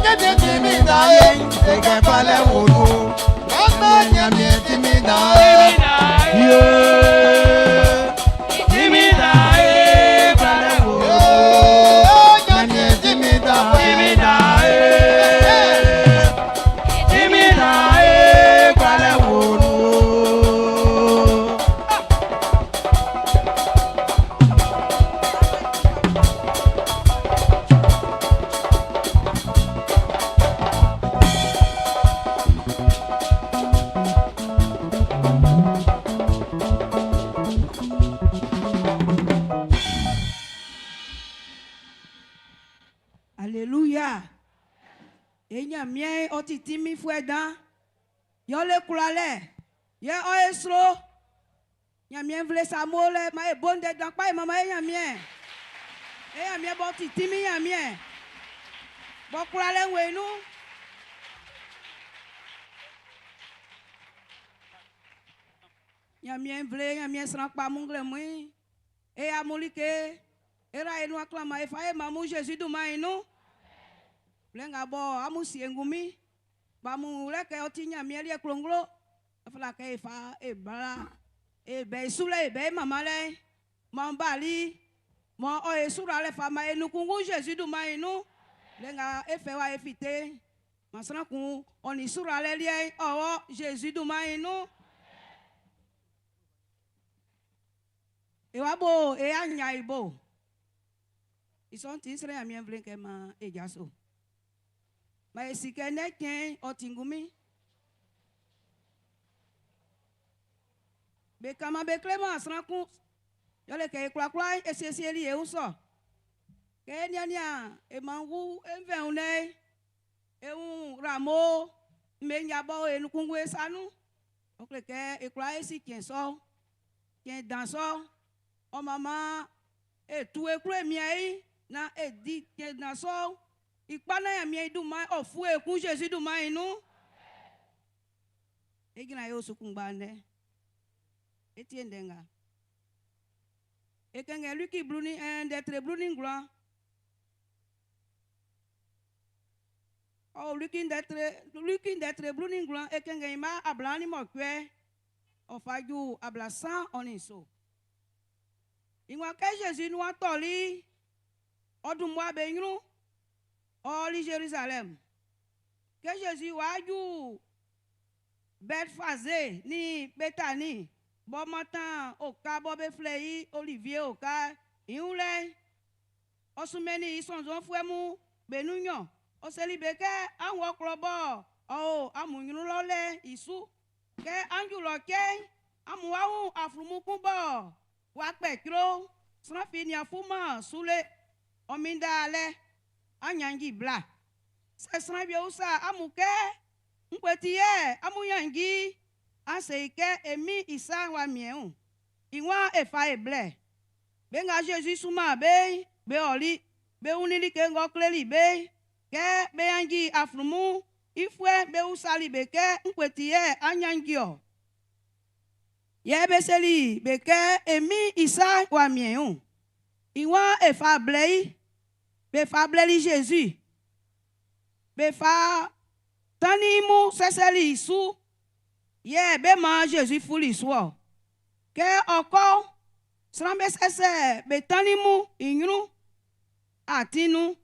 Ɲanmiɛn ti min dan e, e kɛ kwlalɛ wo nun. Nana Ɲanmiɛn ti min dan e. Ye, ti min dan e, kwlalɛ wo nun. Ɲanmiɛn ti min dan e. Ti min dan e. Ti min dan e, kwlalɛ wo nun. Aleluya. E Ɲanmiɛn ɔ ti tinminfuɛ dan. Yɛ ɔ le kwlalɛ. Yɛ ɔ e sro. Ɲanmiɛn nvle sa mo lɛ maan e bo ndɛ dan kpa e manman e Ɲanmiɛn. E Ɲanmiɛn b'ɔ ti tinmin Ɲanmiɛn, b'ɔ kwlalɛ wo i nun. Ɲanmiɛn nvle, Ɲanmiɛn sran kpa mun nglɛmun'n, e amun like, e ra e nuan klanman e fa e man amun Zezi dunman'n i nun. Blɛ nga bɔ amun sie ngunmin, bɔ amun wun wlɛ kɛ ɔ ti Ɲanmiɛn liɛ klonglo'n, ɔ fata kɛ e fa e bla e bɛ i sulɛ e bɛ i manmanlɛ'n. M'ɔ bali, mɔ ɔ e suralɛ fa man e nun kunngun Zezi dunman'n i nun. Blɛ nga e fɛ wa e fite'n, man sran kun ɔ nin suralɛ liɛ'n ɔ wɔ Zezi dunman'n i nun. E wa bo e aɲia i bo. I sɔ'n ti, n srɛ Ɲanmiɛn nvle'n kɛ maan e jaso. Maan e si kɛ ndɛ cɛn'n ɔ ti ngunmin. Be kanman be kleman sran kun. Yɛle kɛ e kwlakwla e siesieli e wun sɔ. Kɛ e niannian e manngu e nvɛnwun lɛ'n, e wun ramo mmeja b'ɔ o e nun kunngun e sa nun. Ɔ kle kɛ e kwlaa e si cɛn sɔ'n, cɛn dan sɔ'n. Ɔ maan maan e tu e klun e mian i naan e di cɛn dan sɔ'n i kpa naan Ɲanmiɛn i dunman'n ɔ fu e kun Zezi dunman'n i nun. E jran e osu kunngba ndɛ. E tie ndɛ nga. E kɛnngɛn Luiki blu ni ɛɛ ndɛ tre 19. Ɔ o Luiki ndɛ tre Luiki ndɛ tre 19 e kɛnngɛn i mma 28 ɔ fa ju 37. I waan kɛ Zezi nuan tɔli'n, ɔ dun mmua be ɲrun, ɔ ɔli Zerizalɛmu. Kɛ Zezi w'a ju Bɛtfaze nin Betani b'ɔ mantan oka bɔ be flɛ i Olivie oka'n i wun lɛ'n, ɔ sunmɛnnin i sɔnnzɔnfuɛ mun be nun nɲɔn. Ɔ seli be kɛ, An wɔ klɔ bɔ ɔ o amun nyrun lɔ lɛ'n i su. Kɛ an ju lɔ cɛ'n, amun wa wun aflunmun kun bɔ w'a kpɛ cro'n, sran fi nian fu-man su le. Ɔ minnda lɛ, an nyannji bla. Sɛ sran wie usa amun kɛ? Ngue ti yɛ amun ɲannji? An se i kɛ, E Min'n i sa'n w'a miɛn wun. I waan e fa e blɛ. Be nga Zezi sunman be'n, be ɔli. Be wunnin like ng'ɔ kleli be'n. Kɛ be ɲannji aflunmun'n i fuɛ'n, be usali be kɛ? Ngue ti yɛ an ɲannji-ɔ? Yɛ be seli be kɛ, E Min'n i sa'n w'a miɛn wun. I waan e fa blɛ i. Be fa blɛli Zezi. Be fa tannin mun sɛsɛli i su, yɛ be maan Zezi fuli su-ɔ. Kɛ ɔ́ kɔ́ʼn, sran'm be sɛsɛ be tannin mun i ɲrun atin'n nun.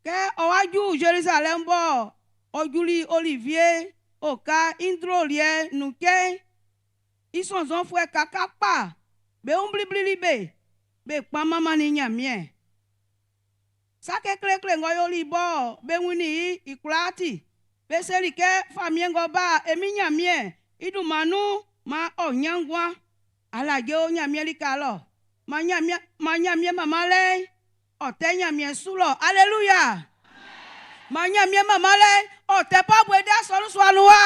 Kɛ ɔ́ wá jú Zerizalɛmun bɔ ɔ juli Olivie oka'n i ndroliɛ'n nun cɛ'n, i sɔnnzɔnfuɛ kaka kpa be wun bliblili be, be kpan manmannin Ɲanmiɛn. Sa kekleekle ng'ɔ yoli bɔ be wunnin i'n i kwlaa ti, be seli kɛ, Famiɛn ng'ɔ ba e Min Nyanmiɛn i dunman nun'n, man ɔ nyan nguan. Alaje o Nyanmiɛn lika lɔ. Man Nyanmiɛn, man Nyanmiɛn manmanlɛ'n ɔ tɛ Nyanmiɛn su lɔ. Aleluya! Man Nyanmiɛn manmanlɛ'n ɔ tɛ Pɔbue de asɔnun sua nun wa.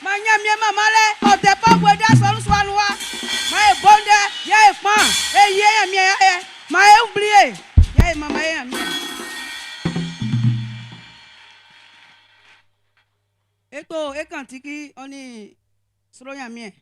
Man Nyanmiɛn manmanlɛ'n ɔ tɛ Pɔbue de asɔnun sua nun wa. Man e bo ndɛ, yɛ e kpan, e yi e Nyanmiɛn ayɛ. Man e wun bli e, yɛ e manman e Nyanmiɛn. E to e kantiki ɔ nin sro Nyanmiɛn.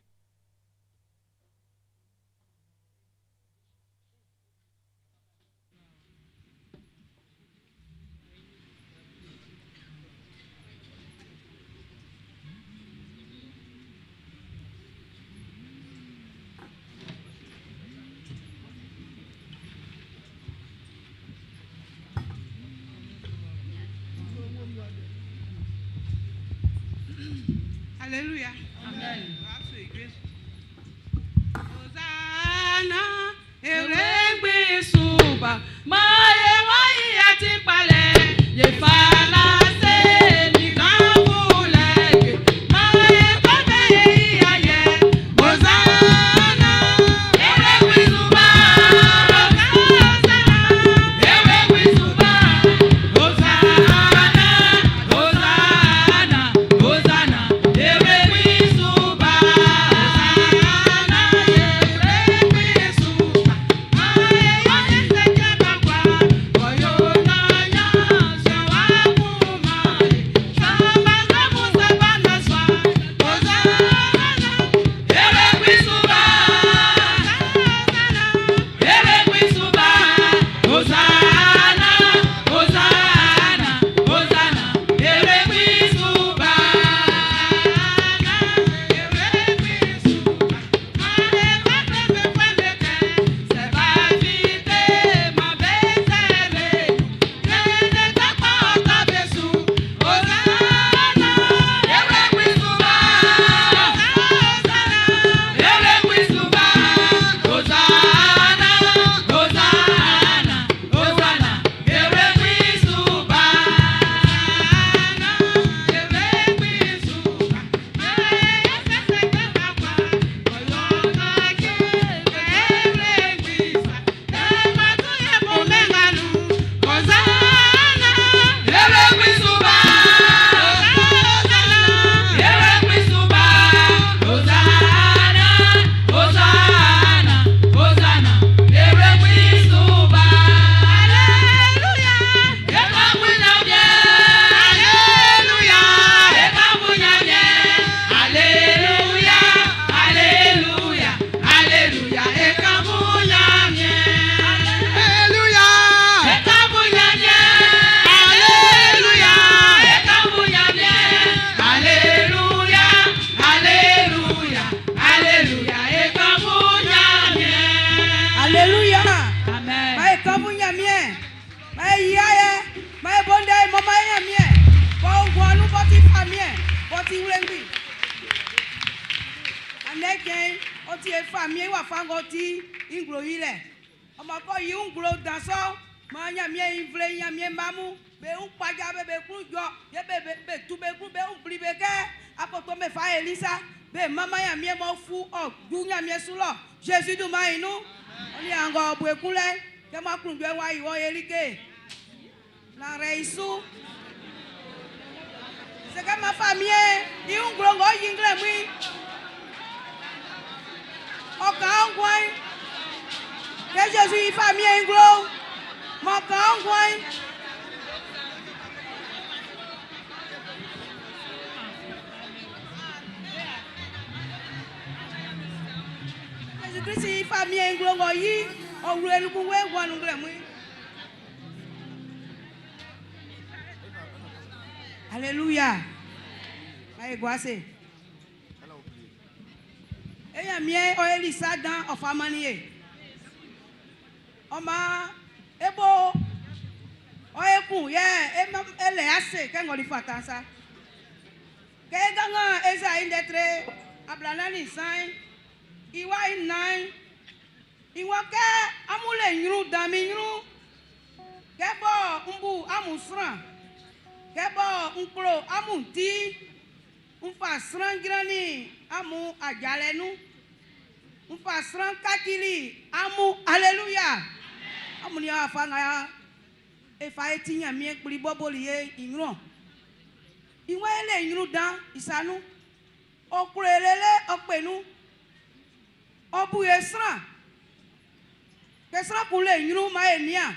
Alléluia. Amen. Hosanna, eregbe suba, maye wayi ati palẹ̀, yefala se nìkan fúlẹ̀, maye kọ́bẹ̀ iyaye. Hosanna, eregbe suba, Hosanna, eregbe suba, Hosanna, Hosanna, Hosanna, eregbe suba, Hosanna, eregbe suba, maye wayi sẹ́jẹ̀ bàbá, ọ̀yọ́ náà yàn ṣe wá kú máa. Hosanna, Hosanna, Hosanna, eregbe suba, Hosanna, eregbe suba. Hallelujah, hallelujah, hallelujah, hallelujah, Alléluia. Amen. Maye kamu nyamie. Maye yaye. Maye bonde mama nyamie. Bo ngwanu boti famie. Boti wlengbi. Aneke oti e famie wa fango ti inglo yile. Ọmọ kọ yi nglo dansọ. Ma nyamie invle nyamie mamu. Be un paja be be kru jọ. Ye be be be tu be kru be un bli be ke. Akoto me fa Elisa. Be mama nyamie mo fu ọ ju nyamie su lọ. Jésus du ma inu. Oni ango bu ekunle. Ke ma kru jọ wa iwọ yelike. La reisu. C'est que ma famille, i un glongo yingle mui. Ọkàn ń wọ́n. Que Jésus famille nglo. Mọ̀kàn ń wọ́n. Jésus Christ i famille nglo ngọ yí. Ọ̀wúrọ̀ eluku wé wọnú nglẹ̀ mui. Alléluia. Maye guase. Eya mie o Elisa dan ọ̀famaniye. Ọmọ ebo ọyẹkùn yẹ ẹlẹ ase kẹngọli fatansa. Kẹ gángan eza indẹtre ablanani san iwa inan ìwọ kẹ amúlẹ̀ nyuru dàmí nyuru kẹ bọ nbu amusran kẹ bọ nkplo amunti nfa sran dzrani amu adzalɛnu nfa sran kakili amu aleluya amu ni afa ŋa ya efa eti nyamie kpli bɔbɔli ye inyurɔ ìwọ ele nyuru dan ìsanu ɔkplɔ elele ɔkpenu ɔbu ye sran kesran kun le nyuru ma ye nia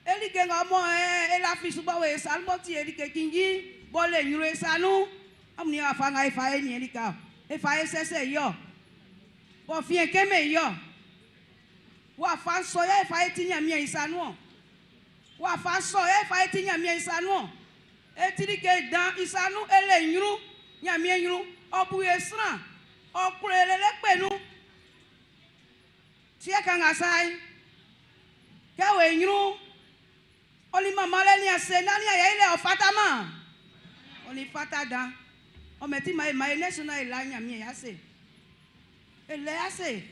elike ŋa mɔ ɛ elafi subɔ wo esanu bɔti elike kinji bɔ le nyuru esanu amu ni afa ŋa efa ye nie lika efa ye sɛsɛ yɔ bɔn fiɛ kɛmɛ yɔ wò afa sɔ yɛ efa ye ti nyamie isanu wò afa sɔ yɛ efa ye ti nyamie isanu etirike dan isanu ele nyuru nyamie nyuru ɔbu ye sran ɔkplɔ elele kpenu tiɛ kan ka sa yi kɛwé nyuru oli mama lɛ ni ase nani ayɛ ilɛ ɔfatama oli fata dan. Ɔ mɛ ti ma e ma e nɛ su na e la Ɲanmiɛn i ase. E lɛ i ase.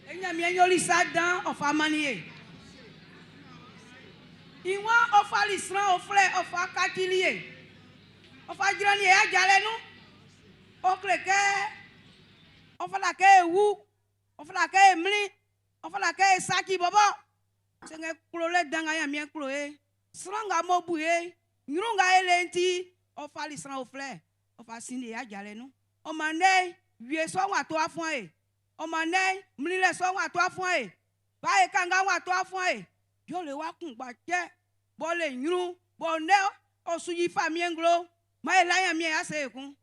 E Ɲanmiɛn yoli sa dan ɔ fa mannin e. I waan ɔ fali sran uflɛ ɔ fa kacili e. Ɔ fa jrannin e ajalɛ nun. Ɔ kle kɛ ɔ fata kɛ e wu, ɔ fata kɛ e mlin, ɔ fata kɛ e saci bɔbɔ. Sanngɛ klolɛ dan nga Ɲanmiɛn klo e, sran nga m'ɔ bu e, ɲrun nga e le i'n ti, ɔ fali sran uflɛ ɔ fa sinnin e ajalɛ nun. Ɔ maan ndɛ wie sɔ'n w'a to afuan e. Ɔ maan ndɛ mlinlɛ sɔ'n w'a to afuan e. Bae kanngan w'a to afuan e. Jɔlɛ wa kunngba cɛ b'ɔ le ɲrun bɔ ndɛ ɔ su yi famiɛn nglo. Maan e la Ɲanmiɛn i ase ekun.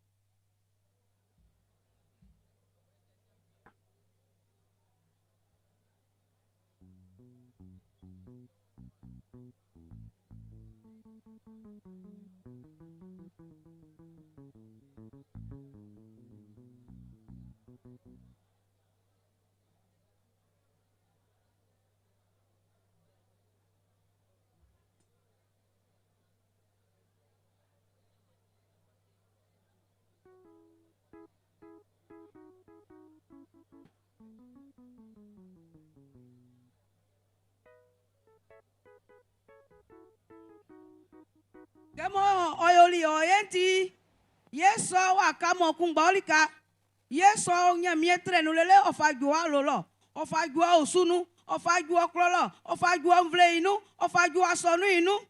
Kɛ mɔ ɔ yoli ɔ ye'n ti, ye sɔ w'a ka mɔ kunngba ɔ lika. Ye sɔ Ɲanmiɛn trɛ nun lele ɔ fa ju awlo lɔ, ɔ fa ju osu nun, ɔ fa ju klɔ lɔ, ɔ fa ju nvle i nun, ɔ fa ju asɔnun i nun.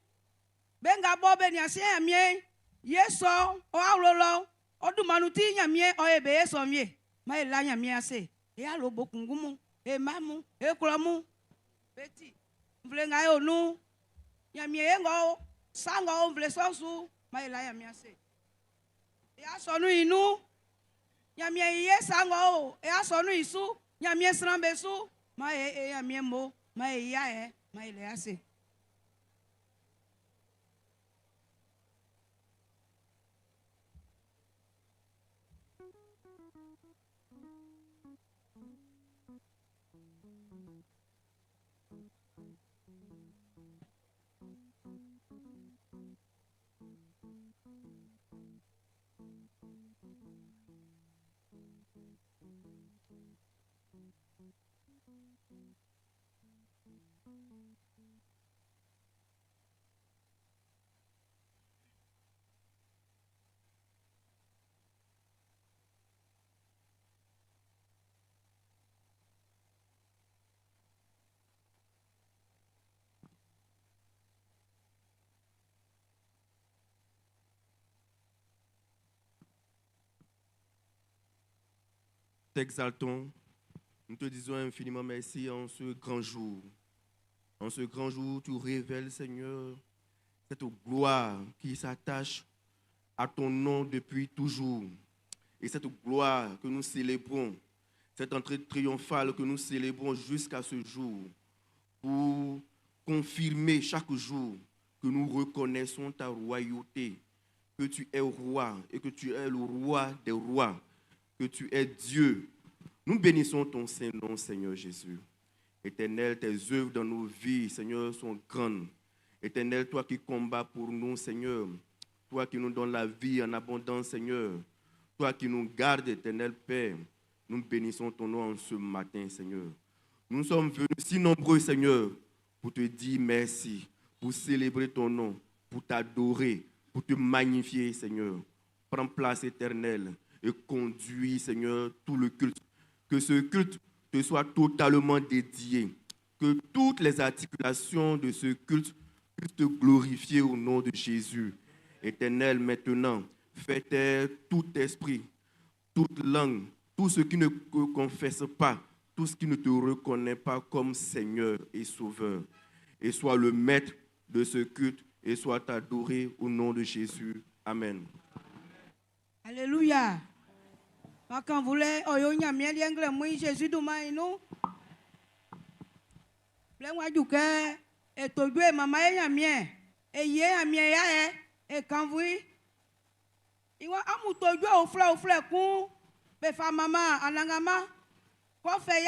Be nga bɔ be nian sie Ɲanmiɛn, ye sɔ ɔ awlo lɔ, ɔ dunman nun ti Ɲanmiɛn ɔ ye be ye sɔ wie. Ma e la Ɲanmiɛn ase. E alo bo kunngun mun, e mma mun, e klɔ mun. Be ti nvle nga e o nun, Ɲanmiɛn ye ngɔ sa ngɔ o nvle sɔ'n su, ma e la Ɲanmiɛn ase. E asɔnun i nun, Ɲanmiɛn i ye sa ngɔ o e asɔnun i su, Ɲanmiɛn sran be su, ma e e Ɲanmiɛn mo, ma e yia yɛ, ma e lɛ ase. T'exaltons, nous te disons infiniment merci en ce grand jour. En ce grand jour, tu révèles, Seigneur, cette gloire qui s'attache à ton nom depuis toujours. Et cette gloire que nous célébrons, cette entrée triomphale que nous célébrons jusqu'à ce jour, pour confirmer chaque jour que nous reconnaissons ta royauté, que tu es roi et que tu es le roi des rois, que tu es Dieu. Nous bénissons ton Saint-Nom, Seigneur Jésus. Éternel, tes œuvres dans nos vies, Seigneur, sont grandes. Éternel, toi qui combats pour nous, Seigneur, toi qui nous donnes la vie en abondance, Seigneur, toi qui nous gardes, éternel Père, nous bénissons ton nom en ce matin, Seigneur. Nous sommes venus si nombreux, Seigneur, pour te dire merci, pour célébrer ton nom, pour t'adorer, pour te magnifier, Seigneur. Prends place, éternel, et conduis, Seigneur, tout le culte. Que ce culte te soit totalement dédié. Que toutes les articulations de ce culte puissent te glorifier au nom de Jésus. Éternel, maintenant, fais taire tout esprit, toute langue, tout ce qui ne te confesse pas, tout ce qui ne te reconnaît pas comme Seigneur et Sauveur. Et sois le maître de ce culte et sois adoré au nom de Jésus. Amen. Alléluia. Quand voulait, oh yo Ɲanmiɛn liɛ nglɛmun Jésus dunman nun. Blɛ ng'ɔ ju kɛ e to jue manman e Ɲanmiɛn, e yi e Ɲanmiɛn ayɛ, e kannvun i. I waan amun to jue uflɛuflɛ kun be fa manman Anannganman. K'ɔ fɛ i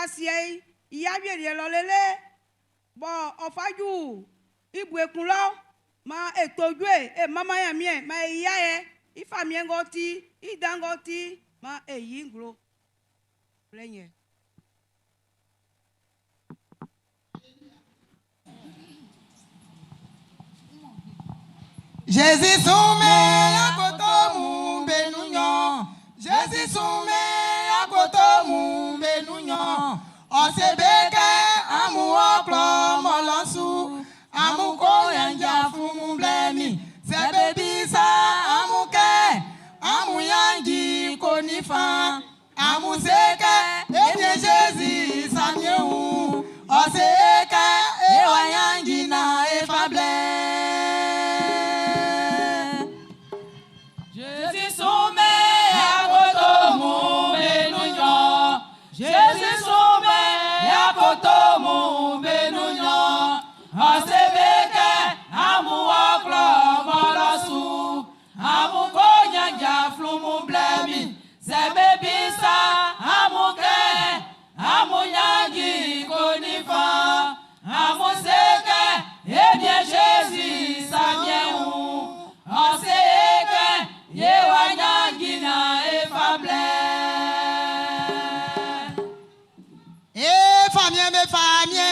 asiɛ'n i awieliɛ lɔ lele bɔ ɔ fa ju i bue kun lɔ. Maan e to jue e manman Ɲanmiɛn, maan e yi i ayɛ, i famiɛn ng'ɔ ti, i dan ng'ɔ ti, maan e yi i nglo. Blɛ yɛ. Jésus sunmɛn akoto mun be nun nɲɔn. Jésus sunmɛn akoto mun be nun nɲɔn. Ɔ se be kɛ amun wɔ klɔ m'ɔ lɔ su. Amun ko ɲannja flumun blɛ min. Sɛ be bisa amun kɛ amun ɲannji'n ko ninfan. Amun se kɛ e Miɛn Jésus sa miɛn wun. Ɔ se e kɛ e wa ɲannji naan e fa blɛ. Jésus sunmɛn akoto mun be nun nɲɔn. Jésus sunmɛn akoto mun be nun nɲɔn. Ɔ se be kɛ amun wɔ klɔ m'ɔ lɔ su. Amun ko ɲannja flumun blɛ min. Sɛ be bisa amun kɛ amun ɲannji'n ko ninfan. Amun se kɛ e Miɛn Jésus sa miɛn wun. Ɔ se e kɛ e wa ɲannji naan e fa blɛ. E famiɛn be famiɛn.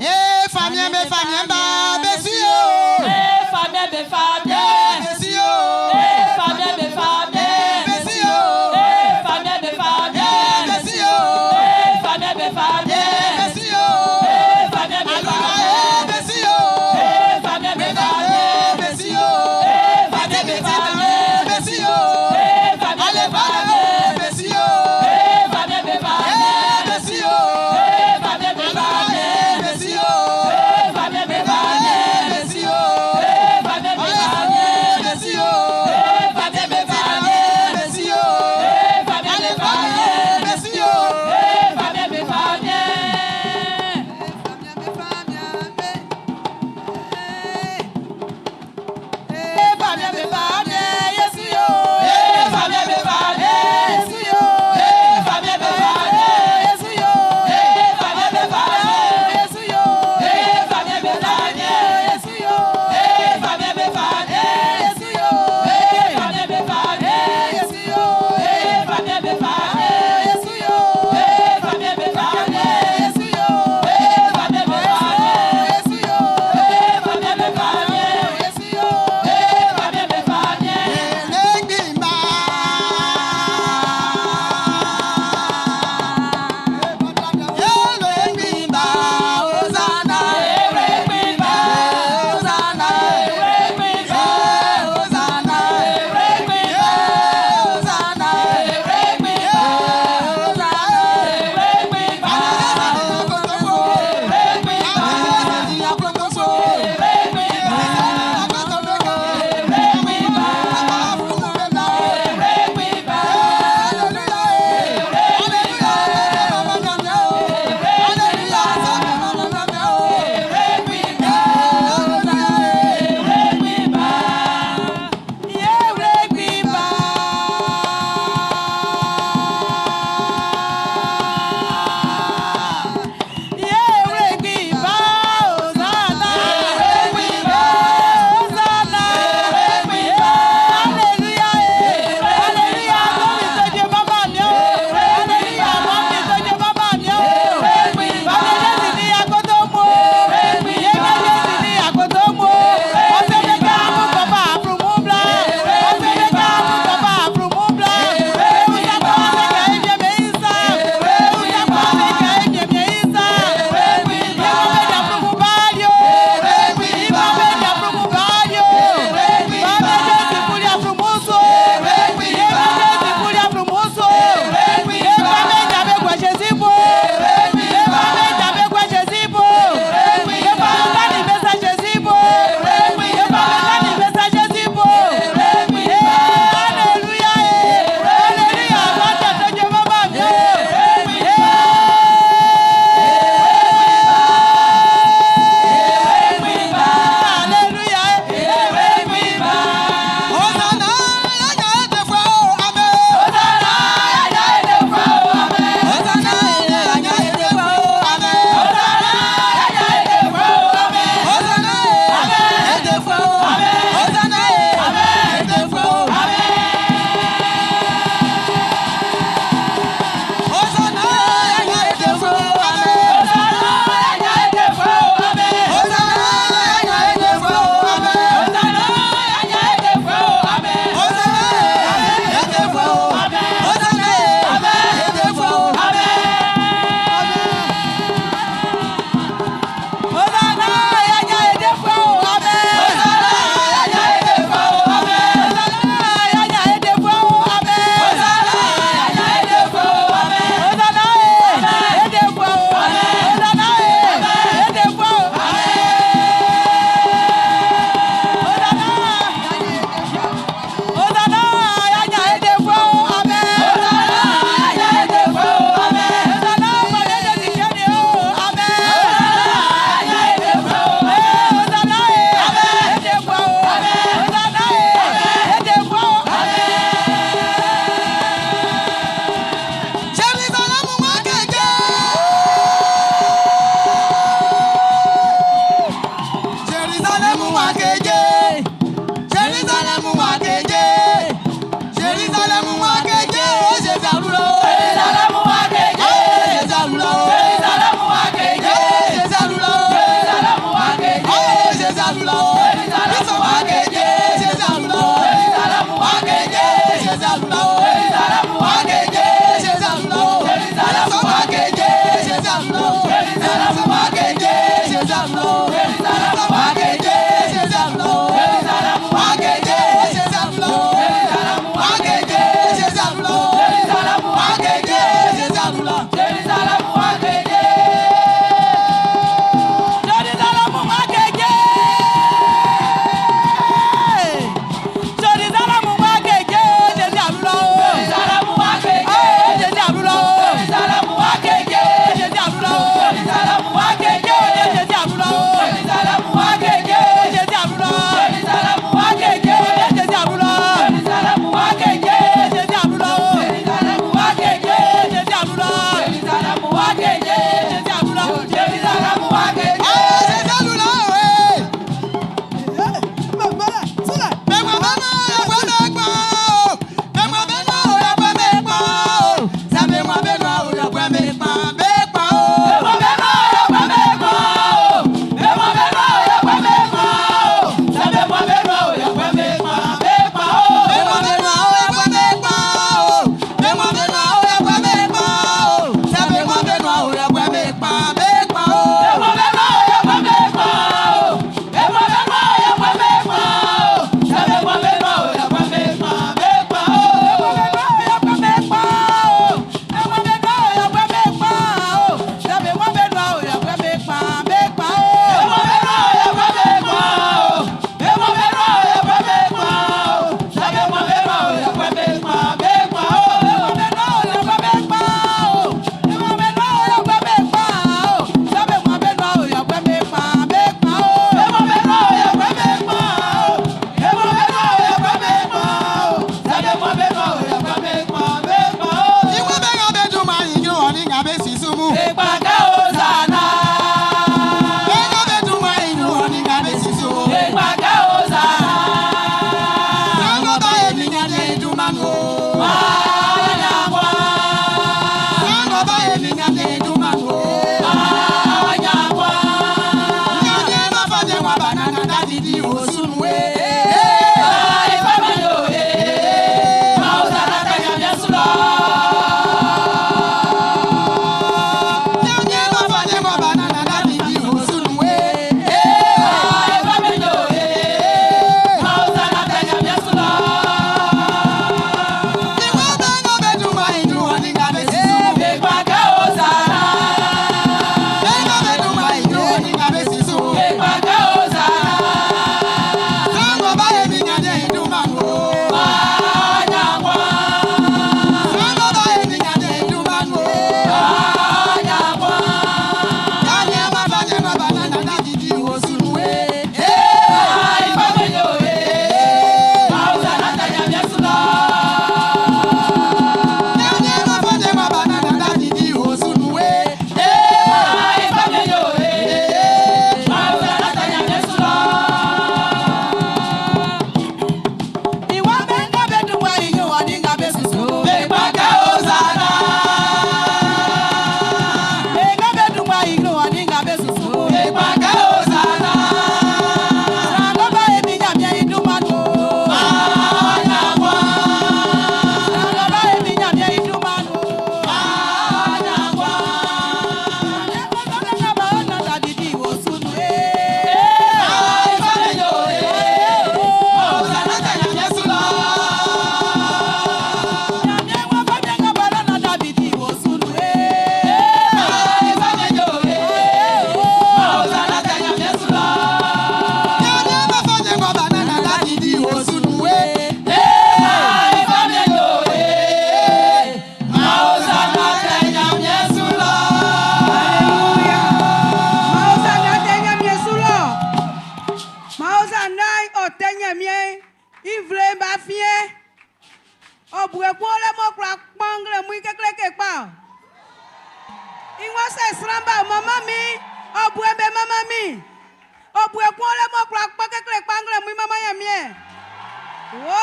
E famiɛn be famiɛn ba be si yo. E famiɛn be famiɛn. Be si yo. E famiɛn be famiɛn. Be si yo. E famiɛn be famiɛn. Be si yo. E famiɛn be famiɛn. Be si yo. E famiɛn be Alula famiɛn. e be si yo. E famiɛn be famiɛn. Be si yo. E famiɛn be famiɛn. Be si yo. E famiɛn be Ale famiɛn. be si yo. E famiɛn be famiɛn. Ɔ bue kun lɛ mɔ kura kpɔngle mu kekleke kpa. Iwɔn sɛ sran ba mama mi ɔ bue be mama mi. Ɔ bue kun lɛ mɔ kura kpɔ kekle kpɔngle mu mama yɛ miɛ. Wo.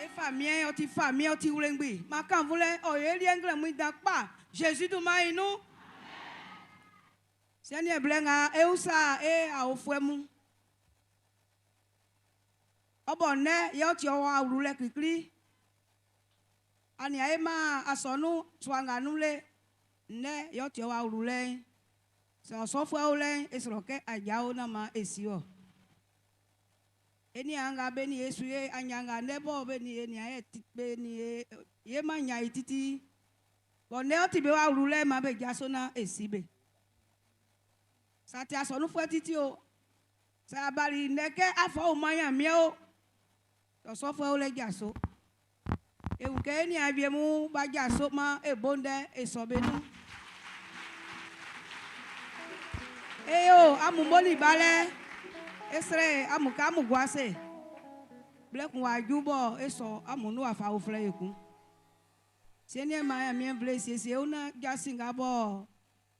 Efa miɛ ɔ ti fa miɛ ɔ ti wlengbi. Makan vulɛ ɔ ye lie ngle mu dan kpa. Jésus du ma inu. Sɛni eble nga eusa e awofue mu. Ɔbɔ nɛ yɛ ɔti ɔwɔ awulu lɛ klikli. Ani aye ma asɔnu tuanganu le nɛ yɛ ɔti ɔwɔ awulu lɛ. Sɛ ɔsɔfue lɛ esrɔ kɛ adzawo na ma esi wɔ. Eni anga be ni yesu ye anyanga ne bɔ be ni eni aye ti be ni ye ye ma nya yi titi. Bɔn ne ɔti be wa awulu lɛ ma be dzaso na esi be. Sati asɔnufue titi o. Sɛ abali nɛkɛ afɔ wo ma nya miɛ o. Ɔsɔfue lɛ dzaso. Ewu ke eni avie mu ba dzaso ma ebonde esɔ be nu. Eyo amu moli balɛ esre amu ka amu guase. Blɛkun wa dzu bɔ esɔ amu nu afa wo filɛ yeku. Seni ma ya mie vle siesie wona dzasi nga bɔ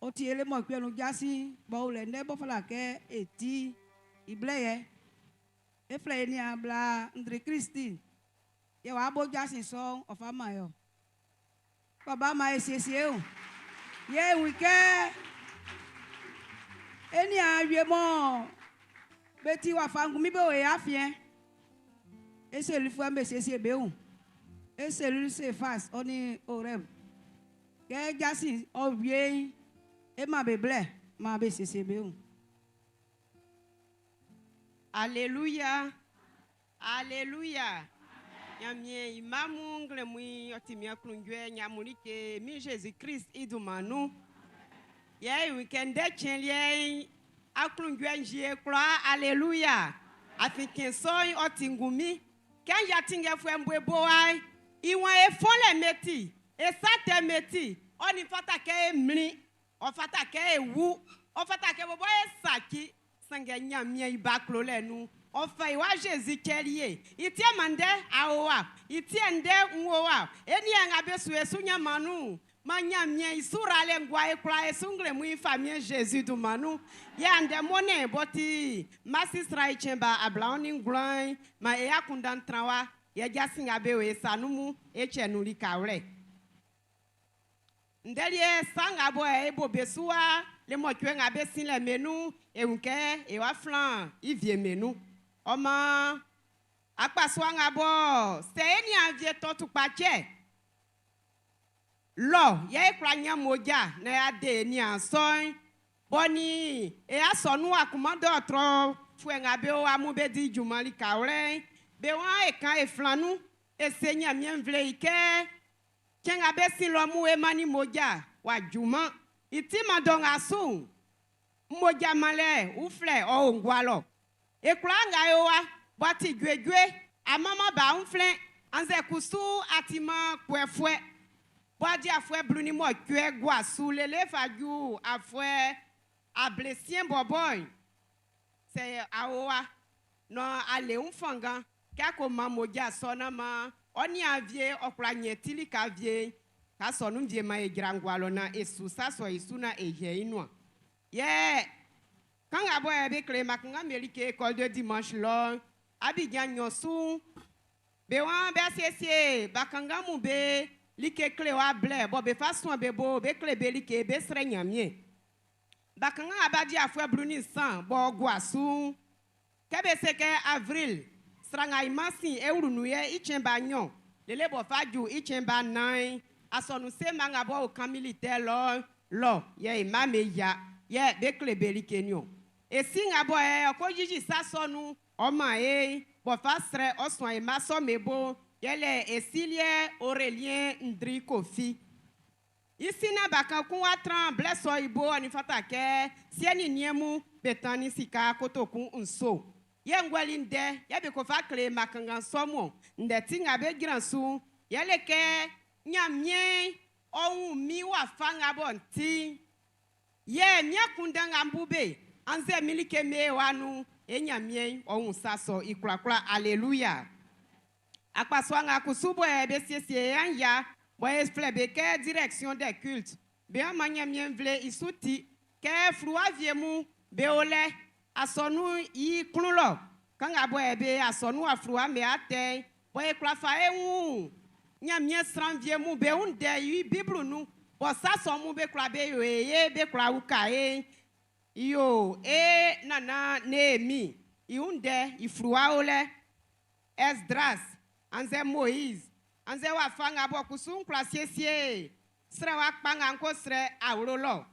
oti ele mɔ kpe nu dzasi bɔ wole ne bɔ fala ke eti ible yɛ. Eflɛ ye ni abla ndri Christine. Yɛ wa bo dzasi sɔ ɔfa ma yɔ. Kɔba ma esiesie o. Ye wi ke eni awie mɔ beti wa fa ngumi be wo ya fiɛ. Ese lu fue be siesie be o. Ese lu se fas ɔni oreb. Ke dzasi ɔwie ema be blɛ ma be siesie be o. Alléluia. Alléluia. Nyamie imamu nglemu otimia klunjwe nyamulike mi Jésus Christ idumanu. Ye weekend chenlie aklunjwe njie kwa Alléluia. Afikin so otingumi. Ken ya tinge fwe mbwe boai. Iwon e fon le meti. E sate meti. Oni fata ke e mli. O fata ke e wu. O fata ke bobo e saki. Sange nyamie ibaklo le nu. Ɔfɛ iwa Jésus kɛlie. Itie mande awowa. Itie nde nwowa. Eni anga be su esu nyamanu. Ma nyamie isura le ngwa ekura esu mu ifamie Jésus du manu. Ye ande mone boti. Masisra ichemba abla oni ngloin. Ma e akunda ntrawa. Ye jasi nga be we sanumu eche nuli kawle. Ndelie sanga bo e bo besua le mo kwe nga be sin le menu e unke e wa flan ivie menu. Ọmọ akpasua nga bɔ sɛ eni avie tɔ tukpatsɛ lɔ yɛ ekura nya modza na ya de eni asɔn bɔni eya sɔnu akuma dɔtrɔ fue nga be wo amu be di dzumali kawlɛ be wa ekan eflanu ese nyamie vle yi ke tsɛ nga be si lɔ mu emani modza wa dzuma iti ma dɔ nga su modza ma lɛ uflɛ ɔwò ŋgua lɔ ekura nga yo wa bɔti dzuedzue amama ba ŋuflɛ anze kusu atima kpɔɛfɔɛ bɔdi afɔɛ bluni mɔ tsɔɛ gua su lele fa dzu afɔɛ ablesie bɔbɔe sɛ awo wa nɔ ale ŋufɔngã kɛ ma modza sɔ na ma ɔni avie ɔkura nye tili ka vie ka sɔ nu vie ma edzra ŋgua lɔ na esu sasɔ esu na ehɛ inua yɛ kanga bɔ yɛ be kle makanga melike école de dimanche lɔ Abidjan nyɔsu be wa be asiesie bakanga mu be like kle wa blɛ bɔn be fa sɔn be bo be kle be like be srɛ nyamie bakanga abadi afɔɛ bluni san bɔn guasu kɛ be se kɛ avril sranga imasi ewuru yɛ itsɛn ba nyɔ lele bɔ fa ju itsɛn ba nan asɔnu se ma ŋa bɔ o kan militaire lɔ lɔ yɛ ima me ya yɛ be kle be like ni o esi ŋa bɔ yɛ ɔkɔ dzidzi sasɔnu ɔma ye bɔ fa srɛ ɔsɔn ima sɔ me bo yɛlɛ esilie Aurélien Ndri Kofi. Isi na bakan kun wa tran blɛ sɔ ibo ɔni fata kɛ siɛni niɛmu betan ni sika kotokun nso. Yɛ ŋgɔli ŋdɛ yɛ be ko fa kle makangan sɔmɔ ŋdɛ ti ŋa be dzran su yɛlɛ kɛ nyamie ɔŋu mi wa fa ŋa bɔ ŋti. Yɛ mía kunda ŋa bu be anze milike me wa nu. E Ɲanmiɛn ɔ wun sa sɔ'n i kwlakwla. Aleluya! Akpasua nga kusu bɔ be siesie an ya bɔ e flɛ be kɛ direction des cultes be ama Ɲanmiɛn nvle i su ti kɛ fluwa wie mun be o lɛ asɔnun i klun lɔ kan nga bɔ be asɔnun a fluwa me atɛ bɔ e kwla fa e wun Ɲanmiɛn sran wie mun be wun ndɛ i Biblu nun bɔ sa sɔ mun be kwla be yo e ye be kwla uka e iyo e nana Nehemi i wun ndɛ i fluwa o lɛ Esdras annzɛ Moïse annzɛ wafa nga bɔ kusu n kwla siesie srɛ wa kpa nga n ko srɛ awlo lɔ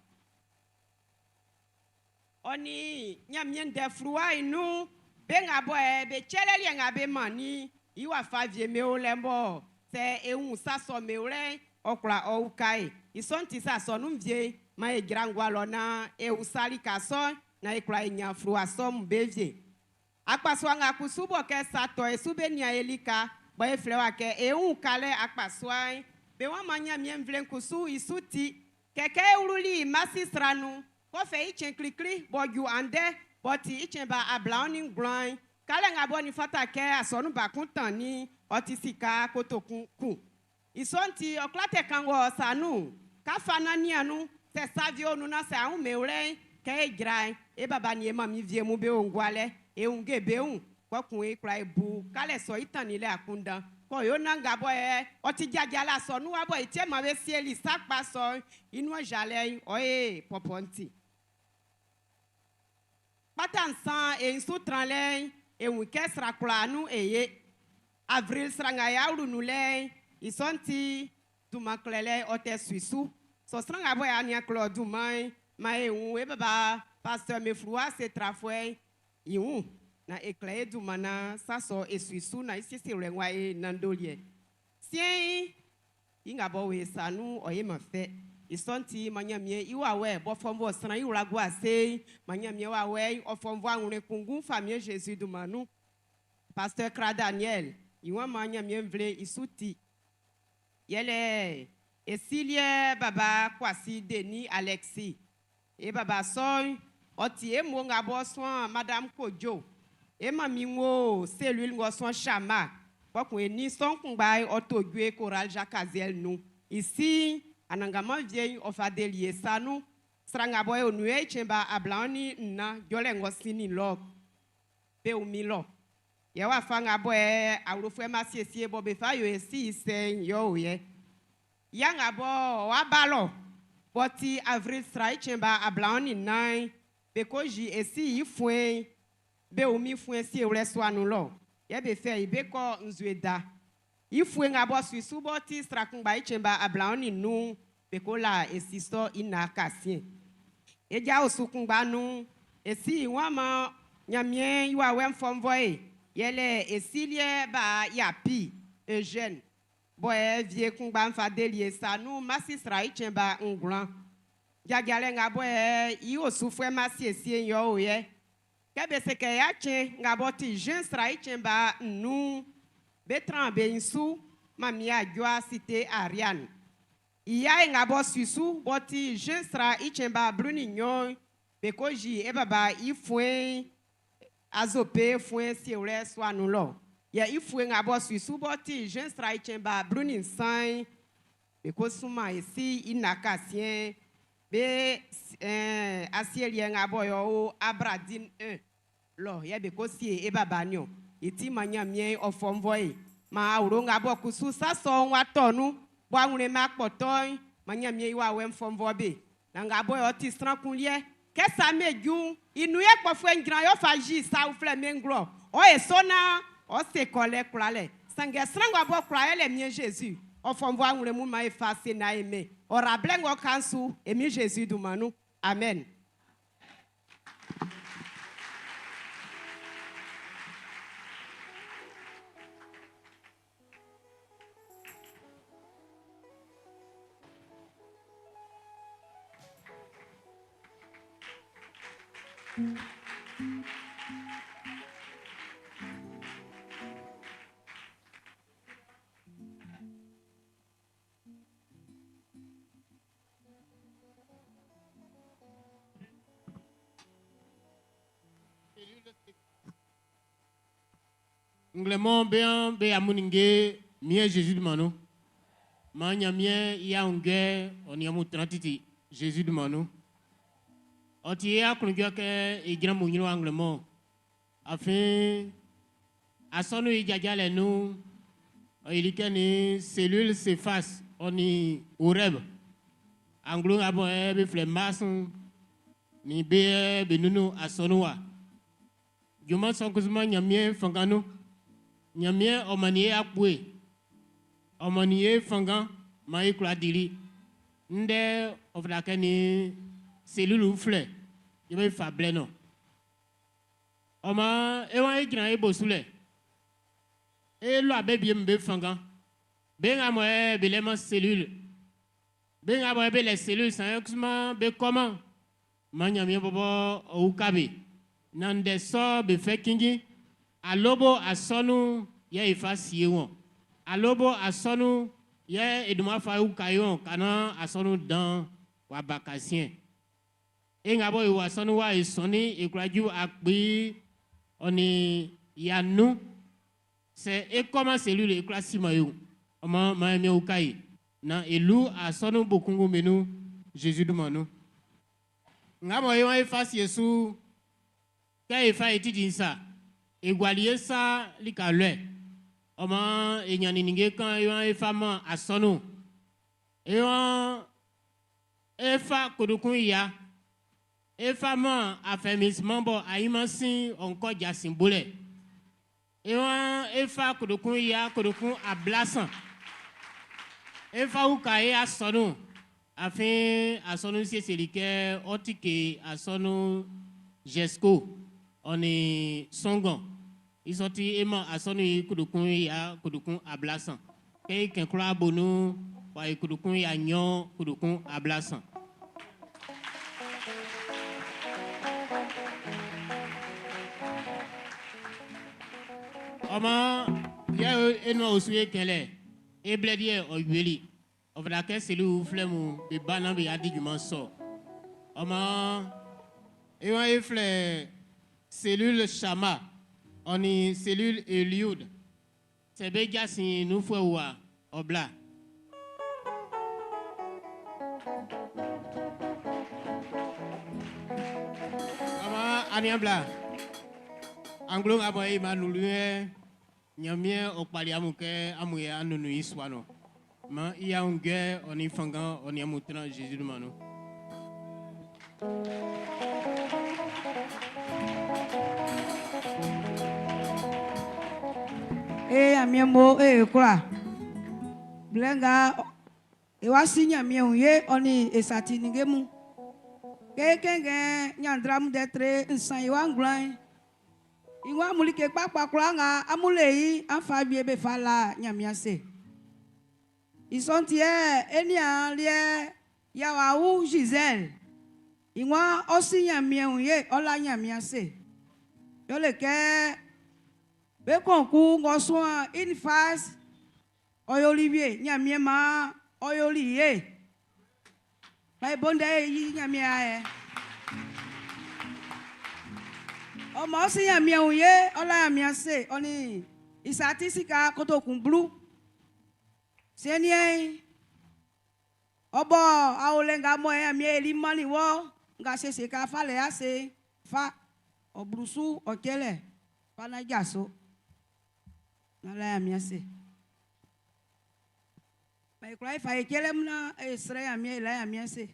ɔ ni Ɲanmiɛn ndɛ fluwa i nun be nga bɔ ɛ be cɛlɛ liɛ nga be mannin i wafa vie me o lɛ bɔ sɛ e wun sa sɔ me o lɛ ɔ kwla ɔ uka e i sɔ'n ti sa sɔ nun vie ma e jra ngua lɔ na e usa lika sɔ'n na e kwla e nya fluwa sɔ mun be vie akpasua nga kusu bɔ kɛ sa tɔ e su be nia e lika bɔ e flɛ wa kɛ e wun kalɛ akpasua'n be wa ma Ɲanmiɛn nvle'n kusu i su ti kɛkɛ e wluli masi sra nun kɔfɛ i cɛn klikli bɔ ju andɛ bɔ ti i cɛn ba 29 kalɛ nga bɔ ni fata kɛ asɔnun ba kun tan ni ɔ ti sika kotokun kun i sɔ'n ti ɔ kwla tɛ kan wɔ sa nun kafa na nia nun sɛ savie o nun na sɛ ahun mewlɛ kɛ e dzra e baba ni e mami vie mu be o ŋgua lɛ e wun ge be wun kpɔkun e kwla e bu kalɛ sɔ i tan ni lɛ akundan kɔ yo na nga bɔ yɛ ɔ ti dzadza la sɔ nu wa bɔ i tiɛ ma be sieli sakpa sɔ i nua dzalɛ ɔ ye pɔpɔ ŋuti kpata nsan e nsu tran lɛ e wun kɛ sra kwlaa nu e ye avril sra nga ya wlu nu lɛ i sɔ'n ti dunman klɛlɛ ɔ tɛ sui su sɔ sran nga bɔ ya nia klɔ dunman ma e wun e baba pasteur mefluwa se trafuɛ i wun na e klɛ e dunman na sa sɔ e sui su na i siesie wlɛ wa e nandoliɛ siɛn i nga bɔ we sa nu ɔ ye ma fɛ i sɔ'n ti ma Ɲanmiɛn i wawɛ bɔ fɔnvɔ sran i wla gua ase ma Ɲanmiɛn wawɛ ɔ fɔnvɔ awlɛn kunngun famiɛn Jésus dunman nun pasteur Kra Daniel i wa ma Ɲanmiɛn nvle i su ti yɛlɛ esiliɛ baba Kwasi Deni Alexis e baba sɔ'n ɔ ti e mo nga bɔ suan madame Kojo e mami ŋo cellule ŋɔ suan Chama kpɔkun e ni sɔn kungba ɔ to due choral Jacques Aziel nu isi anangaman vie ɔ fa deli e sa nu sran nga bɔ e onu ye tse ba 24 dzɔlɛ ŋɔ sini lɔ be wumi lɔ yɛ wa fa nga bɔ yɛ awlofuɛ ma siesie bɔ be fa yo esi sɛn yɔ o yɛ ya nga bɔ wa ba lɔ bɔ ti avril sra tse ba 24 be ko dzi esi yi fue be wumi fue si ewlɛ sua nu lɔ yɛ be fɛ yi be kɔ nzue da ifue nga bɔ sui su bɔ ti sra kungba tse ba 25 be ko la esi sɔ ina kasie edza osu kungba nu esi wa ma Ɲanmiɛn i wawɛ fɔnvɔ ye yɛlɛ esiliɛ ba yapi Eugène bɔ yɛ vie kungba nfa deli esa nu masi sra tse ba 9 dzadzalɛ nga bɔ yɛ i osufuɛ ma siesie yɔ o yɛ kɛ be se kɛ ya tse nga bɔ ti jeune sra tse ba 5 be tran be nsu mami adzoa cité Ariane iya nga bɔ susu bɔ ti jeune sra tse ba 12 be ko dzi e baba ifue azope fue siewlɛ suanu lɔ yɛ ifue nga bɔ susu bɔ ti jeune sra tse ba 13 be ko suma esi ina kasie be asielie nga bɔ yɔ o abradine 1 lɔ yɛ be ko sie e baba niɔ iti ma Ɲanmiɛn ɔfɔnvɔ ye ma awuro nga bɔ kusu sasɔ wa tɔ nu bɔ awure ma kpɔtɔ ma Ɲanmiɛn wa wɛ fɔnvɔ be na nga bɔ yɔ ti sran kun liɛ kɛ sa me dzu inu yɛ kpɔfue ndzra yɔ fa dzi sa wuflɛ me ŋlɔ ɔ ye sɔna ɔ se kɔlɛ kura lɛ sangɛ sran nga bɔ kura yɛ lɛ mie Jésus ɔfɔnvɔ awure mu ma ye fa se na ye me ɔrablɛ ŋɔ kan su emi Jésus dumanu amen. Nglɛmɔ be an be amuninge mie Jésus dumanu. Ma nyamie ya unge oni amu trantiti Jésus dumanu. Ɔti akunjɔ kɛ edzra mu nyro anglɛmɔ. Afin asɔnu yi dzadza le nu ɔyili ke ni cellule CEFAS ɔni oreb. Anglo abɔ ɛ be filɛ mars ni be be nunu asɔnu wa. Juma sɔn nyamie fanganu. Nyamie ɔmani akpoe. Ɔmani ye fangan ma ye kura dili. Ndɛ ɔfila kɛ ni cellule filɛ i bɛ fa bilɛ nɔ. Ɔma ewa ye dzra ye bosu lɛ. E lɔ abe bie mu be fangan. Be ŋa mɔ ɛ be lɛ ma cellule. Be ŋa mɔ ɛ be lɛ cellule san ye kusuma be kɔma. Ma nyamie bɔbɔ owu kabe. Na ndɛ sɔ be fɛ kingi. Alobo asɔnu yɛ ifa sie wɔn. Alobo asɔnu yɛ eduma fa ewu ka ye wɔn kana asɔnu dan wa ba kasien. E ŋa bɔ ewu asɔnu wa esɔni ekuraju akpe ɔni yanu. Sɛ ekɔma cellule ekura sima ye o. Ɔmɔ ma mi ewu ka ye. Na elu asɔnu bokungu menu Jésus dumanu. Ŋa bɔ ye wa efa sie su kɛ efa ye titi sa. Egwali sa lika lɛ. Ɔmɔ enyaninige kan ye wa efa ma asɔnu. Ewa efa kodokun ya. Efa ma affermissement bɔ ayimasi ɔnkɔ jasin bolɛ. Ewa efa kodokun ya kodokun ablasan. Efa wuka ye asɔnu. Afin asɔnu sieseli kɛ ɔtike asɔnu jesco ɔni sɔngɔn. Isɔti ema asɔnu yi kodokun ya kodokun ablasan. Ke kɛnkura bonu wa yi kodokun ya nyɔ kodokun ablasan. Ɔmɔ yɛ enu osu ye kɛlɛ eblɛ diɛ ɔyueli ɔfɛla kɛ selu filɛ mu be ba na be adi juma sɔ ɔmɔ ewa ye filɛ cellule Shama ɔni cellule Eliud sɛbɛ jasi nufɛ wa ɔbla. Ɔmɔ aniabla anglo abɔ ye ma lulu yɛ nyamie ɔkpali amu kɛ amu yɛ anunu yi sua nɔ ma iya ŋgɛ ɔni fangan ɔni amu tɛnɛ Jésus ma nu. E nyamie mo e kura. Blenga e wa si nyamie ye oni esati ninge mu. Ke kenge nyandra mu detre nsan iwa nglan. Iwa mulike kpakpa kura nga amule yi afa bie be fa la nyamia se. Isontie eni a lie yawa wu Giselle. Iwa osi nyamie ye ola nyamia se. Yole ke be konku ngosua in fast oyoliwie nyamie ma oyoli ye. Mai bonde yi nyamie ae. Ọmọ sí nyamie ye ola nyamia se oni isati sika kotokun blue. Senie ọbọ awole nga mo nyamie eli mani wo nga sese ka fa le ase fa obrusu okele fa na jaso. Na la nyamia se. Mai kura ifa ekele mna e sre nyamie la nyamia se.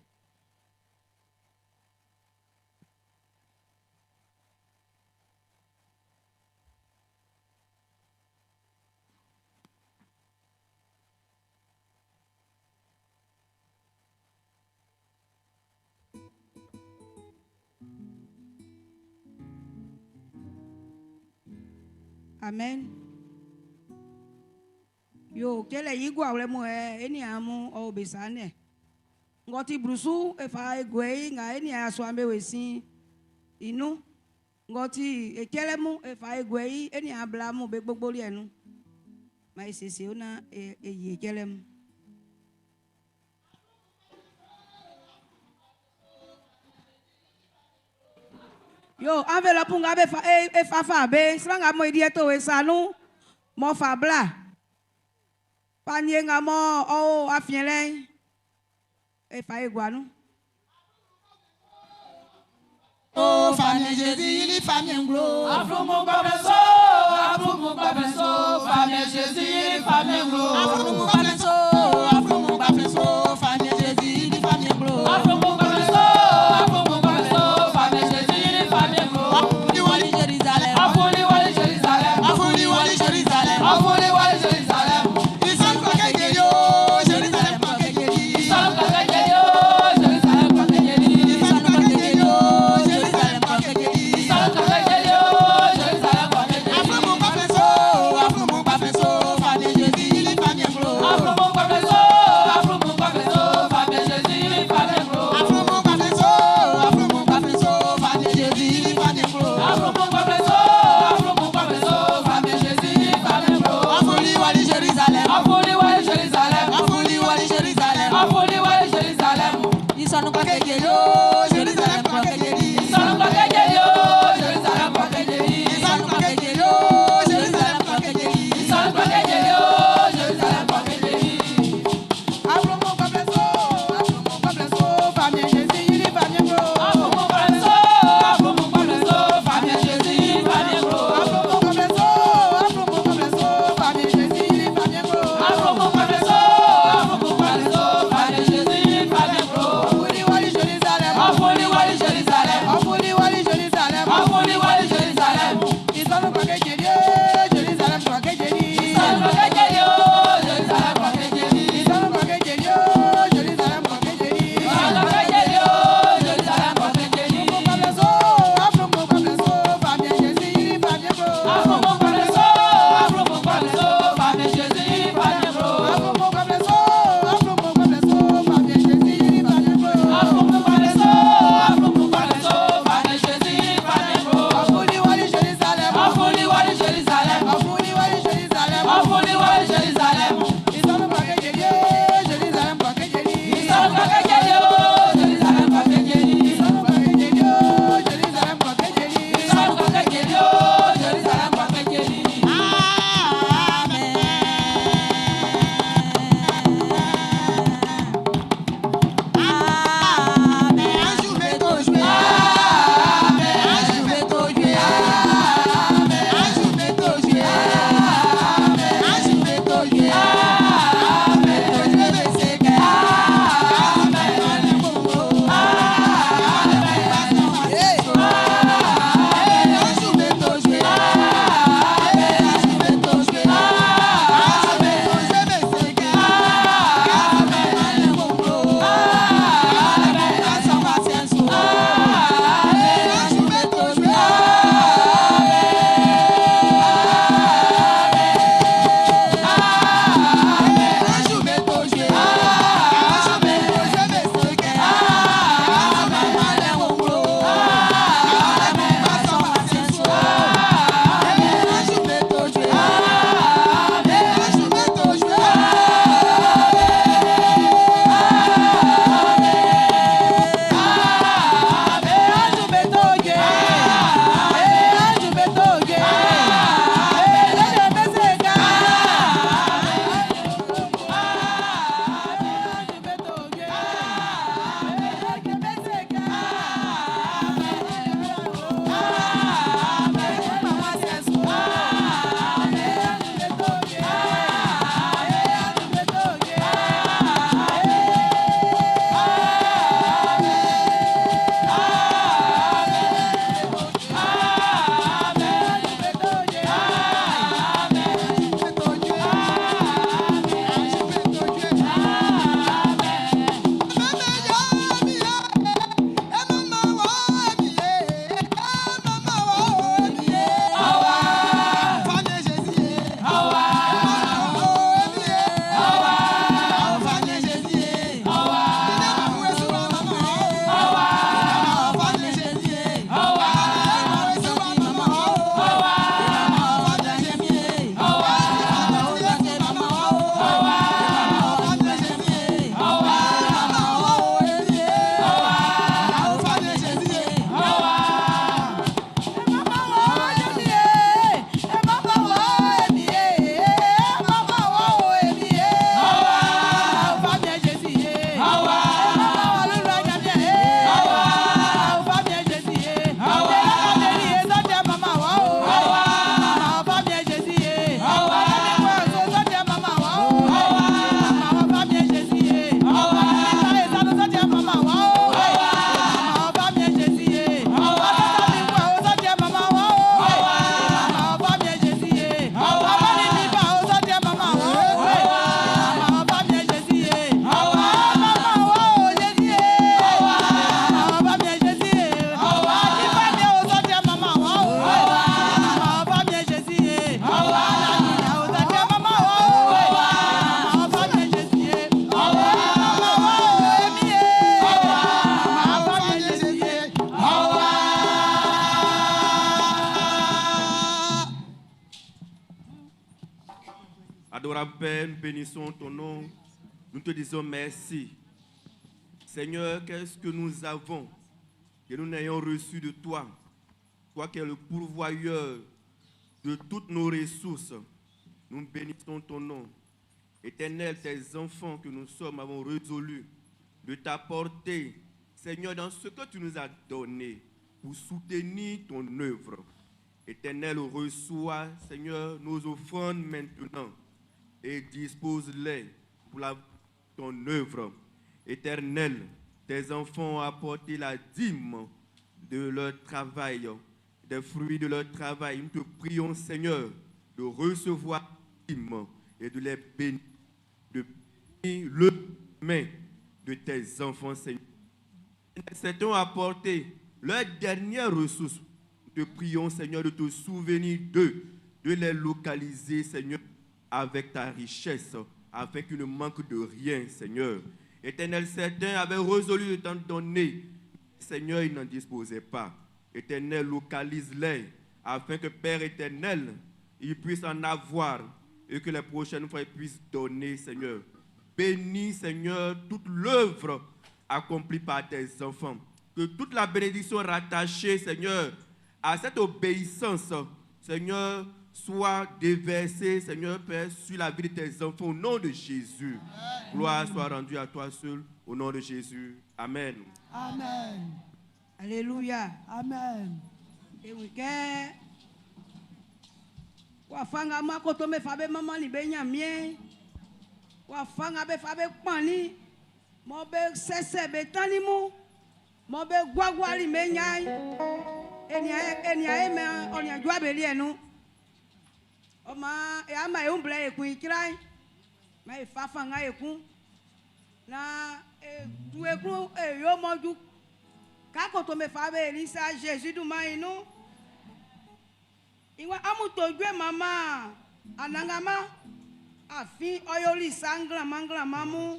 Amen. Yo kele yigwa wle mo e eni amu o besane. Ngoti brusu e fa egwe nga eni aso ambe wesin inu. Ngoti ekele mu e fa egwe eni abla mu be gbogbori enu. Ma esese ona e yi ekele mu. Yo enveloppe nga be fa e fa fa be sranga mo idi to we sanu. M'ɔ fa bla. Panie nga mɔ ɔ o afiɛn lɛ'n, e fa e gua nun. O Famiɛn Zezi yili famiɛn nglo. Aflunmun gbaflɛn so, aflunmun gbaflɛn so, Famiɛn Zezi yili famiɛn nglo. Aflunmun gbaflɛn so, aflunmun gbaflɛn so, Famiɛn Zezi yili famiɛn nglo. Aflunmun gbaflɛn so, aflunmun gbaflɛn so, Famiɛn Zezi yili famiɛn nglo. Afuli wali Jérusalem. Afuli wali Jérusalem. Afuli wali Jérusalem. Afuli wali Jérusalem. Isanu kakejeli o, Jérusalem kakejeli. Isanu kakejeli o, Jérusalem kakejeli. Isanu kakejeli o, Jérusalem kakejeli. Isanu kakejeli o, Jérusalem kakejeli. Aflunmun gbaflɛn so, aflunmun gbaflɛn so, Famiɛn Zezi yili famiɛn nglo. Aflunmun gbaflɛn so, aflunmun gbaflɛn so, Famiɛn Zezi yili famiɛn nglo. Aflunmun gbaflɛn so, aflunmun gbaflɛn so, Famiɛn Zezi yili famiɛn nglo. Aflunmun gbaflɛn so, aflunmun gbaflɛn so, Famiɛn Zezi yili famiɛn nglo. Afuli wali Jérusalem. Afuli wali Jérusalem. Afuli wali Jérusalem. Afuli wali Jérusalem. Isanu kakejeli o, Jérusalem kakejeli. Isanu kakejeli o, Jérusalem kakejeli. Isanu kakejeli o, Jérusalem kakejeli. Isanu kakejeli o, Jérusalem kakejeli. Aflunmun gbaflɛn so, aflunmun gbaflɛn so, Famiɛn Zezi yili famiɛn nglo. Aflunmun gbaflɛn so, aflunmun gbaflɛn so, Famiɛn Zezi yili famiɛn nglo. Aflunmun gbaflɛn so, aflunmun gbaflɛn so, Famiɛn Zezi yili famiɛn nglo. Aflunmun gbaflɛn so, aflunmun gbaflɛn so, Famiɛn Zezi yili famiɛn nglo. Afuli wali Jérusalem. Adorable Père, nous bénissons ton nom. Nous te disons merci. Seigneur, qu'est-ce que nous avons que nous n'ayons reçu de toi? Toi qui es le pourvoyeur de toutes nos ressources. Nous bénissons ton nom. Éternel, tes enfants que nous sommes avons résolu de t'apporter, Seigneur, dans ce que tu nous as donné pour soutenir ton œuvre. Éternel, reçois, Seigneur, nos offrandes maintenant et dispose-les pour ton œuvre. Éternel, tes enfants ont apporté la dîme de leur travail, des fruits de leur travail. Nous te prions, Seigneur, de recevoir la dîme et de les bénir, de bénir le main de tes enfants, Seigneur. Certains ont apporté leur dernière ressource. Nous te prions, Seigneur, de te souvenir d'eux, de les localiser, Seigneur, avec ta richesse, afin qu'ils ne manquent de rien, Seigneur. Éternel, certains avaient résolu de t'en donner. Seigneur, ils n'en disposaient pas. Éternel, localise-les, afin que Père éternel, ils puissent en avoir et que les prochaines fois, ils puissent donner, Seigneur. Bénis, Seigneur, toute l'œuvre accomplie par tes enfants. Que toute la bénédiction rattachée, Seigneur, à cette obéissance, Seigneur, soit déversée, Seigneur Père, sur la vie de tes enfants, au nom de Jésus. Amen. Gloire soit rendue à toi seul, au nom de Jésus. Amen. Amen. Alléluia. Amen. Et oui, wafanga makoto me fabe mama ni be nyamie. Wafanga be fabe pani. Mo be sese be tani mu. Mo be gwagwali me nyai. Enia e me onia jwa be li enu. O ma e ama e umble e kun ikrai. Ma e fafanga e kun. Na e tu e kun e yo moju. Kakoto me fabe Elisa Jésus du ma inu. Iwa amu tojue mama anangama afi oyoli sangla mangla mamu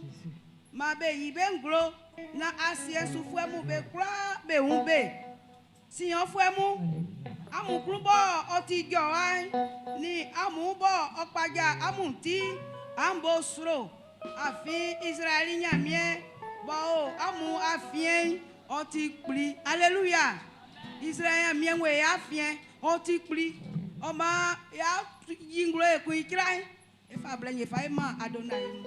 ma be yibe nglo na asie sufue mu be kura be umbe siyan fue mu amu klubo oti jo ai ni amu bo opaja amu ti ambo sro afi Israeli nyamie bo amu afien oti pli. Alléluia. Israel nyamie we afien oti pli. Oma ya yinglo e kun ikra e fa blenye fa e ma Adonai.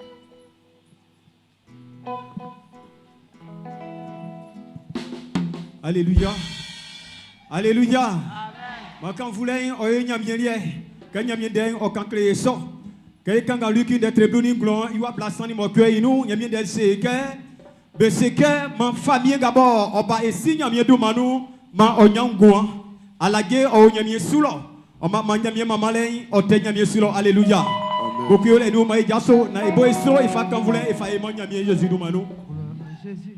Alléluia. Alléluia. Amen. Quand vous voulez oye nyamien lié, quand nyamien den o kan klé so. Ke kan ga luki de trebuni glon, i wa plasan ni mo kwe inu, nyamien del se ke be se ke ma famille gabo oba e si nyamien do manu ma onyangoa. Alage o nyamien sulo. O ma nyamien mama le o te nyamien sulo. Alléluia. Beaucoup le nous ma jaso na ebo eso e fa kan voulez e fa e ma nyamien Jésus do manu. Jésus.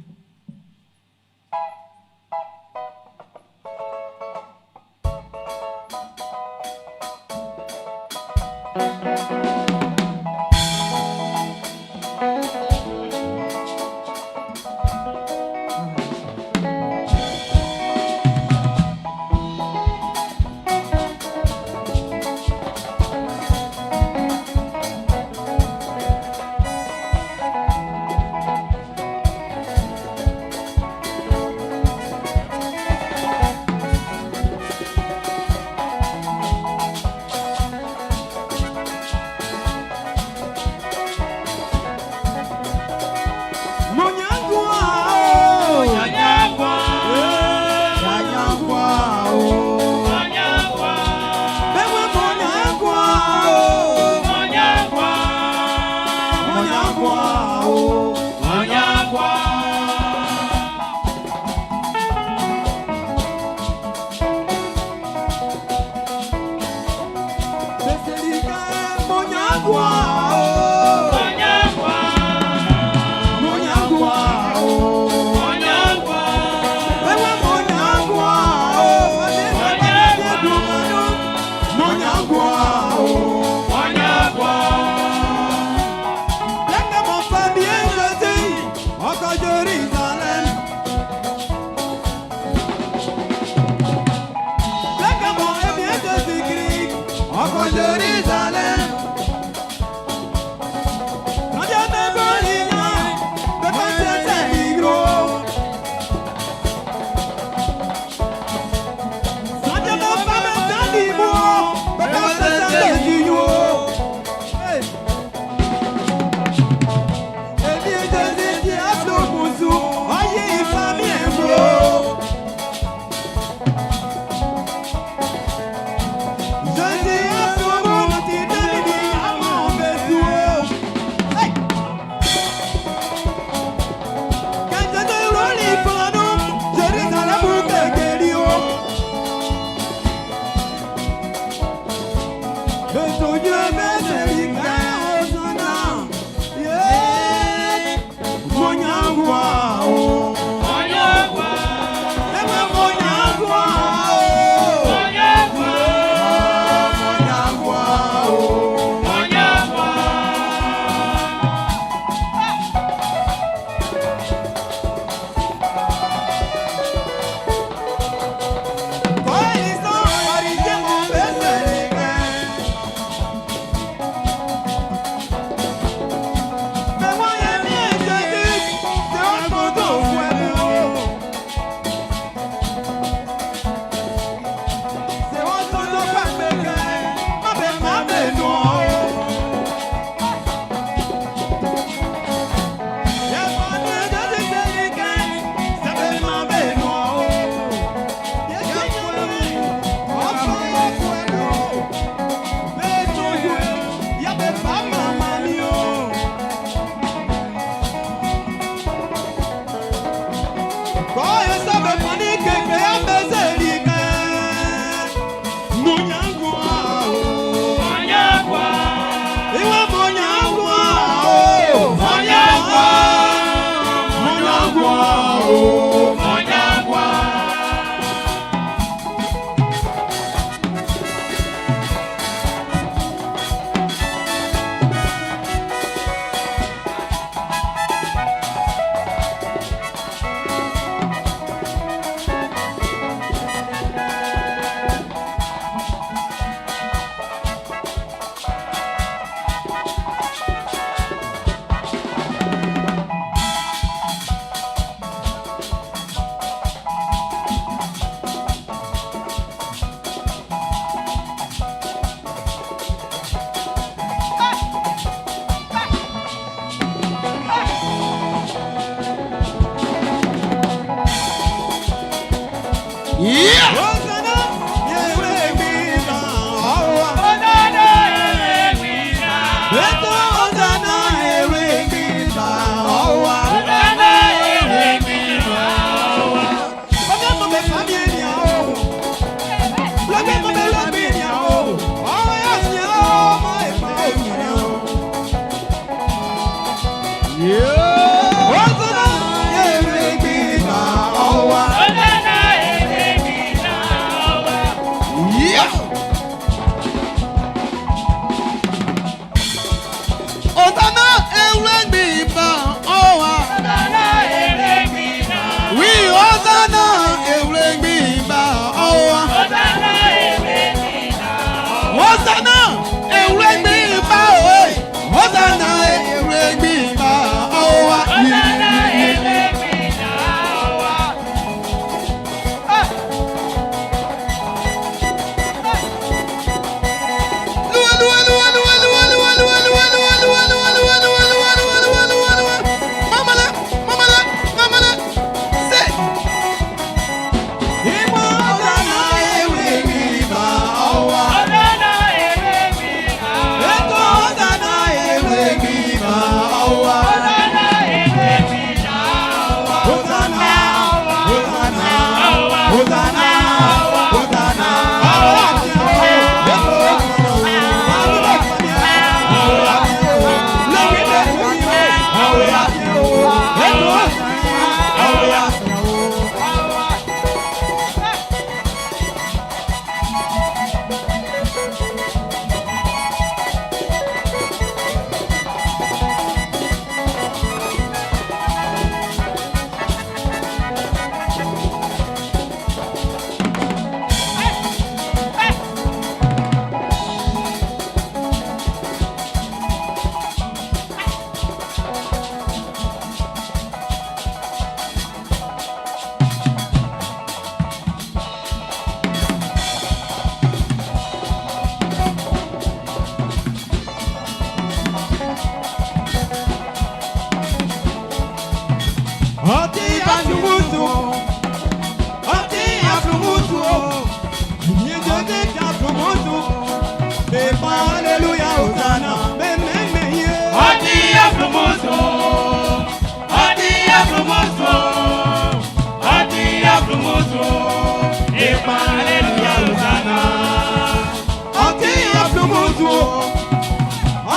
aflumuzu.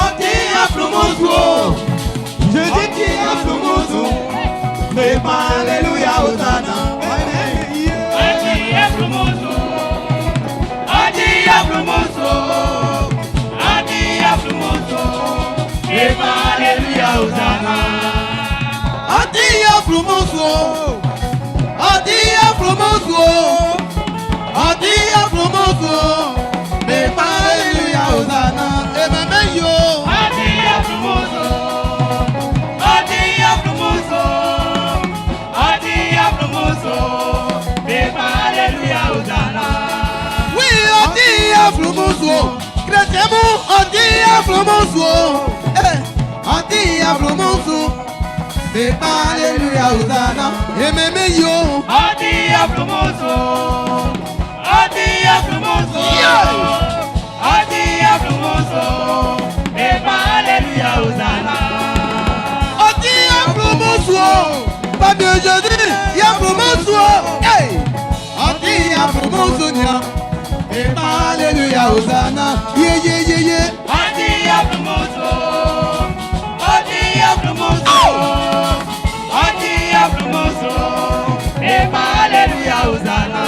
Ɔdi aflumuzu. Jésus ti aflumuzu. Bema alléluia Hosanna. Ɔdi aflumuzu. Ɔdi aflumuzu. Ɔdi aflumuzu. Bema alléluia Hosanna. Ɔdi aflumuzu. Ɔdi aflumuzu. Ɔdi aflumuzu. Bema alléluia Hosanna. Ememe yo. Ɔdi aflumuzu. Ɔdi aflumuzu. Ɔdi aflumuzu. Bema alléluia Hosanna. Oui, ɔdi aflumuzu. Chrétien mu ɔdi aflumuzu. Eh, ɔdi aflumuzu. Bema alléluia Hosanna. Ememe yo. Ɔdi aflumuzu. Ɔdi aflumuzu. Ɔdi aflumuzu. Bema alléluia Hosanna. Ɔdi aflumuzu. Fabio Jésus, aflumuzu. Hey! Ɔdi aflumuzu nia. Bema alléluia Hosanna. Ye ye ye ye. Ɔdi aflumuzu. Ɔdi aflumuzu. Ɔdi aflumuzu. Bema alléluia Hosanna.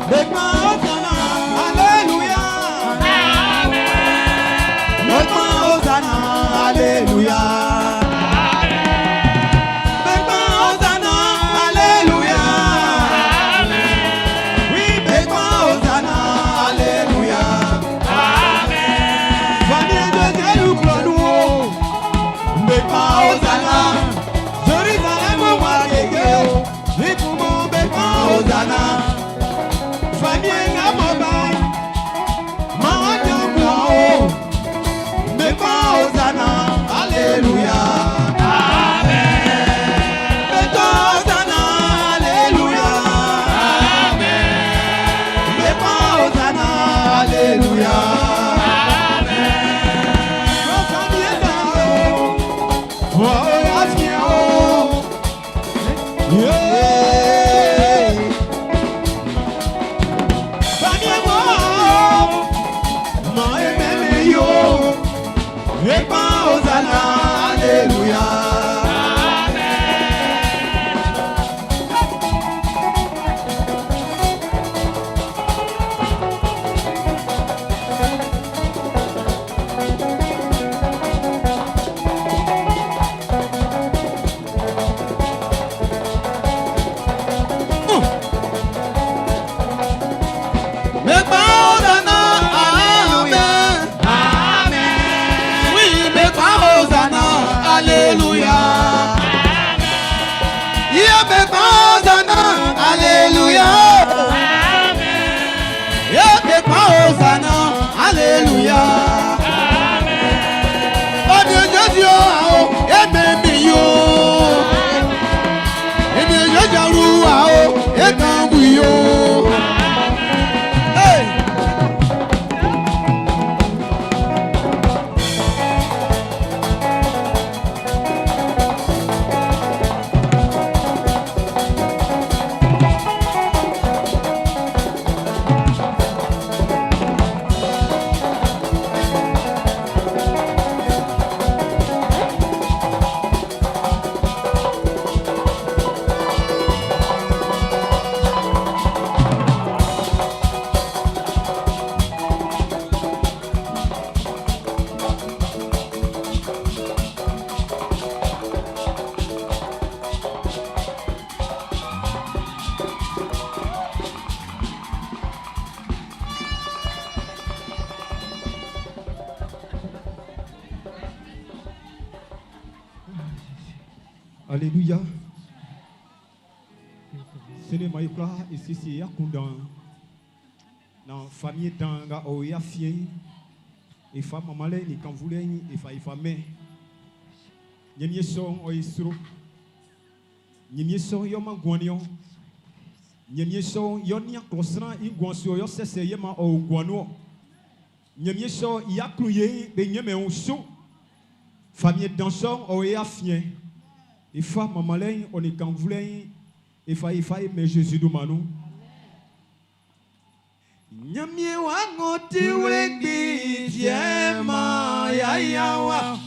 Bema Hosanna, alléluia. Bema Hosanna, alléluia. Bema Hosanna, alléluia. Oui, Bema Hosanna, alléluia. Famille de Dieu, nous Bema Hosanna. Jérusalem, moi, Gégé. Oui, pour mon Bema Hosanna. Famille nga mobile. Mawa Bema Hosanna, alléluia. Bema Hosanna, alléluia. Bema Hosanna, alléluia. Oh, oh, yeah. Famille moi, ma ememe yo. Bema Hosanna, alléluia. Bema Hosanna, amen. Oui, Bema Hosanna, alléluia. Yeah, Bema Hosanna, alléluia. Yeah, Bema Hosanna, alléluia. Oh, Dieu, Dieu, oh, eh, mi yo. Eh, mi yo, yo, oh, eh, kan yo. Hey! Alléluia. Sele ma ikla isisi ya kundan. Na famille danga o ya fie. Ifa mamale ni kanvule ifa ifa me. Nyemie so o isro. Nyemie so yo ma guanio. Nyemie so yo ni aklosran i guanso yo sese ye ma o guano. Nyemie so ya kluye be nyeme o so. Famille danseur o ya fie. Ifa mamale o ni kanvule ifa ifa me Jésus do manu. Nyamie wa ngoti wlegbi tiema ya ya wa.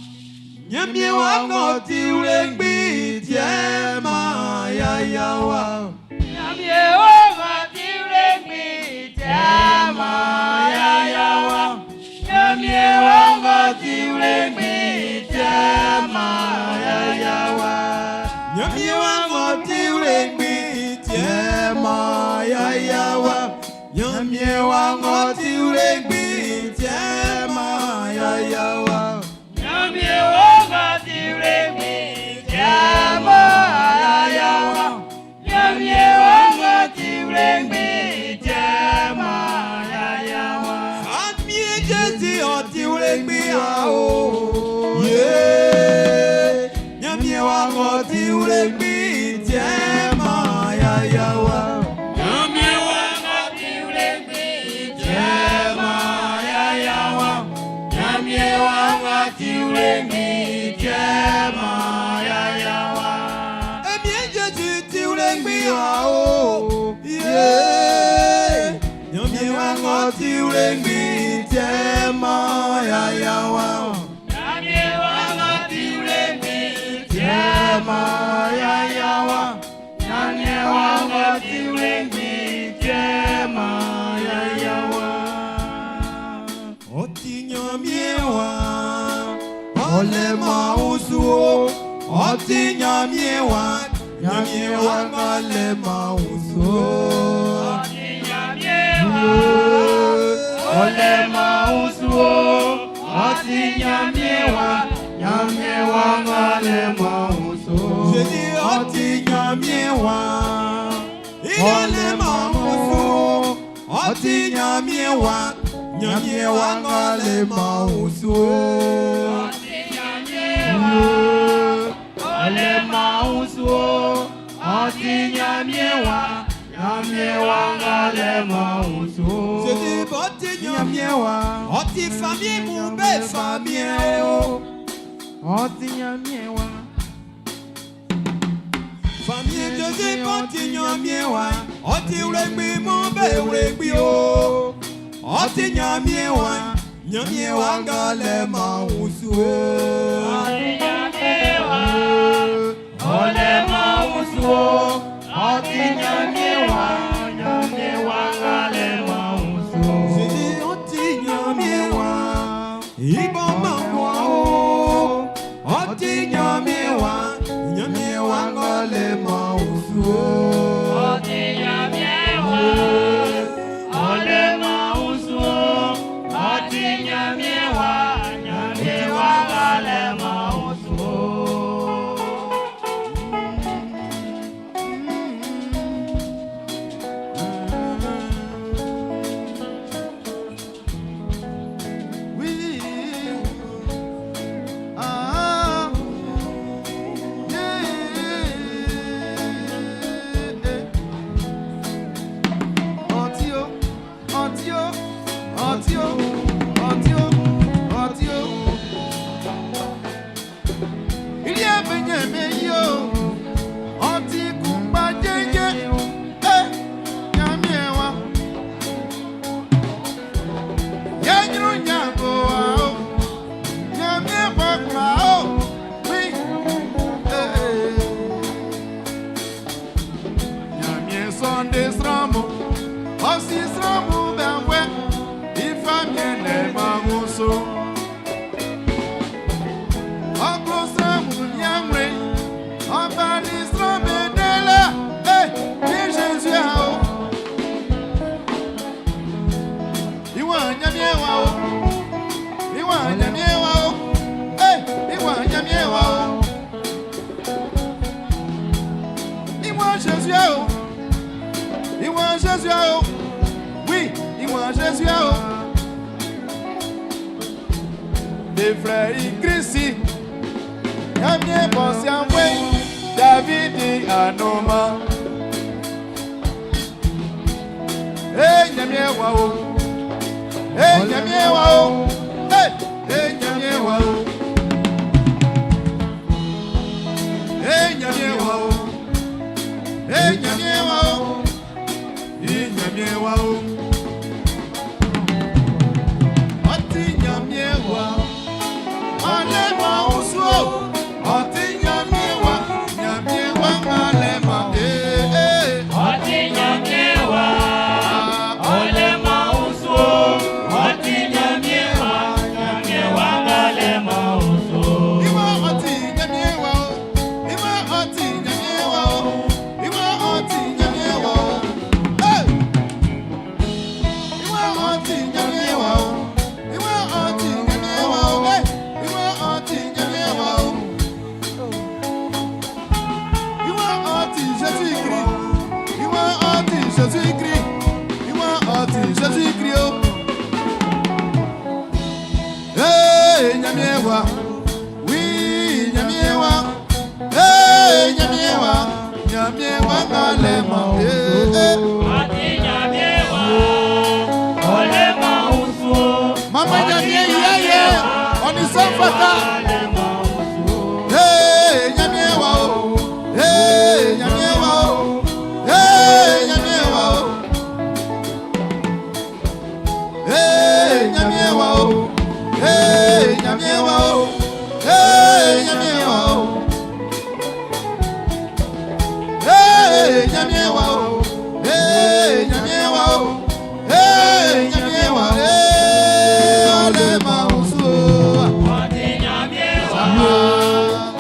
Nyamie wa ngoti wlegbi tiema ya ya wa. Nyamie wa ngoti wlegbi tiema ya ya wa. Nyamie wa ngoti wlegbi tiema ya ya wa. Nyamie wa ngoti wlegbi tiema ya ya wa. Nyamie wa ngoti wlegbi tiema ya ya wa. Nyamie wa ngoti wlegbi tiema ya ya wa. Nyamie wa ngoti wlegbi tiema ya ya wa. Famille Jésus oti wlegbi a o. Yeah. Nyamie wa ngoti wlegbi tiema ya ya wa. Nyamie wa ngoti wlegbi tiema ya ya wa. Nyamie wa ngoti wlegbi tiema ya ya wa. Emie Jésus ti wlegbi a o. Yeah. Nyamie wa ngoti wlegbi tiema ya ya wa. Nyamie wa ngoti wlegbi tiema ya ya wa. Nyamie wa ngoti wlegbi tiema ya ya wa. Oti nyamie wa, ole ma usuo. Oti nyamie wa, nyamie wa ngale ma usuo. Oti nyamie wa, ole ma usuo. Oti nyamie wa, nyamie wa ngale ma usuo. Je dis oti nyamie wa, ile ma usuo. Oti nyamie wa, nyamie wa ngale ma usuo. Oti nyamie wa, ole ma usuo. Oti nyamie wa, nyamie wa ngale ma usuo. Je dis oti nyamie wa, oti famille mumbe famille o. Oti nyamie wa. Famille Jésus oti nyamie wa, oti wlegbi mumbe wlegbi o. Oti nyamie wa, nyamie wa ngale ma usuo. Oti nyamie wa, ole ma usuo. Oti nyamie wa, nyamie wa ngale ma usuo. Je dis oti nyamie wa, ibo ma wa o. Oti nyamie wa, nyamie wa ngale ma usuo. Oti nyamie wa, ole ma usuo. Oti nyamie wa, nyamie wa ngale ma usuo. Oui. Ah. Yeah. Antio, antio, antio, antio, antio. Il y a benye yo, anti kumba jeje, eh, nyamie wa. Yenyuru nyango wa o, nyamie wa kwa o, oui, eh, eh. Nyamie sonde sramo, osi sramo benwe, ifamie le manguso. Ọkọ sramo nyamre, ọba ni srame dele, eh, ni Jésus a o. Ìwọ̀n nyamie wa o, ìwọ̀n nyamie wa o, eh, ìwọ̀n nyamie wa o. Ìwọ̀n Jésus a o. Jésus o. Be flɛ i Krisi. Ɲanmiɛn b'ɔ si anwɛn, Davidi anunman. E Ɲanmiɛn wa o. E Ɲanmiɛn wa o. E e Ɲanmiɛn wa o. E Ɲanmiɛn wa o. E Ɲanmiɛn wa o. I Ɲanmiɛn wa o. Ɔ ti Ɲanmiɛn wa. Ɔ leman wunsu o. Ɔ ti Ɲanmiɛn wa. Ɲanmiɛn wa ɔ leman ee ee. Ɔ ti Ɲanmiɛn wa, ɔ leman wunsu o. Ɔ ti Ɲanmiɛn wa, Ɲanmiɛn wa ɔ leman wunsu o. Iwa ɔ ti Ɲanmiɛn wa o. Iwa ɔ ti Ɲanmiɛn wa o. Iwa ɔ ti Ɲanmiɛn wa o. Hey! Iwa ɔ ti Ɲanmiɛn wa o. Iwa ɔ ti Ɲanmiɛn wa o. Hey! Iwa ɔ ti Ɲanmiɛn wa o. Iwa ɔ ti Jésus-Christ. Iwa ɔ ti Jésus-Christ. Iwa ɔ ti Jésus-Christ o. Hey, Ɲanmiɛn wa. Oui, Ɲanmiɛn wa. Hey, Ɲanmiɛn wa. Ɲanmiɛn wa ɔ leman. Hey, hey. Ɔ ti Ɲanmiɛn wa, ɔ leman wunsu o. Mama Ɔ ti Ɲanmiɛn yɛ yɛ. Ɲanmiɛn wa, Ɔ nin sɔ fata. ɔ leman wunsu o. Hey, Ɲanmiɛn wa o. Hey, Ɲanmiɛn wa o. Hey, Ɲanmiɛn wa o. Hey, Ɲanmiɛn wa o. Hey, Ɲanmiɛn wa o. Hey, Ɲanmiɛn wa o. Hey, Ɲanmiɛn wa o. Hey, Ɲanmiɛn wa o. Hey, Ɲanmiɛn wa. Hey, ɔ leman wunsu o. Ɔ ti Ɲanmiɛn wa,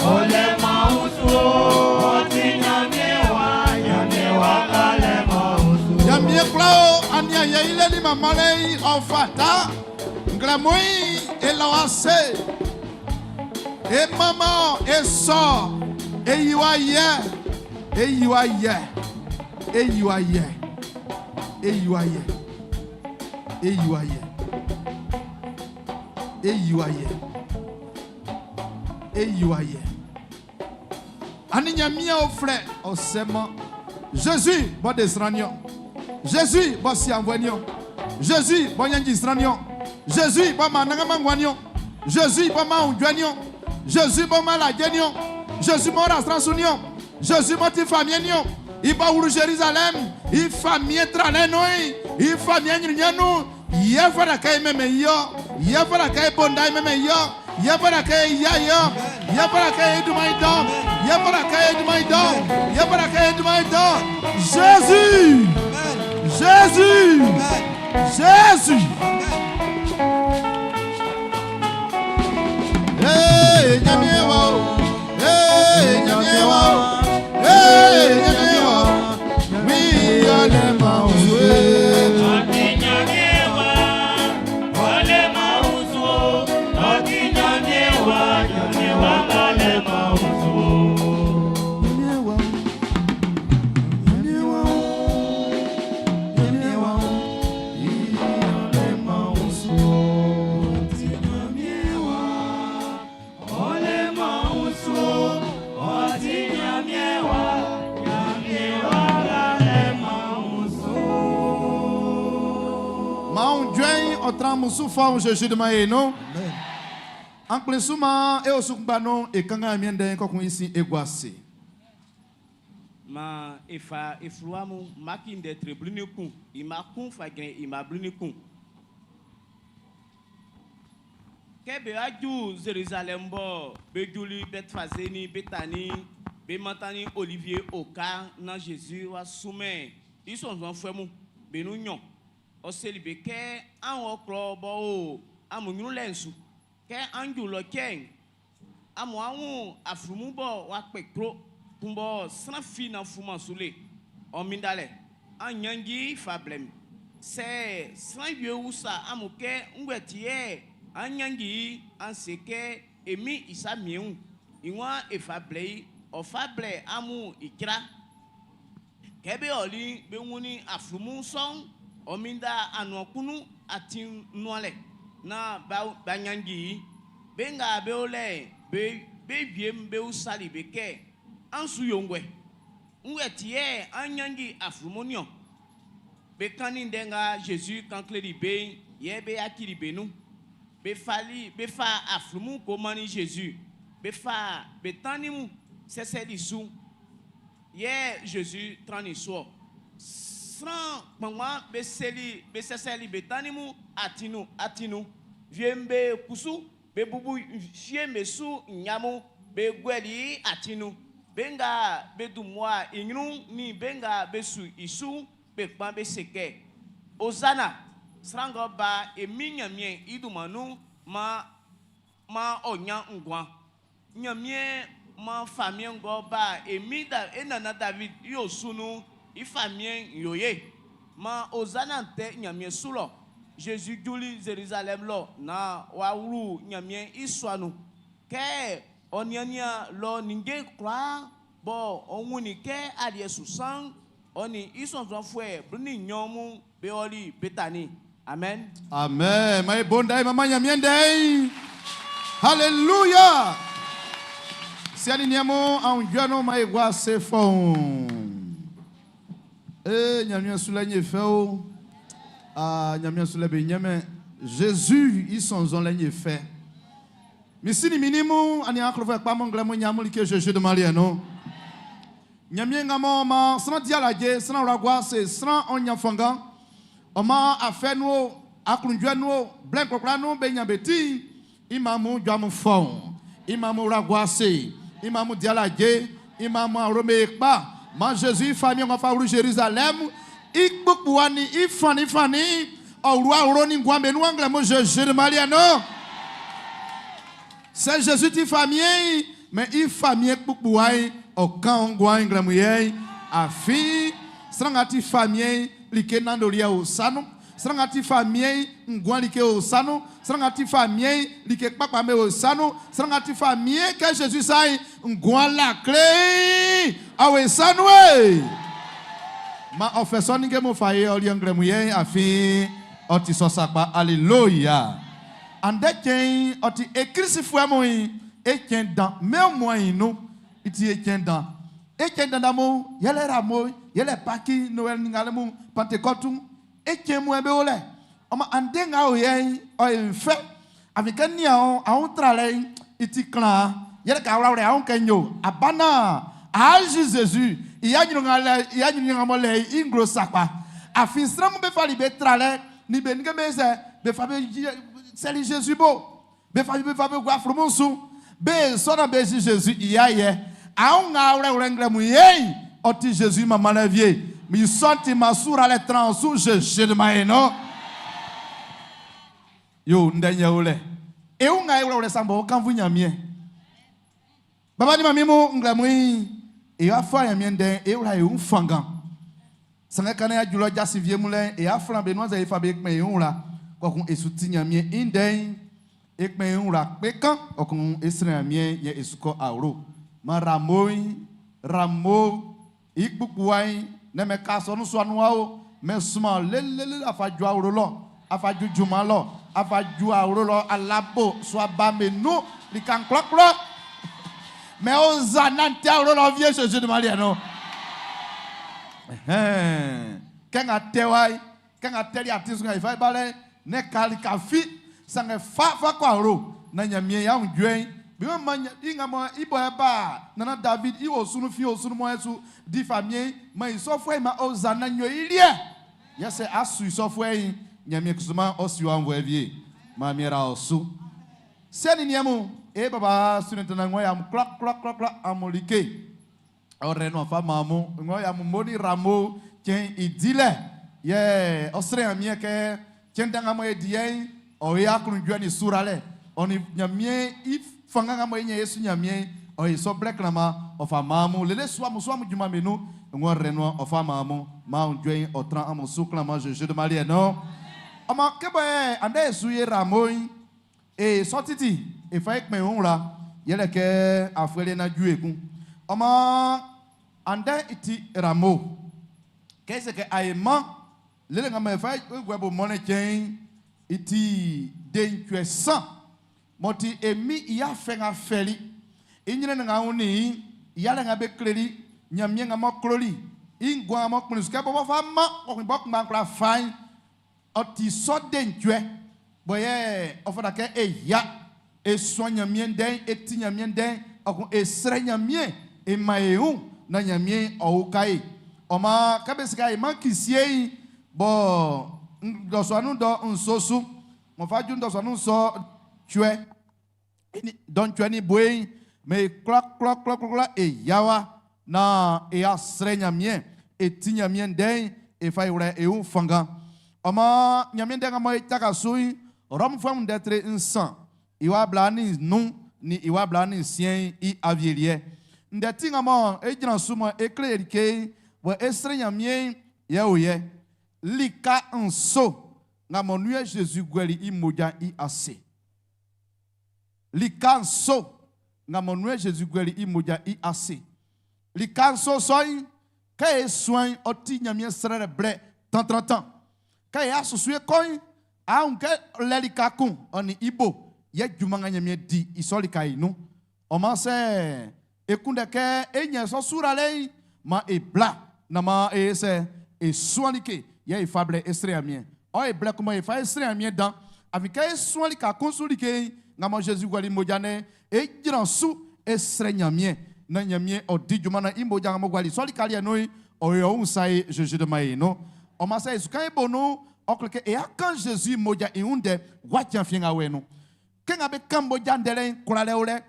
ɔ leman wunsu o. Ɔ ti Ɲanmiɛn wa, Ɲanmiɛn wa ɔ leman wunsu o. Ɲanmiɛn kwla o aniaan yɛ ile ni manmanlɛ ɔ fata nglɛmun e la wa se e manman e sɔ e yi wa yɛ e yi wa yɛ e yi wa yɛ e yi wa yɛ e yi wa yɛ e yi wa yɛ e yi wa yɛ ani Ɲanmiɛn o flɛ ɔ sɛman Jésus b'ɔ de sran niɔn. Jésus b'ɔ si anvɔɛ niɔn. Jésus b'ɔ ɲɛji sran niɔn. Jésus b'ɔ man anannganman nguan niɔn. Jésus b'ɔ man aunjuɛ niɔn. Jésus b'ɔ man alaje niɔn. Jésus m'ɔ ra sran su niɔn. Jésus m'ɔ ti famiɛn niɔn. I b'ɔ wlu Jérusalem. I famiɛn tralɛ nun. I famiɛn ɲrunɲan nun. Yɛ fata kɛ e mɛnmɛn i yɔ. Yɛ fata kɛ e bo nda e mɛnmɛn i yɔ. Yɛ fata kɛ e ya yɔ. Yɛ fata kɛ e dunman i dɔn. Yɛ fata kɛ e dunman i dɔn. Yɛ fata kɛ e dunman i dɔn. Jésus. Jésus. Jésus. Hey, Ɲanmiɛn wa o. Hey, Ɲanmiɛn wa o. Hey, Ɲanmiɛn wa o. Oui, ɔ leman wunsu e. Ɔ ti Ɲanmiɛn wa, ɔ leman wunsu o. Ɔ ti Ɲanmiɛn wa, Ɲanmiɛn wa ɔ leman wunsu o. Ɲanmiɛn wa o. Ɲanmiɛn wa o. Ɲanmiɛn wa o. I ɔ leman wunsu o. Ɔ ti Ɲanmiɛn wa, ɔ leman wunsu o. Ɔ ti Ɲanmiɛn wa, Ɲanmiɛn wa ɔ leman wunsu o. Maan aunjuɛ'n ɔ tran amun su fɔun Jésus dunman ye nun. An kplin su maan e osu kunngba nun e kanngan Ɲanmiɛn ndɛ'n kɔkun i sin e gua ase. Ma e fa e fluwa mun Maki ndɛ tre 11 i mma 1 fa jrɛn i mma 11. Kɛ be wa ju Zerizalɛm bɔ be juli Bɛtfaze ni Betani, be mantannin Olivier oka'n nan Jésus wa sunmɛn i sɔnnzɔnfuɛ mun be nun nnyɔn. Ɔ seli be kɛ, An wɔ klɔ b'ɔ o amun nyrun lɛ'n su. Kɛ an ju lɔ cɛ'n, amun a wun aflunmun bɔ w'a kpɛ cro kun bɔ sran fi na fuman su le. Ɔ minnda lɛ, an ɲannji fa blɛ min. Sɛ sran wie usa amun kɛ ngue ti yɛ an ɲannji, an se kɛ e Min'n i sa miɛn wun. I waan e fa blɛ i, ɔ fa blɛ amun icra. Kɛ be ɔli'n, be wunnin aflunmun sɔ'n Ɔ minda anuan kun nun atin nuan lɛ naan b'a ɲannji i. Be nga be o lɛ'n, be wie'm be usali be kɛ: “An su yo ngue? Ngue ti yɛ an ɲannji aflunmun'n niɔn?” Be kannin ndɛ nga Zezi kan kleli be'n, yɛ be yacili be nun. Be fali be fa aflunmun'n ko mannin Zezi. Be fa be tannin mun sɛsɛli su. Yɛ Zezi trannin su-ɔ. Sran kpanngban be seli be sɛsɛli be tannin mun atin nun atin nun. Wie'm be kusu be bubu fie'm be su nɲa mun be guɛli i atin nun. Be nga be dun mmua i ɲrun'n nin be nga be su i su'n be kpan be se kɛ: “Ozana! Sran ng'ɔ ba e Min Ɲanmiɛn i dunman nun'n, maan ɔ ɲan nguan. Ɲanmiɛn maan famiɛn ng'ɔ ba e Min e nannan Davidi i osu nun'n, i famiɛn'n yo ye. Maan Ozana tɛ Ɲanmiɛn su lɔ.” Zezi juli Zerizalɛmu lɔ naan w'a wlu Ɲanmiɛn i sua nun. Kɛ ɔ niannian lɔ ninnge kwlaa bɔ ɔ wunnin kɛ aliɛ su san'n, ɔ nin i sɔnnzɔnfuɛ 12 mun be ɔli Betani. Amen. Amen. Maan e bo ndɛ manman Ɲanmiɛn ndɛ'n. Alléluia. Siɛ nin niɛn mun, aunjuɛ nun maan e gua ase fɔun. Ee, Ɲanmiɛn sulɛ'n ye fɛ o. Ah, Ɲanmiɛn sulɛ be ɲɛnmɛn. Jésus i sɔnnzɔnlɛ'n ye fɛ. Mi si nin mi nin mun, aniaan klofuɛ kpa mun, nglɛmun ɲanmun like Jésus dunman liɛ nun. Ɲanmiɛn nga mɔ maan sran di alaje, sran wla gua ase, sran ɔ ɲan fanngan, ɔ maan afɛ nun o, aklunjuɛ nun o, blɛ kwlakwla nun be ɲan be ti'n, i maan amun jɔ amun fɔun, i maan amun wla gua ase, i maan amun di alaje, i maan amun awlo'n be ye kpa. Maan Zezi i famiɛn ng'ɔ fa wlu Zerizalɛmu i kpukpuwa nin i fanninfannin'n, ɔ wlu awlo nin nguan be nun nglɛmun Zezi dunman liɛ nun. Sɛ Zezi ti famiɛn'n, mɛn i famiɛn kpukpuwa'n, ɔ kan ɔ nguan'n nglɛmun yɛ'n. Afin sran nga ti famiɛn'n, like nanndoliɛ o sa nun. Sran nga ti famiɛn'n, nguan like o sa nun. Sran nga ti famiɛn'n, like kpakpa be o sa nun. Sran nga ti famiɛn kɛ Zezi sa'n, nguan lakle'n ɔ o i sa nun e. Maan ɔ fɛ sɔ ninnge mun fa ye ɔ liɛ nglɛmun yɛ'n, afin ɔ ti sɔ sakpa. Aleluya! Andɛ cɛn'n, ɔ ti e Klisifuɛ mun e cɛn dan mɛn wunmuan'n i nun. I ti e cɛn dan. E cɛn dandan mun yɛlɛ Ramo, yɛlɛ Paki, Noɛli nin ngalɛ mun, Pantekɔtu. E cɛn mun be o lɛ. Ɔ maan andɛ nga o yɛ'n, ɔ e fɛ. Afin kɛ nian ɔ, awun tralɛ'n i ti klan. Yɛlɛ kɛ awlawlɛ awun kɛ nyo. Abana, azi Zezi, i aɲrunɲan m'ɔ lɛ i nglo sakpa. Afin sran mun be fali be tralɛ nin be ninnge be sɛ be fa be sɛli Zezi bo. Be fa be fa be gua aflunmun'n su. Be sɔ naan be si Zezi i ayɛ. Awun nga awlɛwlɛ nglɛmun yɛ'n, ɔ ti Zezi i manmanlɛ wie. I sɔ'n ti maan suralɛ tran ɔ su Zezi man e no. Yo, ndɛ yɛ o lɛ. E wun nga e wlɛwlɛ sa bɔ kannvu Ɲanmiɛn. Baba nin manmin mun, nglɛmun yi, e wá fa Ɲanmiɛn ndɛ'n e wla e wun fanngan. Sanngɛ ka naan y'a ju lɔ jasin wie mun lɛ'n, e aflan be nuan sɛ e fa be kpɛn e wun wla, kpɔkun e su ti Ɲanmiɛn i ndɛ'n. E kpɛn e wun wla kpe kan, kpɔkun e srɛ Ɲanmiɛn yɛ e su kɔ awlo. Man Ramo'n, Ramo, i kpukpuwa'n, nɛ mɛ ka asɔnun sua nun wa o, mɛ sunman lelelele afa ju awlo lɔ, afa ju junman lɔ, afa ju awlo lɔ alabo sua ba'm be nun, lika'n kwlakwla. Mɛ o za nanti awlo lɔ vie Zezi dunman liɛ nun. Ɛhɛn. Kɛ nga tɛ wa, kɛ nga tɛli atin su nga ifa ibalɛ, nɛ ka lika fi, sanngɛ fa fa kɔ awlo, na Ɲanmiɛn i aunjuɛ'n, be ma man i nga mɔ i bɔ ba nana David i osu nun fi osu nun mɔ su di famiɛn'n, man i sɔfuɛ'n man Ozana nyo i liɛ. Yɛ sɛ a su i sɔfuɛ'n, Ɲanmiɛn kusu man ɔ si ɔ aunnvuɛ wie. Man miɛra ɔ su. Siɛ nin niɛn mun, e baba surintɛndan ng'ɔ yɛ amun kwlakwlakwlakwla amun like. Ɔ rɛ nuan fa man amun. Ng'ɔ yɛ amun mo ni ramo cɛn'n i dilɛ. Yɛ ɔ srɛ Ɲanmiɛn kɛ cɛn dan nga mɔ e di yɛ'n, ɔ ye aklunjuɛ nin suralɛ, ɔ nin Ɲanmiɛn i fanngan nga mɔ e ɲɛn i su Ɲanmiɛn'n, ɔ ye sɔ blɛ klanman ɔ fa man amun. Lele su amun su amun junman be nun. Ng'ɔ rɛ nuan ɔ fa man amun. Maan aunjuɛ'n ɔ tran amun su klanman Zezi dunman liɛ nun. Ɔ maan, kɛ bɔ andɛ e su ye ramo'n, E sɔ titi e fa e kpɛn e wun wla, yɛlɛ kɛ afuɛ liɛ'n á jú ekun. Ɔ maan andɛ i ti Ramo. Kɛ e se kɛ ainman, Lele nga mɔ e fa e guɛ bo mɔnnɛn cɛn'n, i ti dencɔɛ san. M'ɔ ti e Min i afɛ nga fɛli, i ɲrɛnnɛn nga wunnin i'n, i yalɛ nga be kleli, Ɲanmiɛn nga m'ɔ kloli, i nguan nga m'ɔ kplinnin su kɛ bɔbɔ fa man, kpɔkun i bɔ kunngba'n kwla fa'n, ɔ ti sɔ dencɔɛ. Bɔ yɛ ɔ fata kɛ e yia, e suan Ɲanmiɛn ndɛ'n, e ti Ɲanmiɛn ndɛ'n, ɔkun e srɛ Ɲanmiɛn, e man e wun, na Ɲanmiɛn ɔ uka e. Ɔ maan, kɛ be se kɛ e man Kisie'n, bɔ dɔsua nun dɔ nso su, ng'ɔ fa ju dɔsua nun sɔ cuɛ, dɔ cuɛ ni bue'n, mɛ e kwla kwla kwla kwla e yawa na e asrɛ Ɲanmiɛn, e ti Ɲanmiɛn ndɛ'n, e fa e wlɛ e wun fanngan. Ɔ maan Ɲanmiɛn ndɛ nga mɔ e taka su'n, Rɔmfuɛ'm ndɛ tre nsan, i wa bla nin nnun nin i wa bla nin nsiɛn'n i awieliɛ. Ndɛ ti nga mɔ e jran su mɔ e kle e like'n, bɔ e srɛ Ɲanmiɛn'n, yɛ o yɛ. Lika nso nga mɔ nun yɛ Zezi guɛli i mmoja'n i ase. Lika nso nga mɔ nun yɛ Zezi guɛli i mmoja'n i ase. Lika nso sɔ'n, kɛ e suan'n, ɔ ti Ɲanmiɛn srɛlɛ blɛ tantrantan. Kɛ e asusu e kɔ'n, a wun kɛ lɛ lika kun ɔ nin i bo yɛ junman nga Ɲanmiɛn di i sɔ lika i nun. Ɔ maan sɛ e kunndɛ kɛ e ɲɛn sɔ suralɛ'n, maan e bla naan maan e sɛ e suan like yɛ e fa blɛ e srɛ Ɲanmiɛn. Ɔ e blɛ kun mɔ e fa e srɛ Ɲanmiɛn dan. Afin kɛ e suan lika kun su like'n, nga mɔ Zezi guali mmoja nɛ'n, e jran su e srɛ Ɲanmiɛn naan Ɲanmiɛn ɔ di junman naan i mmoja nga m'ɔ guali sɔ lika liɛ nun'n, ɔ yo wun sa ye Zezi de man e nun. Ɔ maan sɛ e su kan e bo nun'n, ɔ kle kɛ e a kan Zezi mmoja i wun ndɛ gua cɛn afiɛn nga wɛ nun. Kɛ nga be kan mmoja ndɛ lɛ'n, kwlalɛ o lɛ.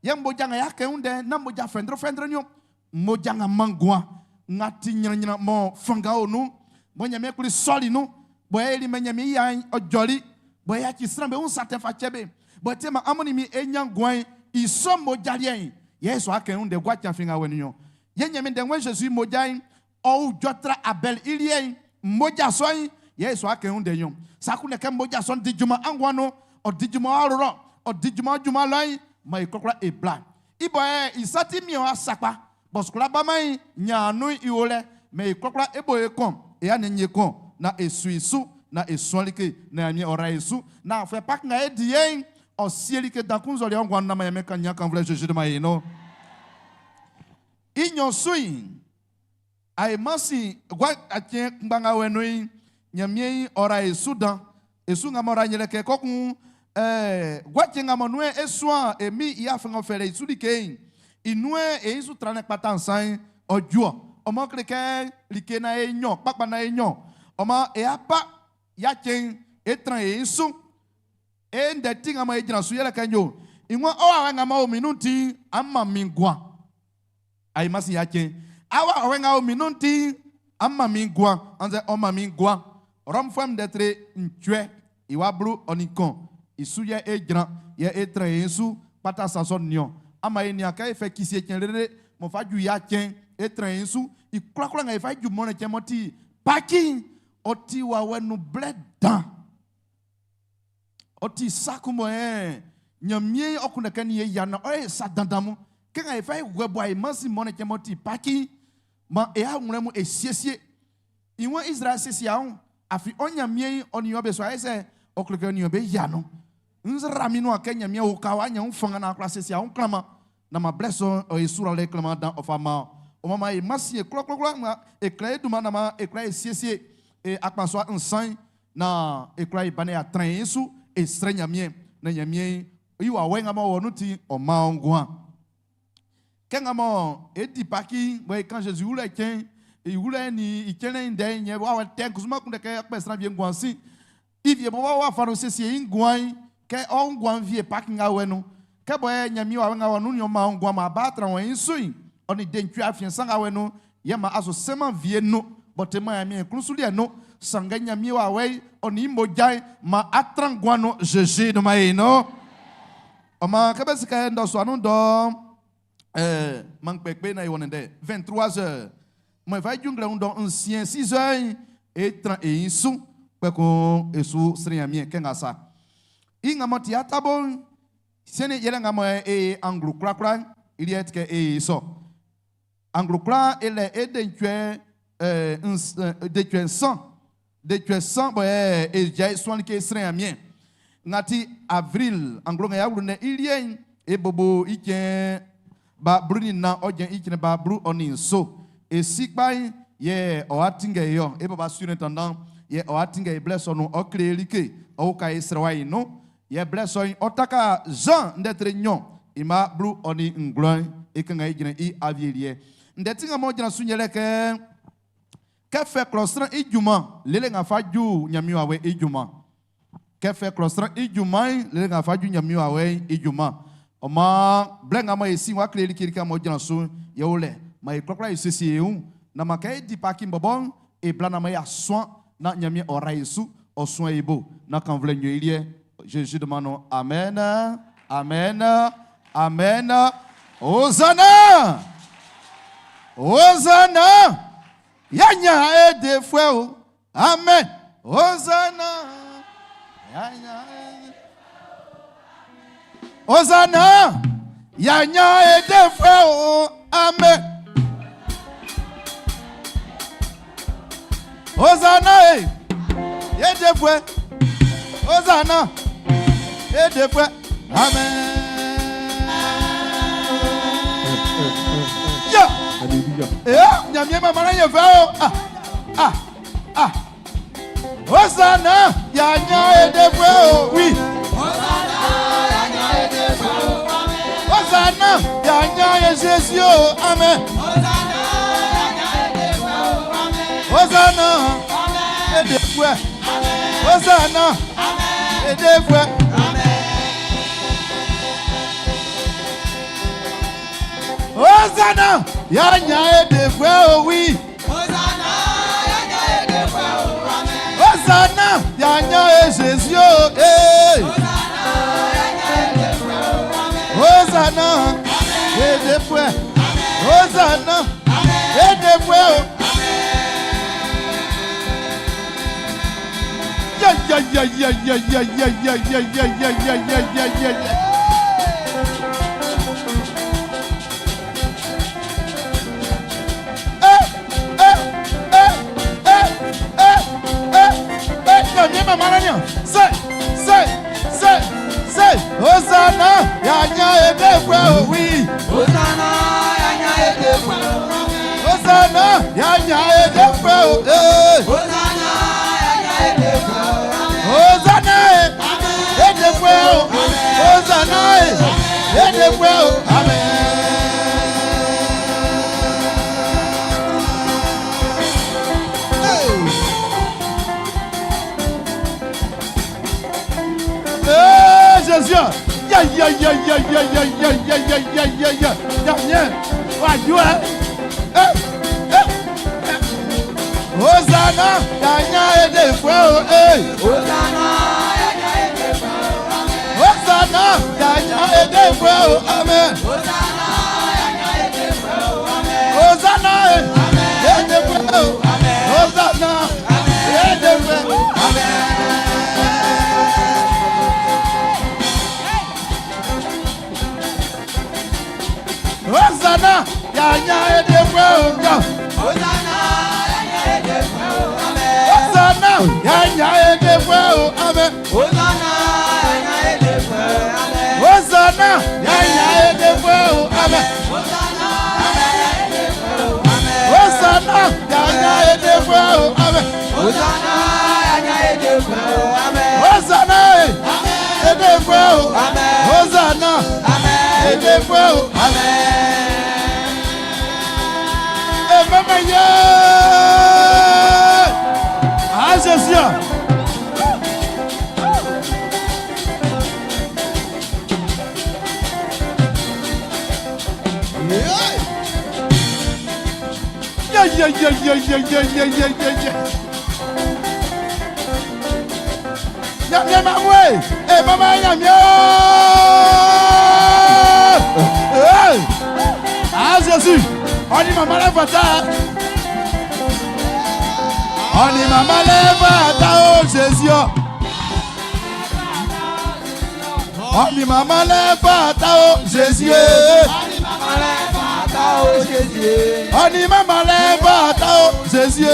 Yɛ mmoja nga y'a kɛn i wun ndɛ'n, nán mmoja fɛndrɛfɛndrɛ niɔn. Mmoja nga man nguan, nga ti ɲrɛnɲrɛn mɔ fanngan o nun'n, mɔ Ɲanmiɛn kpli sɔli nun, bɔ e li mɛn Ɲanmiɛn i ya'n ɔ jɔli, bɔ e yaci sran be wun sa tɛ fa cɛ be, bɔ e te man amun nin min e ɲan nguan'n, i sɔ mmoja liɛ'n, yɛ e su a kɛn i wun ndɛ gua cɛn afiɛn nga wɛ nun-ɔn. Yɛ Ɲanmiɛn ndɛ ng'ɔ Zezi mmoja'n, ɔ ujɔ tra Abɛl i liɛ'n, mmoja sɔ'n, yɛ e su a kɛn i wun ndɛ niɔn. Sa kun kɛ mmoja sɔ'n di junman anguan nun, ɔ di junman awlo lɔ, ɔ di junman junman lɔ'n, man e kwlakwla e bla. I bɔ ɛ i sa ti miɛn wa sakpa, bɔ sukula ba man i nyan nun i olɛ, mɛ e kwlakwla e bo e kɔn, e aniɛn ye kɔn, na e su i su, na e suan like, na Ɲanmiɛn ɔ ra e su, na afuɛ pak nga e di ye'n, ɔ sie like dan kun nzɔliɛ ɔ nguan nun na man Ɲanmiɛn kan nyan kanvlɛ Zezi de man e no. I nɲɔn su'n, aemansi gua acɛn kunngba nga wɛ nun'n, Ɲanmiɛn ɔ ra e su dan. E su nga m'ɔ ra yɛlɛ kɛ kɔkun ɛɛ gua cɛn nga mɔ nuen e suan e Min i afɛ ng'ɔ fɛlɛ i su like'n, i nuen e su tranlɛ kpata nsan'n, ɔ ju-ɔ. Ɔ maan ɔ kle kɛ like na e nɲɔn, kpakpa na e nɲɔn. Ɔ maan e apa ya cɛn'n, e tran e su. E ndɛ ti nga mɔ e jran su yɛlɛ kɛ n yo. I waan, Ɔ awɛ nga m'ɔ o min nun'n ti'n, an man min nguan. Ayi ma sin ya cɛn. Awa ɔwɛ nga o min nun'n ti'n, an man min nguan, annzɛ ɔ man min nguan. Rɔmfuɛ'm ndɛ tre ncuɛ i wa blu ɔ nin kɔn i su yɛ e jran, yɛ e trɛn e su kpata sa sɔ'n niɔn. An man e nian kɛ e fɛ Kisie cɛn lele m'ɔ fa ju ya cɛn'n, e trɛn e su. I kwlakwla nga e fa ju mɔnnɛn cɛn m'ɔ ti Paki'n, ɔ ti wawɛ nun blɛ dan. Ɔ ti sa kun mɔ ɛɛ Ɲanmiɛn ɔ kunndɛ kɛ nin e ya na ɔ e sa dandan mun. Kɛ nga e fa e wɛ bɔ a e mansin mɔnnɛn cɛn m'ɔ ti Paki'n, man e awlɛn mun e siesie. I waan Izraɛl siesie aun, afin ɔ Nyanmiɛn'n ɔ nin wɔ be sua sɛ, ɔ kle kɛ ɔ nin wɔ be yia nun. N sra min nuan kɛ Nyanmiɛn uka wɔ a nyan wun fanngan nan a kwla siesie aun klanman, nan man blɛ sɔ'n ɔ e suralɛ klanman dan ɔ fa man ɔ. Ɔ man man e ma sie klɔklɔklɔ nga e klɛ e dunman nan man e kwla e siesie e akpasua nsan'n, nan e kwla e ba nan y'a tran e su e srɛ Nyanmiɛn, nan Nyanmiɛn i wawɛ nga m'ɔ wɔ nun ti'n ɔ man ɔ nguan. Kɛ nga mɔ e di Paki'n, mɔ e kan Zezi wulɛ cɛn'n, i wulɛ'n nin i cɛnlɛ'n i ndɛ'n, yɛ wawɛ tɛ'n kusu kunndɛ kɛ ɔ́ kpɛ́ sran wie nguan sin. I wie bɔbɔ w'a fa nun siesie i nguan'n, kɛ ɔ nguan'n wie Paki nga wɛ nun. Kɛ bɔ yɛ Ɲanmiɛn wawɛ nga wɔ nun'n ɔ man ɔ nguan mɔ a ba tran wɔ i su'n, ɔ nin dencue afiɛn sa nga wɛ nun'n, yɛ man a su seman vie nun, bɔ te man Ɲanmiɛn i klun su liɛ nun. Sanngɛ Ɲanmiɛn wawɛ'n, ɔ nin i mmoja'n, man a tran nguan nun Zezi dunman i nun. Ɔ maan kɛ be se kɛ nnɔsua nun dɔ man kpɛkpe na e wɔ ndɛ 23 heures mɔ e fa ju nglɛmun dɔ nsiɛn 6 heures e tran e ɲin su kpɛkun e su srɛ Ɲanmiɛn kɛ nga sa. I nga m'ɔ ti atabo'n, siɛn'n yɛlɛ nga mɔ e anglo kwlakwla'n i liɛ ti kɛ e sɔ. Anglo kwlaa e lɛ e dencɔɛ dencɔɛ nsan. De tue san bɔ yɛ e ja e suan like e srɛ Ɲanmiɛn. Nga ti avril anglo nga y'a wlu nun'n i liɛ'n, e bobo i cɛn ba 14, ɔ jɛn i cɛn ba 17. E si kpa'n yɛ ɔ a tinngɛ e ɔ. E baba surintendant yɛ ɔ a tinngɛ e blɛ sɔ nun, ɔ kle e like, ɔ uka e srɛwa i nun. Yɛ blɛ sɔ'n ɔ taka Zan ndɛ tre nɲɔn i mma 19 e kanngan e jrɛn i awieliɛ. Ndɛ ti nga m'ɔ jran su'n yɛlɛ kɛ, Kɛ fɛ klɔ sran i junman lele nga fa ju Ɲanmiɛn wawɛ'n i junman. Kɛ fɛ klɔ sran i junman'n lele nga fa ju Ɲanmiɛn wawɛ'n i junman. Ɔ maan, blɛ nga mɔ e Si'n wá klé e like lika m'ɔ jran su'n, yɛ o lɛ. Maan e kwlakwla e siesie e wun naan maan kɛ é dí Paki'n bɔbɔ'n, e bla naan maan y'a suan naan Ɲanmiɛn ɔ ra e su, ɔ suan e bo, naan kannvlɛ nɲɔn i liɛ. Zezi dunman nun. Amen. Amen. Amen. Hosanna! Hosanna! Y'a ɲan e defuɛ o. Amen. Hosanna! Y'a ɲan e Hosanna! Y'a ɲan e defuɛ o. Amen. Hosanna e! E defuɛ. Hosanna! E defuɛ. Amen. Ya! Alléluia. Eh, Ɲanmiɛn manmanlɛ yɛ fɛ o. Ah, ah, ah. Hosanna, y'a ɲan e defuɛ o. Oui. Hosanna, y'a ɲan e Jésus o. Amen. Hosanna, e defuɛ. Hosanna, e defuɛ. Hosanna, y'a ɲan e defuɛ o. Oui. Hosanna, y'a ɲan e Jésus o. Hey. Hosanna, e defuɛ. Hosanna, e defuɛ o. Yeah, yeah, yeah, yeah, yeah, yeah, yeah, yeah, yeah, yeah, yeah, yeah, yeah, yeah, yeah, yeah. Eh, eh, eh, eh, eh, eh, eh. Ɲanmiɛn manmanlɛ niɔn. Se, se, se, se. Hosanna, y'a ɲan e defuɛ o, oui. Hosanna, y'a ɲan e defuɛ o, eh. Hosanna, eh, e defuɛ o. Hosanna, eh, e defuɛ o. Amen. Hey. Eh, Jésus. Ya, ya, ya, ya, ya, ya, ya, ya, ya, ya, ya, ya. Ɲanmiɛn, w'a ju ɛ. Eh, eh, eh. Hosanna, y'a ɲan e defuɛ o, eh. Hosanna, y'a ɲan e defuɛ o, amen. Hosanna, eh, e defuɛ o. Hosanna, e defuɛ. Amen. Hosanna, y'a ɲan e defuɛ o, ya. Hosanna, y'a ɲan e defuɛ o, amen. Hosanna, y'a ɲan e defuɛ o, amen. Hosanna, y'a ɲan e defuɛ o, amen. Hosanna, eh, e defuɛ o. Hosanna, e defuɛ o. E mama ye. Ah, Jésus. Yeah, yeah, yeah, yeah, yeah, yeah, yeah, yeah, yeah, yeah. Ɲanmiɛn ma we, e mama Ɲanmiɛn. Hey! Ah Jésus, ɔ nin manmanlɛ fata. Ɔ nin manmanlɛ fata o Jésus. Ɔ nin manmanlɛ fata o Jésus. Ɔ nin manmanlɛ fata o Jésus.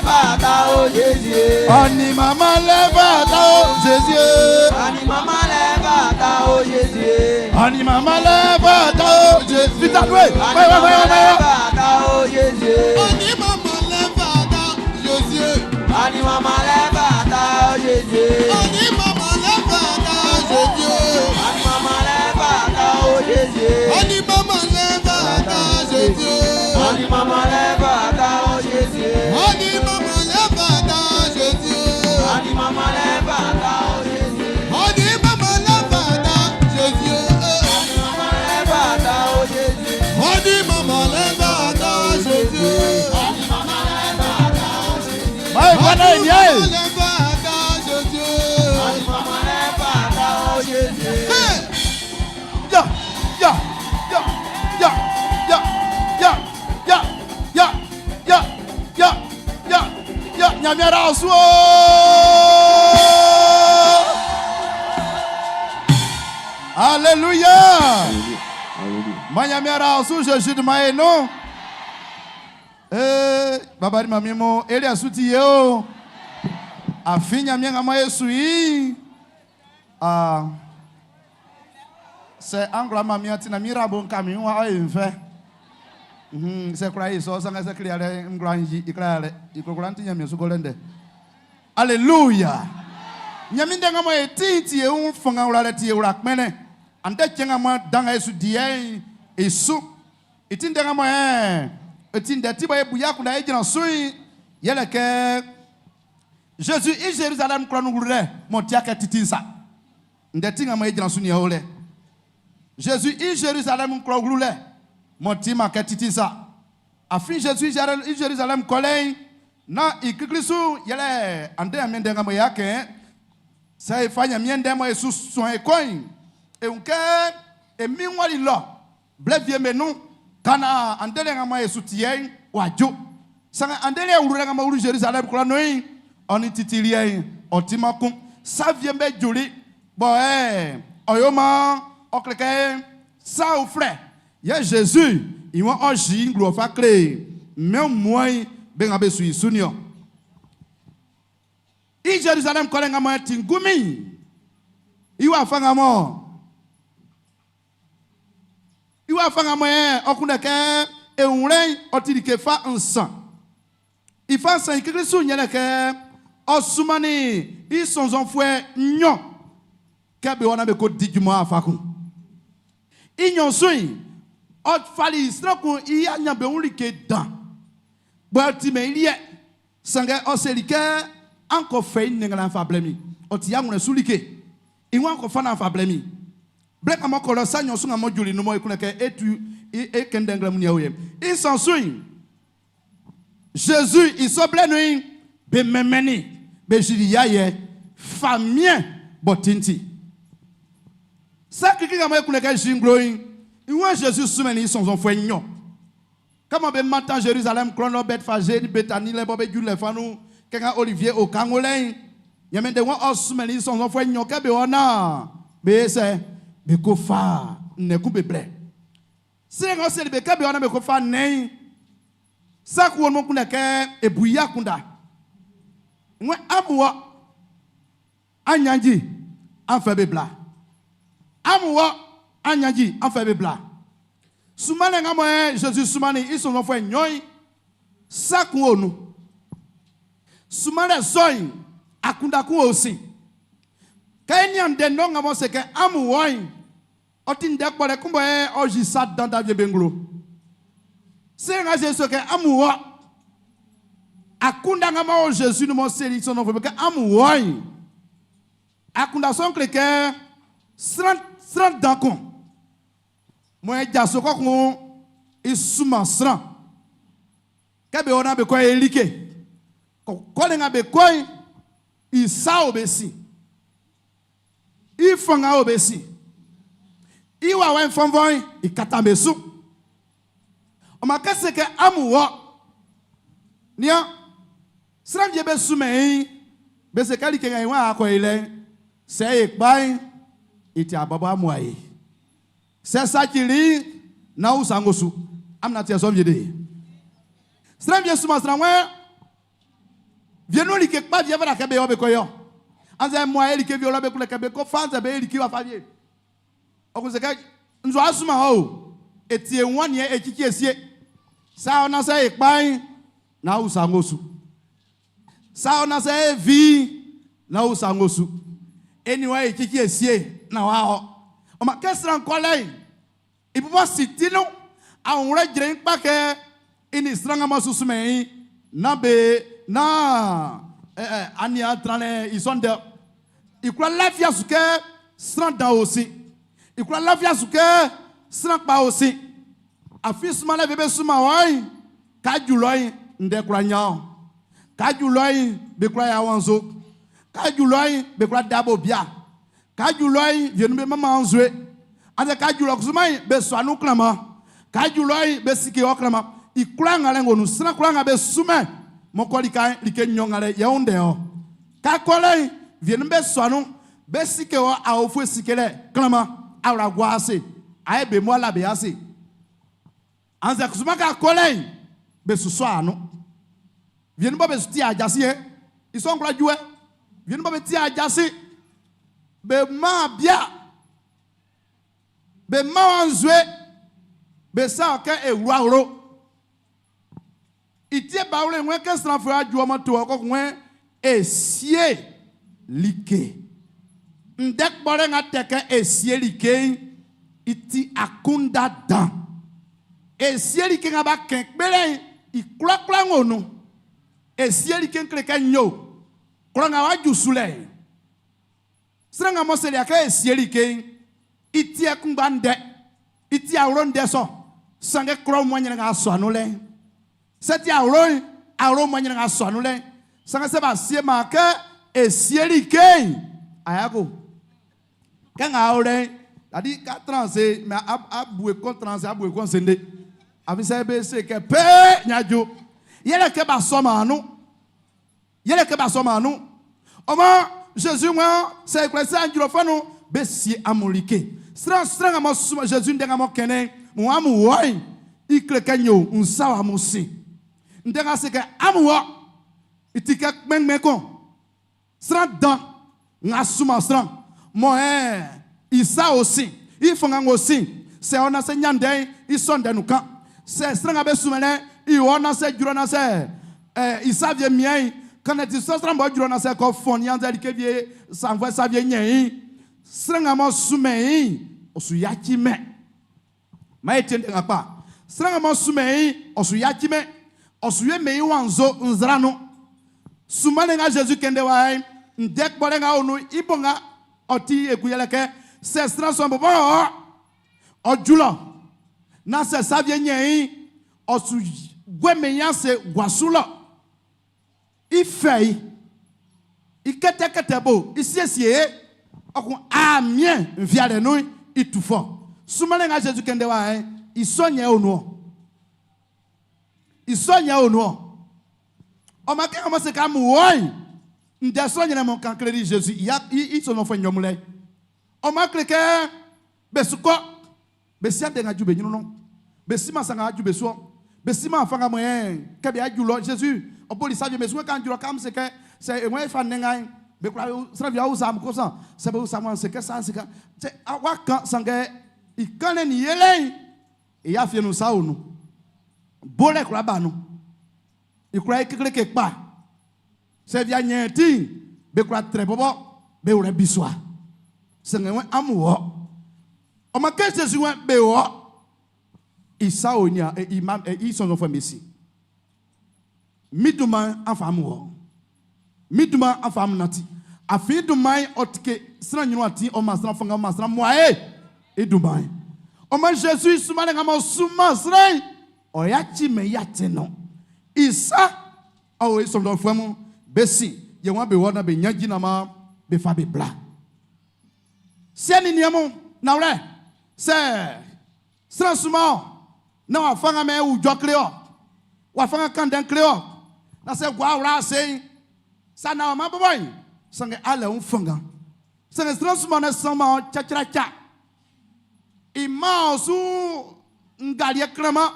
fata o Jésus. Ani mama lɛ fata o Jésus. Ani mama lɛ fata o Jésus. Ani mama lɛ fata o Jésus. Vita doue. Ani mama lɛ fata o Jésus. Ani mama lɛ fata Jésus. Ani mama lɛ fata o Jésus. Ani mama lɛ fata Jésus. Ani mama lɛ fata o Jésus. Ani mama lɛ fata Jésus. Ani mama lɛ fata o Jésus. Ani mama lɛ fata Jésus. Ani mama lɛ fata o Jésus. Ani mama lɛ fata Jésus. Ani mama lɛ fata o Jésus. Ani mama lɛ fata Jésus. Ani mama lɛ fata o Jésus. Báyìí fana yìí yẹ. Ani mama lɛ fata Jésus. Ani mama lɛ fata o Jésus. Hey! Ya, ya, ya, ya, ya, ya, ya, ya, ya, ya, ya, ya, Nyamiara osu o. Alléluia. Ma nyamiara osu Jésus de ma eno. Eh, baba ni mami mo, eli asuti ye o. Afin nyamia ma Yesu yi. Ah. Sɛ angla ma mi ati na mi ra bo nka mi wa ayi nfɛ. Sɛ kura yi sɔ sanga sɛ kiri alɛ ngla nyi ikra alɛ ikokura nti nyami su kɔlɛ ndɛ. Alléluia. Nyami ndɛ ŋa mo ye ti ti ye ń fanga wula lɛ ti ye wula kpɛnɛ. Ande tiɛ ŋa mo danga Yesu diɛ esu. Iti ndɛ ŋa mo yɛ eti ndɛ ti bɔ ye buya kunda ye dzina su yi yɛlɛ kɛ Jésus i Jérusalem kura nugulu lɛ mɔ tia kɛ titi sa. Ndɛ ti ŋa mo ye dzina su nia wo lɛ. Jésus i Jérusalem kura wulu lɛ mɔ ti ma kɛ titi sa. Afin Jésus i Jérusalem kɔlɛ na i kikilisu yɛlɛ ande ame ndɛ ŋa mo ya kɛ sɛ ifa nyamie ndɛ mo yesu sɔn ekɔyin ewunkɛ emi ŋɔli lɔ blɛ vie me nu kana andele ŋa mo Yesu tiɛ wadzo sanga andele wuru ŋa mo wuru Jérusalem kura noyi ɔni titi liɛ ɔti ma kun savie bɛ joli bɔn ɛɛ ɔyoma ɔklɛkɛ sa ofrɛ yɛ Jésus ìwɔn ɔzi ŋglɔ fa kle mɛ mɔyi bɛ ŋa bɛ su isuniɔ i Jérusalem kɔlɛ ŋa mo ti ngumi iwa fa ŋa mo iwa fa ŋa mo yɛ ɔkunɛ kɛ ewurɛ ɔti ke fa nsan ifa nsan yi kekele su nyɛlɛ kɛ ɔsumani i sɔnsɔnfuɛ nyɔ kɛ be wɔna be ko di jumɔ afa kun i nyɔ so yi ɔfali sirakun i ya nya be wuli ke dan bɔn ti mɛ ili yɛ sangɛ ɔseli kɛ an kɔ fɛ i nɛgɛla fa bilɛ mi ɔti ya ŋlɛ suli ke ìwọ̀n kɔ fana fa bilɛ mi bilɛ ka mɔ kɔlɔ sa nyɔ sun ka mɔ joli numɔ ekunɛ kɛ etu e kɛndɛn mu yɛ o yɛ i sɔn so yi Jésus isɔ bilɛ nu yi be mɛmɛni be zili ya yɛ famien bɔ tinti sa kiki ka mɔ ekunɛ kɛ zinglo yi ìwọ̀n Jésus sumɛ ni sɔnsɔn fɔ nyɔ kama be matan Jérusalem klɔnɔ Bethphagé ni Bethanie lɛ bɔ be ju lɛ fanu kɛŋa Olivier o kango lɛ yi nyɛmɛ de wɔn ɔsumɛ ni sɔnsɔn fɔ nyɔ kɛ be wɔna be sɛ be ko fa nɛku be blɛ se ŋa se be kɛ be wɔna be ko fa nɛyi saku wɔn kunɛ kɛ ebuya kunda ŋwɛ amuwɔ anyanji anfɛ be bila amuwɔ anyanji anfɛ be bila sumani ŋa mɔ yɛ Jésus sumani i sɔnsɔn fɔ nyɔ yi saku onu sumani sɔyin akundakun osi kɛ ni ande nɔ ŋa mɔ se kɛ amuwɔ yi ɔti ndɛ kpɔ lɛ kúnbɔ yɛ ɔzi sa dandan vie be ŋglo se ŋa se so kɛ amuwɔ akunda ŋa ma wɔ Jésus ni mɔ seli sɔnɔ fɔ kɛ amuwɔ yi akunda sɔn kle kɛ sran sran dan kɔn mɔ yɛ dzaso kɔkun isuma sran kɛ be wɔna be kɔ elike kɔle ŋa be kɔ yi isa wo be si ifɔŋa wo be si iwa wɛ fɔnfɔn yi ikata be su ɔmɔ kɛse kɛ amuwɔ nia sran vie be sumɛ yi bese kɛli kɛ ŋa yi wɔn akɔ yi lɛ sɛ yi kpa yi iti abɔbɔ amua yi sɛ satsili na wo sangosu amina tiɛ sɔm vie de sran vie suma sran wɛ Vie nu like kpa vie fana kɛ be yɔ be kɔ yɔ. Anzɛ mɔ aye like vie lɔ be kule kɛ be kɔ fa anzɛ be ye like wa fa vie. Ɔkun sɛ kɛ nzɔ asuma hɔ o. Etie wɔn yɛ etsitsi esie. Sa ɔna sɛ ekpa yi na wusa ŋosu. Sa ɔna sɛ evi na wusa ŋosu. Eni wa etsitsi esie na wa hɔ. Ɔmɔ kɛsira nkɔlɛ yi. Ibubɔ sitinu àwọn rẹ jẹrẹ ńpa kẹ ini sirangama susu mẹ yin na be na ẹ ẹ ania tranlẹ isɔndɛ ìkura láfíà sùkẹ siran dan òsì ìkura láfíà sùkẹ siran kpa òsì àfi sumalẹ bẹbẹ suma wọnyi kájú lọ yin ndẹ kura nya o kájú lọ yin bẹ kura ya wọn so kájú lọ yin bẹ kura dabo bia kájú lọ yin vienu bẹ mama nzoe ati kájú lọ kusuma yin bẹ sọ anu kìlọmọ kájú lọ yin bẹ sike yọ kìlọmọ ìkura ŋa lẹ ŋgonu siran kura ŋa bẹ sumẹ mɔkɔli ka like nyɔ ŋa lɛ yɛwu dɛ yɔ kakɔlɛ yin vienu bɛ sɔ anu bɛ sike wɔ awo fo sike lɛ kìlọmọ awura gɔ ase aye bɛ mɔ la bɛ ase anzɛ kusuma ka kɔlɛ yin bɛ susɔ anu vienu bɔ bɛ ti adzasi yɛ isɔnkura juɛ vienu bɔ bɛ ti adzasi bɛ ma bia bɛ ma wa nzue bɛ sa kɛ ewu awuro itie bawule ŋue kɛ sranfo adu ɔmɔ to ɔkɔ ŋue esie like ŋdɛ kpɔ ɖe ŋa tɛ kɛ esie like iti akunda dan esie like ŋa ba kɛ kpe ɖe ikulakula ŋo nu esie like ŋkle kɛ nyo kplɔ ŋa wa dzusu lɛ srɛ ŋa mɔ selia kɛ esie like iti ɛkungba ŋdɛ iti awuro ŋdɛ sɔ sange klɔ mɔ nyina ŋa sɔ anu lɛ sɛti awuro awuro mɔ nyina ŋa sɔ anu lɛ sange sɛ ba sie ma kɛ esie like ayako kɛ ŋa awo lɛ adi ka transe mɛ abu ekɔ transe abu ekɔ sende afi sɛ ebe se kɛ pee nyadzo yɛlɛ kɛ ba sɔ ma anu yɛlɛ kɛ ba sɔ ma anu ɔmɔ Jésus ŋua sɛ ekplɛ sɛ andzro fɛnu be sie amulike sran sran ŋa mɔ suma Jésus ŋdɛ ŋa mɔ kɛnɛ mu amu wɔyi ikle kɛ nyo nsa wa mu si ŋdɛ ŋa se kɛ amu wɔ iti kɛ kpɛngbɛn kɔn sran dan ŋa suma sran mɔ ɛɛ isa osi ifɔŋa ŋo si sɛ ɔna sɛ nyandɛ isɔ ŋdɛ nu kan sɛ sran ŋa bɛ sumɛ lɛ iwɔ na sɛ dzro na sɛ ɛɛ isa vie mia yi kana ti sɔ sran bɔ dzro na sɛ kɔ fɔn yanzɛ like vie sanfɛ sa vie nyɛ yi sran ŋa mɔ sumɛ yi osu yatsi mɛ ma ye tiɛ ŋa kpa sran ŋa mɔ sumɛ yi osu yatsi mɛ osu ye mɛ yi wa nzo nzra nu sumale ŋa Jésus kende wa yi ŋdɛ kpɔ ɖe ŋa wo nu ibɔ ŋa ɔti eku yɛlɛ kɛ sɛ sran sɔn bɔbɔ yɔ ɔdzulɔ na sɛ savie nye yi ɔsu gbɛmɛ ya se guasu lɔ ife yi ikɛtɛkɛtɛ bo isiesie ɔkun amie nfia ɖe nu itufɔ sumale ŋa Jésus kende wa yi isɔ nye wo nuɔ isɔ nye wo nuɔ ɔmɔ kɛ ɔmɔ se ka mu wɔyi ŋdɛ sɔ nyɛ mɔ kan kele di Jésus ya i sɔnɔ fɔ nyɔmu lɛ ɔmɔ kele kɛ besukɔ besia de ŋa dzu be nyinu besi ma sanga dzu be suɔ besi ma fanga mɔ yɛ kɛbi adzu lɔ Jésus ɔboli savie mesu kan dzu lɔ kam se kɛ sɛ eŋɔ efa nɛŋa yi bekura sravi awo sam ko san sɛbɛ sam se kɛ san se ka sɛ awa kan sankɛ ikan ni yɛlɛ yi eya fie nu sa wo nu bolɛ kura ba nu ikura yi kékeré ke kpa sɛvia nyɛ ti bekura trɛ bɔbɔ be wòle bisua sɛŋɛ wɛ amu wɔ ɔmɔ kɛ Jésus wɛ be wɔ isa wo nya e ima e isɔnɔ fɔ mesi mi duma afa amu wɔ mi duma afa amu nati afi duma yi ɔtike sran nyinu ati ɔma sran fɔŋa ɔma sran mua ye iduma yi ɔmɔ Jésus suma ne kama suma sran yi ɔya tsi mɛ ya ti nɔ isa ɔwɔ isɔnɔ fɔ mu besi yɛ wɔn be wɔ na be nyadzi na ma be fa be bla sɛni niamu nawlɛ sɛ sran suma na wà fanga mɛ wùdzɔ kle ɔ wà fanga kandɛ kle ɔ na sɛ gua awura ase sa na ɔma bɔbɔ yi sange alɛ ń fanga sange sran suma ne sɔn tsatsatsa ima ɔsu ŋgaliɛ klɛma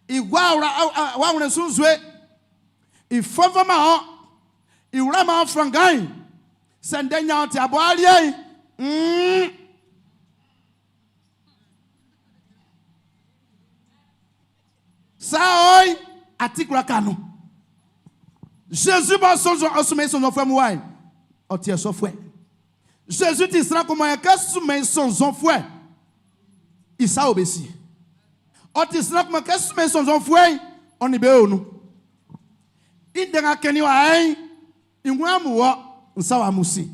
igua awura wà wùnɛ sunzue ifɔnfɔma hɔ. Iwla ma fangan. Sɛ ndɛ nya ti abo alie. Sa oi ati kura kanu. Jésus ba sonzo osume sonzo fwe muwai. Oti eso fwe. Jésus ti sran komo e ke sume sonzo fwe. Isa obesi. Oti sran komo ke sume sonzo fwe. Oni be onu. Inde nga keni wa ein. Ingwe amuwo nsa wa musi.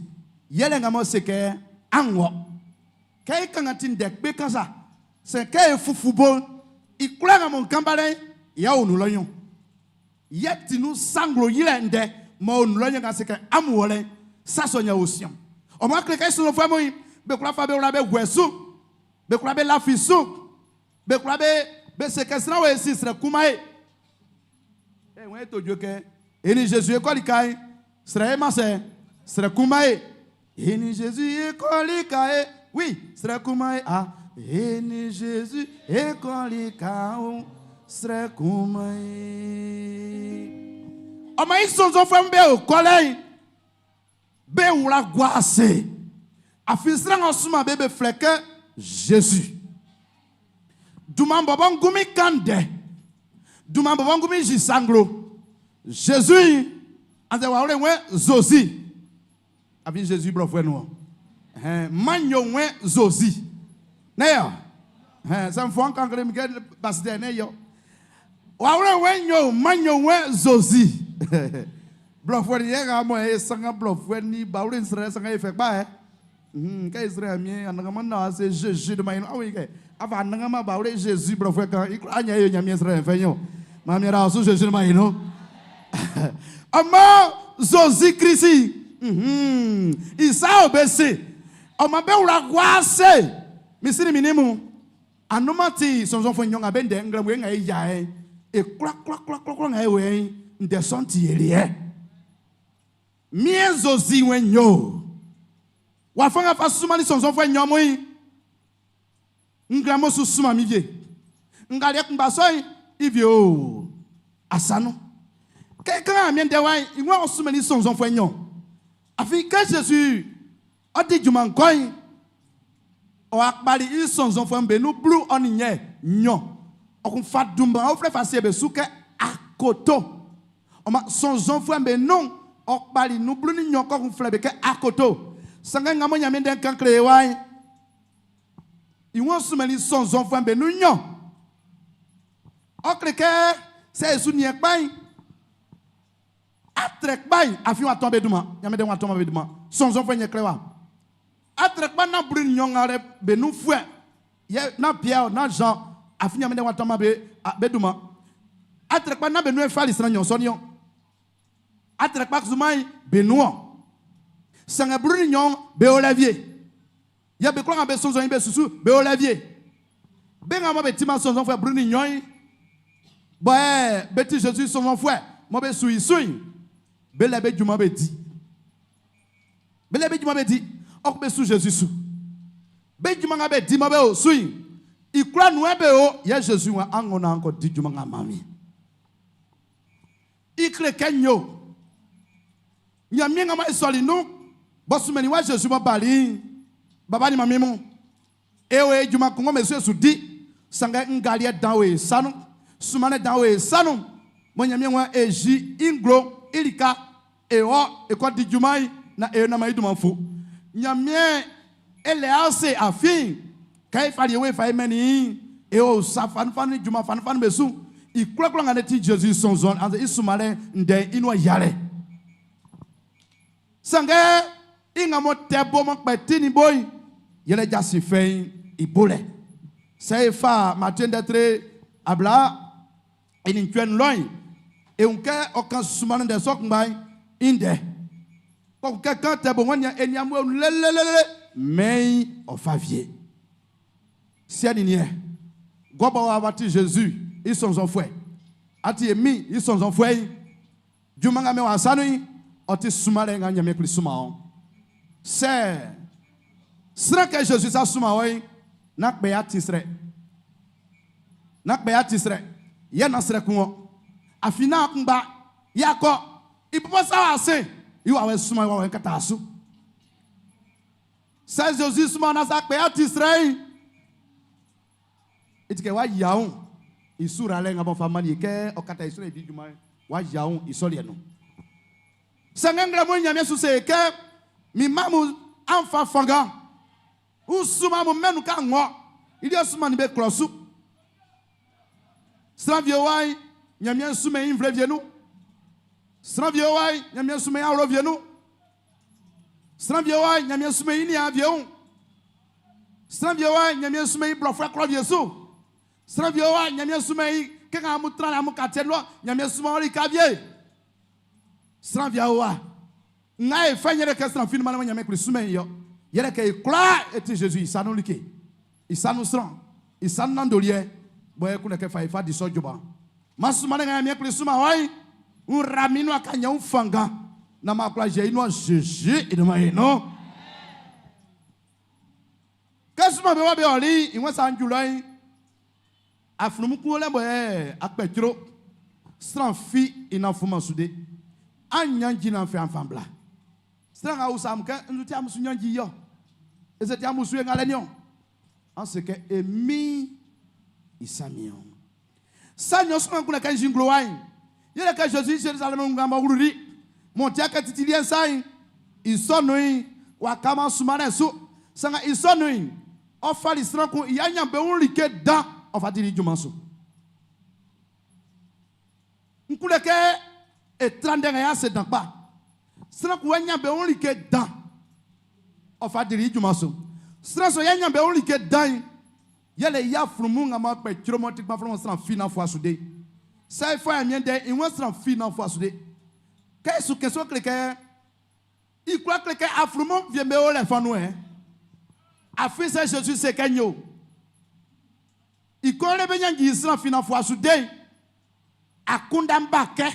Yele nga mo se ke anwo. Ke kanga ti ndek pe kansa. Se ke fufu bo. Ikura nga mo kambale ya onu loyon. Ye tinu sanglo yile nde mo onu loyon ka se ke amuwo le. Sa so nya osion. O ma kle ke so fwe mo yi. Be kura fa be wura be gwesu. Be kura be lafisu. Be kura be be se ke sra we si sre kuma e. E won to jo ke eni Jésus e koli kai. Sre ma se sre kuma e. Eni Jésus e koli kai. Oui, sre kuma e. Ah, eni Jésus e koli kai. Sre kuma e. O ma isonzo fwe mbe o kole. Be wura gwase. Afisra ngosuma bebe fleke Jésus. Duman bobo ngumi kande. Duman bobo ngumi jisanglo. Jésus anze wa ore we zozi. Afi Jésus bro fwe no. Hein, manyo we zozi. Ne yo. Hein, ça me font kankre mi ke pasteur ne yo. Wa ore we nyo manyo we zozi. Bro fwe ni ga mo e sanga bro fwe ni ba ore nsre sanga e fe ba eh. Ka Israël mi ananga man na se Jésus de maino awi ke. Ava ananga ma ba ore Jésus bro fwe kan anya yo nyami Israël fe nyo. Ma mi ra su Jésus de maino. Ama Zozi Christ. Isa obese. Oma be wura gwase. Misiri minimu. Anoma ti sonson fo nyonga be nde ngra we ngai ya e. E kura kura kura kura ngai we nde sonti elie. Mie Zozi we nyo. Wa fanga fa suma ni sonson fo nyomo yi. Ngra mo su suma mi vie. Ngale kumba soyi ivie o. Asano. Quelqu'un a mis des wine, il va osuma ni sonson fo nyo. Afi que Jésus a dit du mancoin. O akbali i sonson fo mbe nu blu oni nye nyo. O kun fa dumba o fle fa se be souke akoto. O ma sonson fo mbe non o akbali nu blu ni nyo ko kun fle be ke akoto. Sanga ngamo nyame den kan kle wine. I won suma ni sonson fo mbe nu nyo. O kleke se su ni ekpai. Atrek bay afi wa tombe duma nyame den wa tombe duma sonson fo nye klewa. Atrek ba na bru nyongare be nu fue ye na Pierre na Jean afi nyame den wa tombe be duma. Atrek ba na be nu e fali sran nyon sonio. Atrek ba zumai be nu o. Sanga bru nyon be olivier. Ye be kwa be sonson be susu be olivier. Be ngama be tima sonson fo bru nyon. Boy be ti Jésus sonson fo mo be sui sui. Bele be juma be di. Bele be juma be di. Ok be su Jésus su. Be juma nga be di ma be o sui. Ikura nu be o ye Jésus wa angona anko di juma nga mami. Ikre kenyo. Nyamie nga ma esoli nu. Bosu meni wa Jésus ma bali. Baba ni mami mu. Ewe juma kongo me su di. Sanga ngalie dan we sanu. Sumane dan we sanu. Mo nyamie wa eji inglo. Ilika ewo ekɔ di juma yi na eyo na ma yi duma fu nyamie ele ase afin kai fali ewe fa emeni ewo sa fan fan juma fan fan besu ikura kura nga ne ti Jésus son zon anze isumale nde inu yale sange inga mo tebo mo peti ni boy yele jasi fein ibole se fa Matthieu d'être abla enin twen loin. Et on ke okan sumane de sok mbay inde. Ko quelqu'un te bon nya enya mo lelelele mais o favier. Si ani nie. Goba wa bati Jésus, ils sont en fouet. Ati emi, ils sont en fouet. Jumanga me wa sanu, o ti sumale nga nya me kli suma on. C'est sera que Jésus sa suma oi na pe ya ti sre. Na pe ya ti sre. Ye na sre kun. Afina kumba yakɔ ibubɔ sa wa se I wawɛ'n sunman i wawɛ'n kata su. Sɛ Zezi sunman na sa kpɛ ati srɛ i ti kɛ w'a yia wun i su ralɛ nga b'ɔ fa man ye kɛ ɔ kata i su i di junman'n, w'a yia wun i sɔ liɛ nun. Sanngɛ nglɛmun'n Ɲanmiɛn su se e kɛ, Min mma mun, an fa fanngan. N sunman amun mɛn'n nun kɛ ng'ɔ i liɛ sunmannin be klɔ su. Sran wie waan Ɲanmiɛn sunmɛn i nvle wie nun. Sran wie waan Ɲanmiɛn sunmɛn i awlo wie nun. Sran wie waan Ɲanmiɛn sunmɛn i niaan wie wun. Sran wie waan Ɲanmiɛn sunmɛn i blɔfuɛ klɔ wie su. Sran wie waan Ɲanmiɛn sunmɛn i kɛ nga amun tran amun quartier lɔ Ɲanmiɛn sunman ɔ lika wie. Sran wie waan nga e fɛ yɛlɛ kɛ sran fi nunman lɛ mɔ Ɲanmiɛn Kpli sunmɛn i ɔ. Yɛlɛ kɛ e kwlaa e ti Zezi i sa nun like, i sa nun sran, i sa nun nanndoliɛ bɔ e kunndɛ kɛ fa e fa di sɔ junman. Man sunmanlɛ nga Ɲanmiɛn Kpli sunman wɔ'n, n ra min nuan ka ɲan fanngan naan m'an kwla yɛ i nuan Zezi i dunman'n i nun. Kɛ sunman be wa be ɔli i wɛn sa'n ju lɔ'n, aflunmun kun o lɛ bɔ yɛ akpɛ cro, sran fi i nan fuman su de. An nyanji nan fɛ an fa bla. Sran nga usa amun kɛ, Nzu ti amun su nyanji i-ɔ? Ese ti amun su ye ngalɛ niɔn? An se kɛ, E Min'n i sa mian. Sa nɲɔn su kun kɛ nzin nglowa'n, yɛlɛ kɛ Zezi Zerizalɛmu nga m'ɔ wluli m'ɔ ti kɛ titi liɛ'n sa'n, i sɔ nun'n, w'a kaman sunmanlɛ'n su. Sanngɛ i sɔ nun'n, ɔ fali sran kun i aɲanbeun like dan ɔ fa dili i junman su. N kunndɛ kɛ e tra ndɛ nga i ase dan kpa. Sran kun aɲanbeun like dan ɔ fa dili i junman su. Sran sɔ'n i aɲanbeun like dan'n, Yɛle i aflunmun nga m'ɔ kpɛ cro m'ɔ ti gbanflɛn mɔ sran fi nán fua su de'n. Sɛ e fa Ɲanmiɛn ndɛ'n i wun sran fi nán fua su de. Kɛ e su kɛn sɔ kle kɛ i kwla kle kɛ aflunmun wie'm be o lɛ fɔ nun ɛ. Afin sɛ Zezi se kɛ n yo i kɔnlɛ be ɲannji sran fi nán fua su de'n, akunndan ba kɛ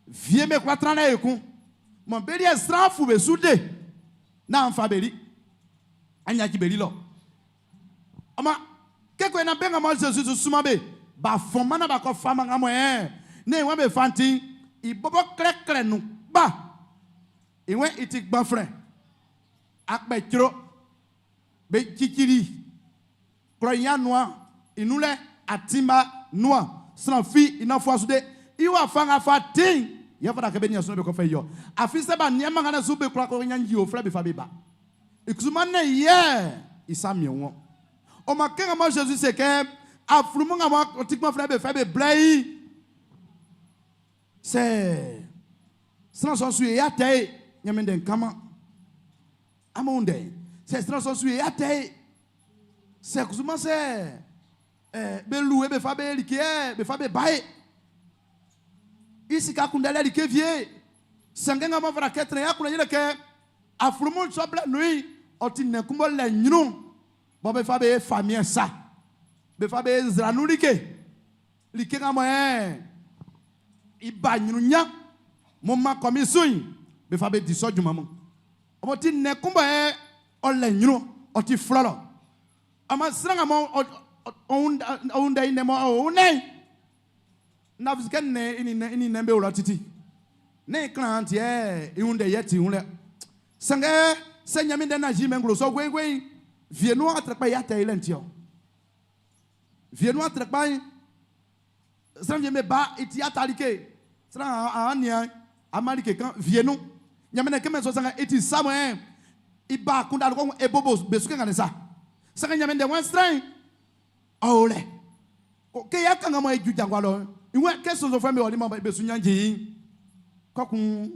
wie'm be kwla tran lɛ ekun. Mɔ be liɛ sran fu be su de naan fa be li. An yaci be li lɔ. Ɔ maan, kɛ ko na be nga mɔ Zezi su sunman be, b'a fɔnman naan b'a kɔ faman nga mɔ ɛɛ, ne i be fa ti'n, i bɔbɔ klɛklɛ nun kpa. I wɛn i ti gbanflɛn, akpɛ cro, be cicili klɔ i anuan i nun lɛ atin ba nuan, sran fi i nan fua su de. I wafa nga fa ti'n, yɛ fata kɛ be nian su be kɔ fɛ i ɔ. Afin sɛ b'a nianman nga su be kwla kɔ ɲanji uflɛ be fa be ba. I kusuman ne yɛ i sa miɛn wɔn. Ɔ ma kɛ nga mɔ Zezi se kɛ aflunmun nga mɔ ti gbanflɛn be fɛ be blɛ i. Sɛ sran sɔ'n su ye ya tɛ e, Ɲanmiɛn ndɛ'n kanman. Amun ndɛ. Sɛ sran sɔ'n su ye ya tɛ e, sɛ kusuman sɛ be lu e be fa be like yɛ be fa be ba e. I sika kunndɛlɛ like wie. Sanngɛ nga mɔ fara kɛ trɛn ya kunndɛ yɛlɛ kɛ aflunmun sɔ blɛ nun'n, ɔ ti nnɛn kun b'ɔ lɛ nyrun bɔ be fa be famiɛn sa. Be fa be nzra nun like. Like nga mɔ ɛ i ba nyrun nya m'ɔ man kɔmin su'n, be fa be di sɔ junman mun. Ɔ ti nnɛn kun bɔ ɛ ɔ lɛ nyrun, ɔ ti flɔlɔ. Ɔ man sran nga mɔ ɔ wun dɛ i nnɛn mɔ ɔ wun nɛn nafisi kɛ nnɛn i ni nnɛn be wlɔ titi. Ne i klan ti ɛ i wun dɛ yɛ ti wun lɛ. Sanngɛ sɛ Ɲanmiɛn ndɛ na zi mɛn nglo sɔ gweingwein, vie nun atrɛkpa ya tɛ i lɛ'n ti ɔ. Vie nun atrɛkpa sran wie be ba i ti ata like, sran a nian ama like kan vie nun. Ɲanmiɛn ndɛ kɛmɛ sɔ sanngɛ i ti sa mɔ ɛ i ba kunda ko e bobo be su kɛ nga sa. Sanngɛ Ɲanmiɛn ndɛ wan sran ɔ o lɛ. Ke ya kan mo e ju jangwa lɔ. Iwe ke sonso fɛn be ɔli ma be su nyanji. Kɔkun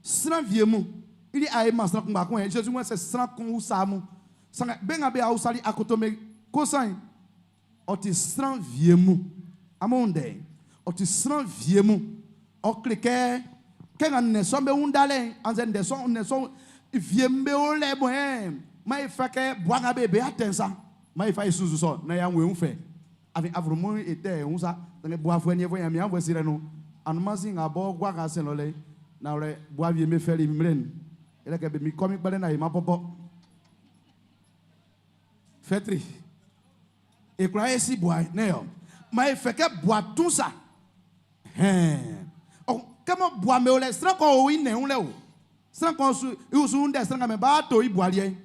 sran vie mu ili a e ma sran kun ba kun e Jésus wọn sɛ sran kun usa mu. Sanngɛ be nga be ausali akoto me kosan ɔ ti sran vie mu. Amun ndɛ ɔ ti sran vie mu. Ɔ kle kɛ kɛ nga nnɛn sɔ'm be wun dalɛ'n annzɛ ndɛ sɔ'n nnɛn sɔ'n vie be o lɛ mɔ ɛ ma e fa kɛ bua nga be be atɛn sa ma e fa e susu sɔ na ya wun fɛ afin aflunmun e tɛ e sa sanngɛ buafuɛ ni e fɔ Ɲanmiɛn fɔ sirɛ nu anumasi nga bɔ gua ka sɛn lɔ lɛ na wlɛ bua vie be fɛli mlɛn yɛlɛ kɛ be mi kɔmi gbalɛ na e ma bɔbɔ fɛtri e kura e si bua ne yɔ ma e fɛ kɛ bua tun sa hɛn ɔ. Kɛ mɔ buame o lɛ sran kɔ o i nɛn lɛ o. Sran kɔ su i su ndɛ sran mɛ ba to i bualiɛ.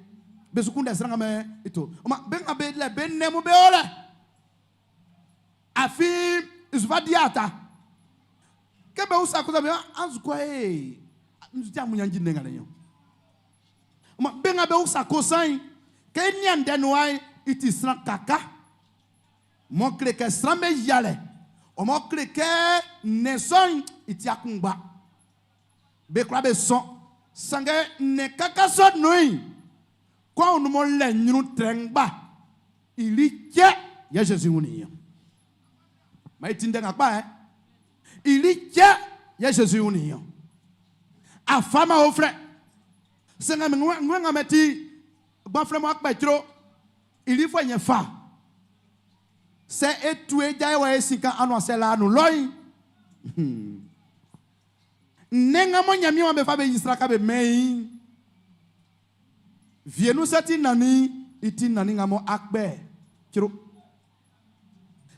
Be su kunndɛ sran mɛ i to. Ɔma be nga be lɛ be nɛn mu be o lɛ. Afin isufa di ata. Kɛ be usa kosa be anzu kɔ ee. Nzu ti amu yanji nɛ ŋa lɛ yɔ. Ɔma be nga be usa kosa yi kɛ ni andɛ nua yi i ti sran kaka. Mɔ kle kɛ sran be yalɛ. Ɔmɔ kle kɛ nɛsɔn i ti akungba. Be kura be sɔn. Sanngɛ nɛ kaka sɔ nui. Kɔ onumɔ lɛ nyunu trɛngba. Ili tse yɛ Jésus wuni yɔ. Ma i ti ndɛ ŋa kpa ɛ. Ili tse yɛ Jésus wuni yɔ. Afama wo filɛ. Sɛŋɛ mi ŋue ŋa mɛ ti gbɔnflɛ mɔ akpɛ tsro. Ili fɔ nyɛ fa. Sɛ etu edza ye wɔ esi kan anu asɛ la anu lɔyi. Ne ŋa mɔ nyami wa be fa be yi sraka be mɛ yi. Vienu sɛti nani iti nani ŋa mɔ akpɛ tsro.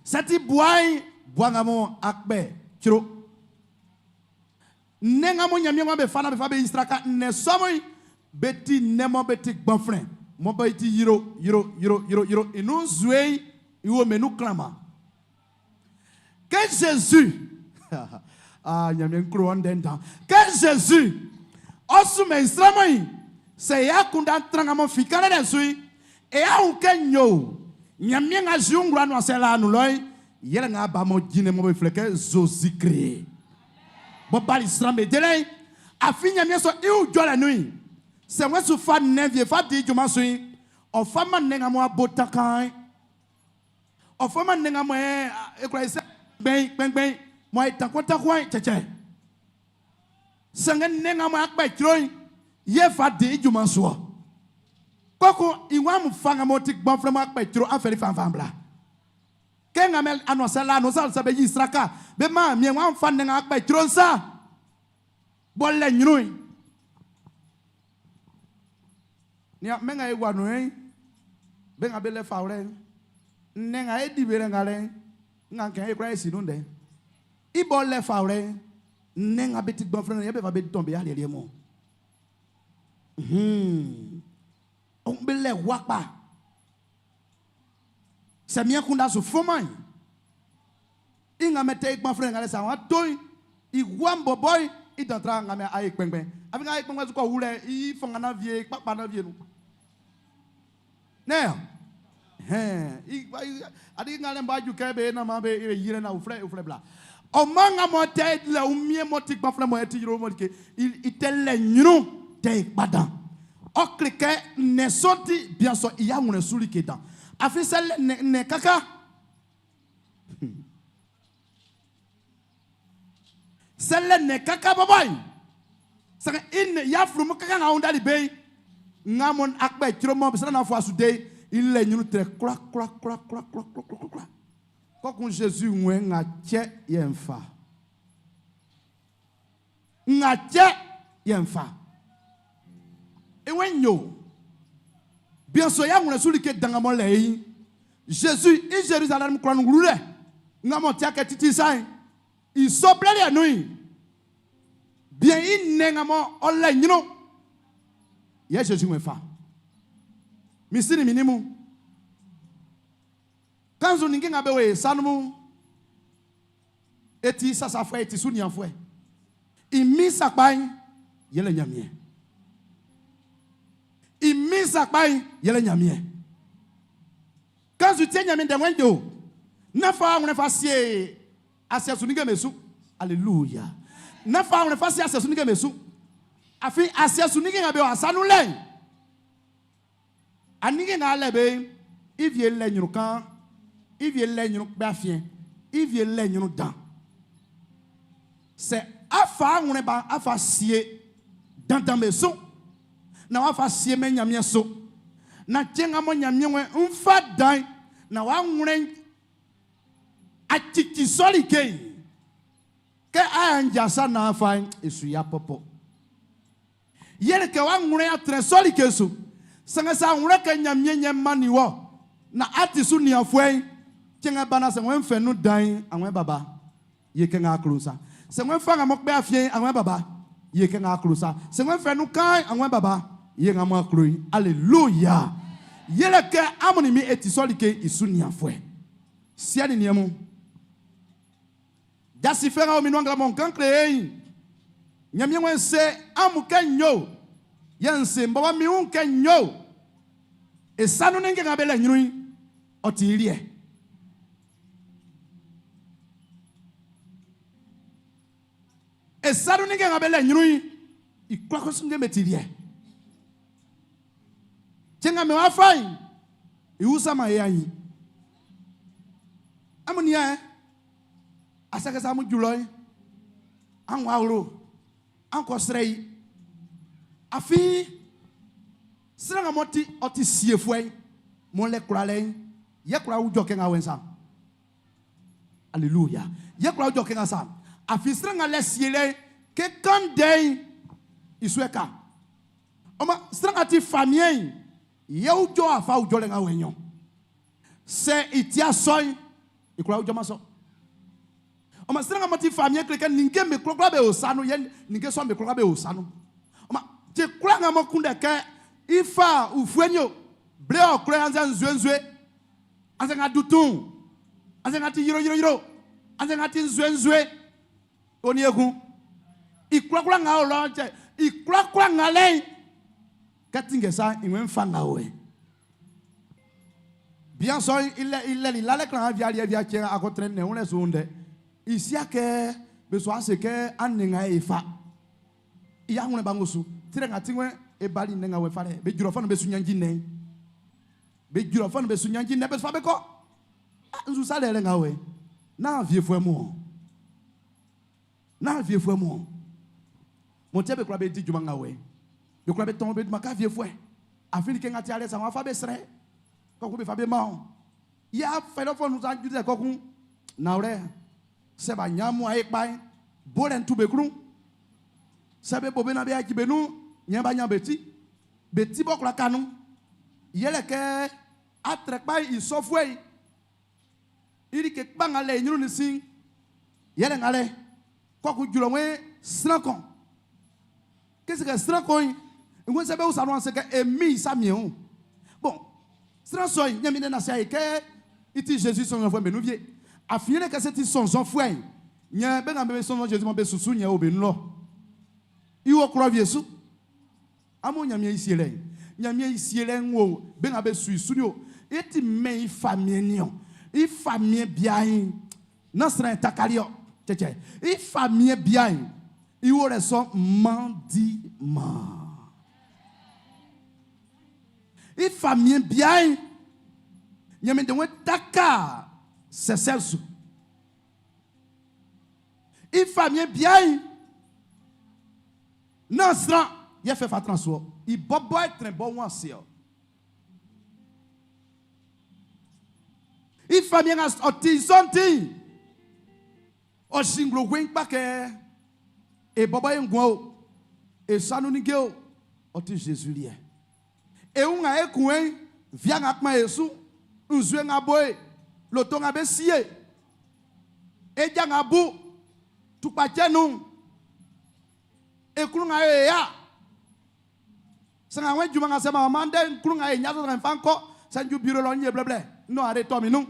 Sɛti buayi bua ŋa mɔ akpɛ tsro. Ne ŋa mɔ nyami wa be fa na be fa be yi sraka ne sɔmɔ be ti nɛmɔ be ti gbɔnflɛ mɔ be ti yiro yiro yiro yiro yiro inu zue iwo menu klama. Que Jésus ah nyami nkuro ɔndɛ Que Jésus ɔsume nsrama yi sɛ ya kunda tranga mɔ fika lɛ sui e ya ŋu ke nyo nyami ŋa ziu ŋgura nu asɛ la anu lɔ yi yɛlɛ ŋa ba mɔ jinɛ mɔ be filɛ kɛ zozikre bɔ bali sran be dele afi nyami sɔ iwu jɔ lɛ nui sɛ ŋɔ su fa nɛ fa di juma sui ɔfa ma nɛ ŋa mɔ abo takan ɔfa ma nɛ ŋa mɔ ɛ ekura yi sɛ gbɛn gbɛngbɛn mɔ ayi takotakoa tsɛtsɛ sɛngɛ nɛ ŋa mɔ akpɛ tsro yi ye fa di juma soɔ kɔkɔ ìwà mu fa ŋa mɔ ti gbɔn filɛ mɔ akpɛ tsro afɛli fanfan bla ke ŋa mɛ anɔsɛ la anɔsɛ sɛ be yi sraka be ma mie ŋa fa nɛ ŋa akpɛ tsro nsa bɔ lɛ nyinu yi nia mɛ ŋa ye wa nu yi be ŋa be lɛ fa wlɛ nɛ ŋa ye di be lɛ ŋa lɛ ŋa kɛ ye kura ye si nu dɛ ibɔ lɛ fa wlɛ nɛ ŋa be ti gbɔn filɛ ye be fa be dɔn be aliɛliɛ mɔ ɔn be lɛ wakpa sɛmiɛ kunda so fɔma yi i ŋa mɛ tɛ gbɔn filɛ ŋa lɛ sa wa to yi igua bɔbɔ yi i dantra ŋa mɛ ayi kpɛngbɛ afi ŋa ayi kpɛngbɛ so kɔ wulɛ i fɔŋa na vie kpakpa na vie nu ne yɔ hɛn i i adi ŋa lɛ ba ju kɛ be na ma be be yirɛ na o filɛ bila ɔmɔ ŋa mɔ tɛ lɛ o mie mɔ ti gbɔn filɛ mɔ ti yiro mɔ ke i tɛ lɛ nyinu tɛ kpadan ɔkele kɛ nɛsɔnti biasɔ iya ŋunɛ suli ke dan afi sɛ lɛ nɛ nɛ kaka sɛ lɛ nɛ kaka bɔbɔ yi sɛ i nɛ ya furu mu kaka ŋa ŋun dali be yi ŋa mɔ akpɛ tsro mɔ sɛ na fɔ asu de i lɛ nyinu tɛ kura kura kura kura kura kura kura kɔkun Jésus ŋue ŋa tsɛ yɛ nfa ŋa tsɛ yɛ nfa ewe nyo biɛsɔ ya ŋlɔ suli ke dangamɔ lɛ yi Jésus i Jérusalem kura nuwulu lɛ ŋa mɔ tia kɛ titi sa yi isɔ bilɛ lɛ nu yi bien i nɛ ŋa mɔ ɔlɛ nyinu yɛ Jésus ŋue fa misi ni minimu kanzu ninge ŋa be wo sanumu eti sasafue eti suniafue imi sakpa yi yɛlɛ nyamie imi sakpa yi yɛlɛ nyamie kanzu tie nyamie dɛ ŋwɛn do nafa ŋwɛn fa sie asiasu ninge mesu alléluia nafa ŋwɛn fa sie asiasu ninge mesu afi asiasu ninge ŋa be asanu lɛ aninge ŋa lɛ be ivie lɛ nyinu kan ivie lɛ nyinu kpɛ afiɛ ivie lɛ nyinu dan sɛ afa ŋwɛn ba afa sie dandan be so na wafa sie mɛ nyamie so na tse ŋa mɔ nyamie ŋwɛ nfa dan na wa ŋwɛn atsitsi sɔli ke yi ke aya njasa na afa esu ya pɔpɔ yɛlɛ ke wa ŋwɛn atre sɔli ke so sɛŋɛsɛ ŋwɛn ke nyamie nye mani wɔ na ati su niafue tse ŋa bana sɛ ŋwɛn fɛ nu dan aŋwɛn baba ye ke ŋa klo sa. Sɛ ŋmɛ fa nga mɔ kpɛ afie angwɛ baba. Ye ke nga klo sa. Sɛ ŋmɛ fɛ nu kan angwɛ baba. Ye nga mɔ klo yi. Alléluia. Yele ke amoni mi eti sɔli ke isu niafɔe. Sia ni niamu. Jasi fɛ nga o mi nu angla mɔ nkan kle yi. Nyamie ŋmɛ se amu ke nyo. Ye nse mbɔbɔ mi un ke nyo. Esanu ne nga be le nyui. Ɔti ilie. Esanu ne nga be le nyui. Ikura ko sunge metirie. Chenga me wa fai. Iusa ma ye anyi. Amu nia eh. Asake sa mu julo yi. Anwa awro. Anko sre yi. Afi sre nga moti oti siefo yi. Mo le kura le. Ye kura ujo ke nga wensa. Alléluia. Ye kura ujo ke nga sa. Afi sre nga le sie le ke kan den isueka. Oma sre nga ti famille ye ujo afa ujo le nga wenyo. Se itia soy ikura ujo maso. Oma sre nga moti famille ke ninge me kura be osanu ye ninge so me kura be osanu. Oma te kura nga mo kunde ke ifa ufuenyo ble okure anze nzue nzue. Anze nga dutun. Anze nga ti yiro yiro yiro. Anze nga ti nzue nzue. Oni egun. Ikura kura nga olo che. Ikura kura nga le. Katinge sa inwe mfa nga we. Bien so ile ile li lale klan via lie via che akotre ne unle sunde. Isia ke be so ase ke anne nga efa. Iya hunle bangosu. Tire nga tinwe e bali ne nga we fare. Be juro fa no be sunyanji ne. Be juro fa no be sunyanji ne be fa be ko. Ah nzu sale le nga we. Na vie fo mo. Na vie fo mo. Mon tie be kura be di juma nga we. Be kura be ton be ma ka vie fo. Afin ke nga ti ale sa wa fa be sre. Koku be fa be ma. Ya fe lo fo nu sa ju de koku. Na ore. Se ba nyamu aye pa. Bo le ntu be kru. Se be bobe na be aji be nu, nya ba nya beti. Beti bo kura kanu. Yele ke atre pa isofwe. Iri ke pa ngale nyuru ni sin. Yele ngale. Koku julo we srankon. Qu'est-ce que srankon? Ngwe se be u sanu se ke emi sa mion. Bon, sransoy nyami na se ke iti Jésus son enfant be nou vie. Afine ke se ti son enfant. Nya be na be son Jésus mon be susu nya o be nlo. Iwo kro vie su. Amo nyami isi le. Nyami isi le nwo be na be su isu ni o. Eti me ifamie ni o. Ifamie biayin. Na sran takali o. Cheche. Ifamie biayin. Iwo le so mandima. Ifamie biayin. Nyami de we taka seselsu. Ifamie biayin. Na sran ye fe fa transo. I bobo e tren bo wan se o. Ifamie nga oti sonti. O singlo gwen pa ke e bobo e ngwa o. E sanu ni ke o. Oti Jésus lié. E un nga e kuen via nga kma Yesu. Nzue nga boy. Loto nga be siye. E ja nga bu. Tupa chenu. E kru nga e ya. Sanga wen juma nga se ma mande kru nga e nya so nga fan ko. Sanju biro lo nye bleble. No are to mi nu.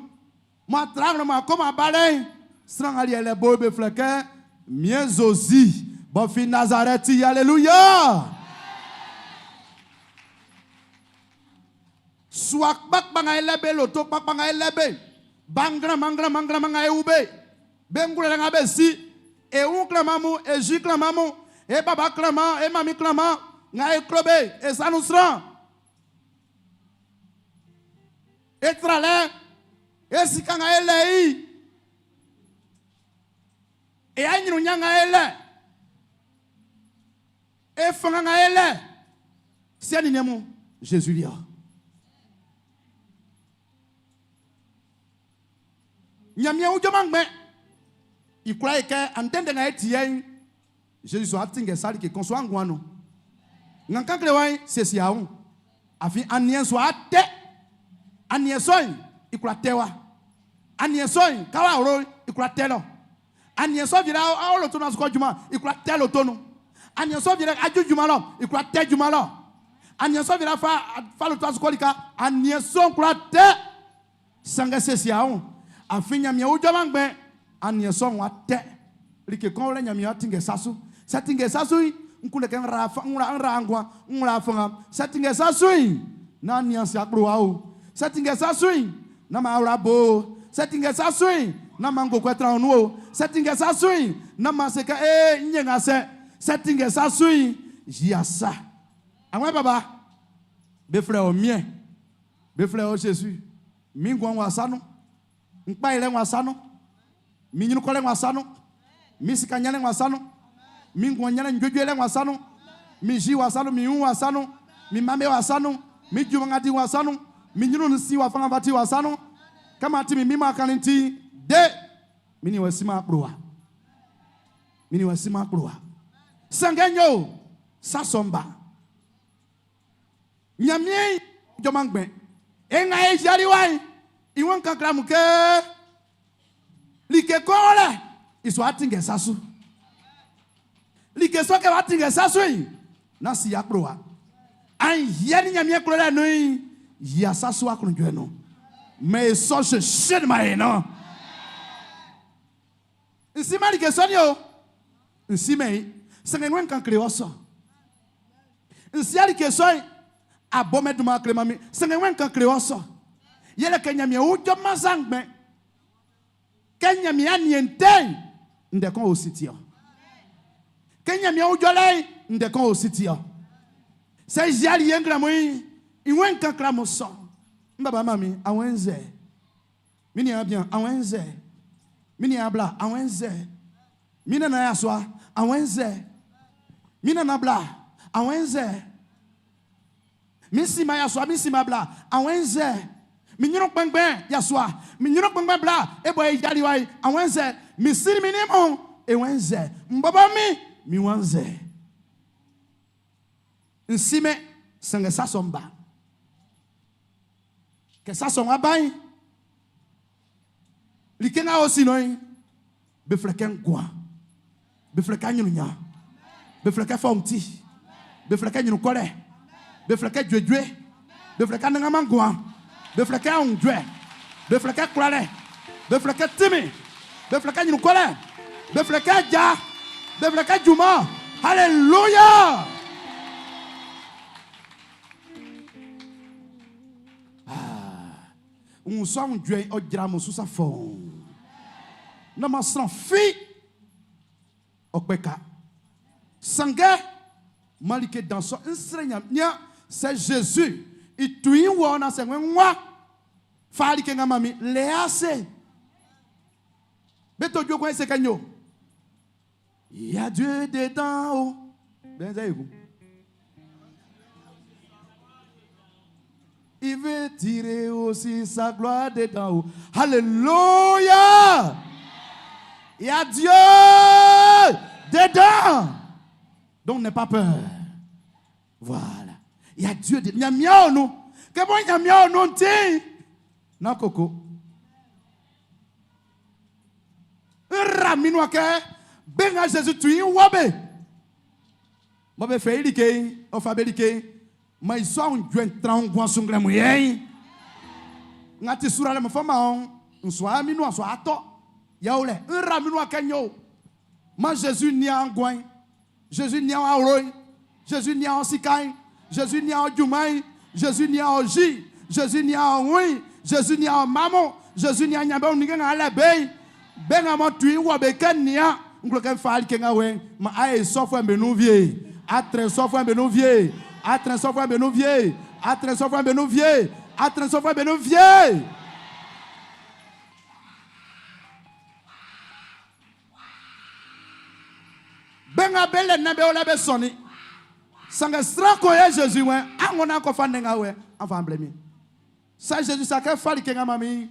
Ma tra ma ko ma bale. Sanga li ele boy be fleke. Miezozi. Bon fi Nazareth. Alléluia. Swak bak banga elebe loto bak banga elebe. Bangra mangra mangra manga eube. Bengule nga be si. E un klamamu, e ji klamamu, e baba klama, e mami klama, nga e klobe, e sanusran. E trale, e sika nga elei. E anyiru nya nga ele. E fanga nga ele. Si ani nemu, Jésus lia. Nyamia ujo mangbe. Il croyait que en tende nga etien Jésus soit tinge sali ke kon soit ngwano. Ngan kan kle way c'est si aon. Afi anien soit te. Anien soin, il croit tewa. Anien soin, kawa ro, il croit telo. Aniɛn sɔ wie lɛ awo loto nu a su kɔ junman, i kwla tɛ loto nun. Aniɛn sɔ wie lɛ a ju junman lɔ, i kwla tɛ junman lɔ. Aniɛn sɔ wie lɛ a fa loto a su kɔ lika, aniɛn sɔ'n kwla tɛ. Sanngɛ siesie awun, afin Ɲanmiɛn ijɔman ngbɛn, aniɛn sɔ'n wá tɛ́. Like kun o lɛ Ɲanmiɛn wá tinngɛ sa su. Sɛ tinngɛ sa su'n, n kunndɛ kɛ ń rá nguan, ń wlá fanngan. Sɛ tinngɛ sa su'n, nán nian si akplowa o. Sɛ tinngɛ sa su'n, nán maan wla bo o. Sɛ tinngɛ sa su'n, nán maan ngokɔɛ tran ɔ nun o. Sɛ tinngɛ sa su'n, nán maan se kɛ ee, n ɲɛn nga sɛ. Sɛ tinngɛ sa su'n, yia sa. Awɛn baba, be flɛ ɔ miɛn. Be flɛ ɔ Zezi. Min nguan w'a sa nun. N kpa yilɛ'n w'a sa nun. Min ɲrun kɔlɛ'n w'a sa nun. Min sika ɲanlɛ'n w'a sa nun. Min nguan ɲanlɛ'n juejuelɛ'n w'a sa nun. Min ji w'a sa nun. Min wun w'a sa nun. Min mame w'a sa nun. Min junman nga di w'a sa nun. Min ɲrun si wafa nga fa ti w'a sa nun. Kɛ m'an ti min min m'an kannin ti'n, de! Min nin w'a siman akplowa. Min nin w'a siman akplowa. Sanngɛ n yo sa sɔ'n ba. Ɲanmiɛn ijɔman ngbɛn. E nga e yiali wa'n, i waan kan kle amun kɛ like kun o lɛ, i sɔ atinngɛ sa su. Like sɔ kɛ atinngɛ sa su'n, nán si akplowa. An yia ni Ɲanmiɛn klolɛ nun'n, yia sa su aklunjuɛ nun. Mɛ e sɔ sese ma e nɔ. N siman like sɔ'n o, n simɛn i. Sanngɛ ngue n kan kle wɔ sɔ? N si'a like sɔ'n, a bomɛn dunman kleman min. Sanngɛ ngue n kan kle wɔ sɔ? Yɛlɛ kɛ Ɲanmiɛn ijɔman sa ngbɛn. Kɛ Ɲanmiɛn aniɛn tɛ'n, ndɛ kan o si ti ɔ. Kɛ Ɲanmiɛn ijɔlɛ'n, ndɛ kan o si ti ɔ. Sɛ ziali ye nglɛmun'n, ngue n kan kle amun sɔ? N baba manmin, awɛn nzɛ. Min niaan bian, awɛn nzɛ. Min niaan bla, awɛn nzɛ. Min nannan yasua, awɛn nzɛ. Min nannan bla, awɛn nzɛ. Min sinma yasua, min sinma bla, awɛn nzɛ. Min ɲrun kpɛnngbɛn yasua, min ɲrun kpɛnngbɛn bla, e bɔ e yali wa yi, awɛn nzɛ. Min si nin min nin mun, e wɛn nzɛ. M bɔbɔ min, min wan nzɛ. N simɛn, sanngɛ sa sɔ'n ba. Kɛ sa sɔ'n wá bá'n, like nga ɔ si nɔ'n, be flɛ kɛ nguan, be flɛ kɛ aɲrunɲan, be flɛ kɛ fɔunti, be flɛ kɛ ɲrun kɔlɛ, be flɛ kɛ juejue, be flɛ kɛ anannganman nguan, be flɛ kɛ aunjuɛ, be flɛ kɛ kwlalɛ, be flɛ kɛ tinmin, be flɛ kɛ ɲrun kɔlɛ, be flɛ kɛ aja, be flɛ kɛ junman. Alléluia! Ah, n sɔ aunjuɛ'n ɔ jra amun su sa fɔun. Nán man sran fi ɔ kpɛ ka. Sanngɛ, man like dan sɔ n srɛ Nyanmiɛn sɛ Jésus i tuin wɔ nan sɛ ng'ɔ wa fa like nga man min, lɛ ase. Be to jue kun se kɛ nyo. Il y a Dieu dedans o. Ben zɛ ekun. Il veut tirer aussi sa gloire dedans o. Alléluia! Il y a Dieu dedans. Donc n'aie pas peur. Voilà. Il y a Dieu dedans. Ɲanmiɛn o nun. Kɛ mɔ Ɲanmiɛn o nun'n ti'n, nán koko. N ra min nuan kɛ be nga Zezi tu i'n wɔ be mɔ be fɛ i like'n, ɔ fa be like'n, man i sɔ aunjuɛ'n tran nguan su nglɛmun yɛ'n. Nga ti suralɛ mɔ fa man ɔn, n sua min nuan sua atɔ. Yɛ o lɛ, n ra min nuan kɛ n yo. Man Zezi nian nguan'n, Zezi nian ɔ awlo'n, Zezi nian ɔ sika'n, Zezi nian ɔ junman'n, Zezi nian ɔ ji, Zezi nian ɔ wun'n, Zezi nian ɔ mma mun, Zezi nian Ɲanmiɛn ninnge nga a lɛ be'n. Be nga mɔ tu i wɔ be kɛ nian, n klo kɛ n fa like nga wɛ'n, man a ye sɔfuɛ'm be nun wie. A trɛn sɔfuɛ'm be nun wie. A trɛn sɔfuɛ'm be nun wie. A trɛn sɔfuɛ'm be nun wie. A trɛn sɔfuɛ'm be nun wie. Be nga be lɛ nnɛn be o lɛ be sɔnnin. Sanngɛ sran kun yɛ Zezi wɛn, an ng'ɔ nan kɔ fa nnɛn nga wɛ, an fa blɛ min. Sɛ Zezi sa kɛ fa like nga man min'n,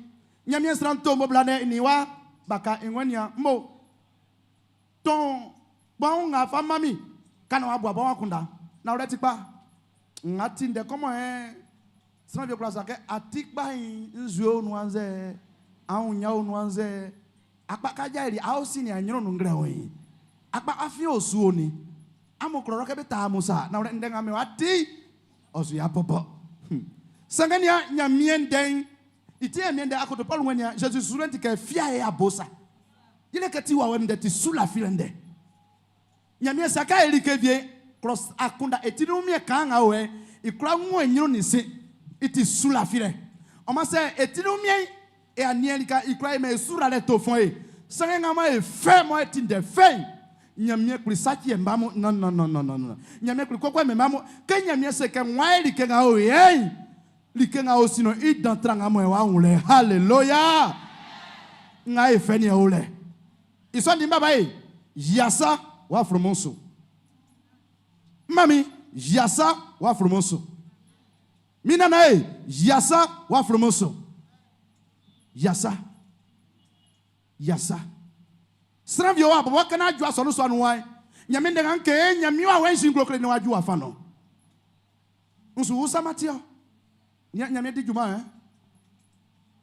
Ɲanmiɛn sran to mo bla nɛ i nin wa baka i wɛn nian mo tɔn kpaun nga fa man min ka na wa bua bɔ wa kunda. Nanwlɛ ti kpa. Nga ti ndɛ kɔmɔ ɛ sran wie kwla sa kɛ a ti kpa in nzue o nuan zɛ, an nya o nuan zɛ. Akpa kaja eri aosi ni anyro nungre oi. Akpa afi osu oni. Amu kloro ke beta amusa. Na ore ndenga me wati. Osu ya bobo. Sangania nyamien den. Iti nyamien den akoto Paul wenya Jésus souvent dit que fia e abosa. Il est que ti wa wem de ti sous la filende. Nyamien saka eri ke vie cross akunda etinu mi kan nga we ikura nwo enyiro ni se iti sous la file. O ma se etinu mi e anielika ikura me sura le to fon e. Sange nga ma e fe mo etin de fe. Nyamien kuli saki e mbamu non non non non non non. Nyamien kuli kokwa me mamu ke nyamien se ke nwa eri ke nga o ye. Like nga o sino i dantra nga mo e wa unle. Hallelujah. Nga e fe ni e o le. Iso ndi baba e yasa wa frumonso. Mami yasa wa frumonso. Mina na e yasa wa frumonso. Yasa. Yasa. Sran vio wa bo kana ju aso no so anu wa. Nyame de kan ke nyame wa wen sin glokre ne wa ju afa no. Nsu usa matio. Nyame di juma eh.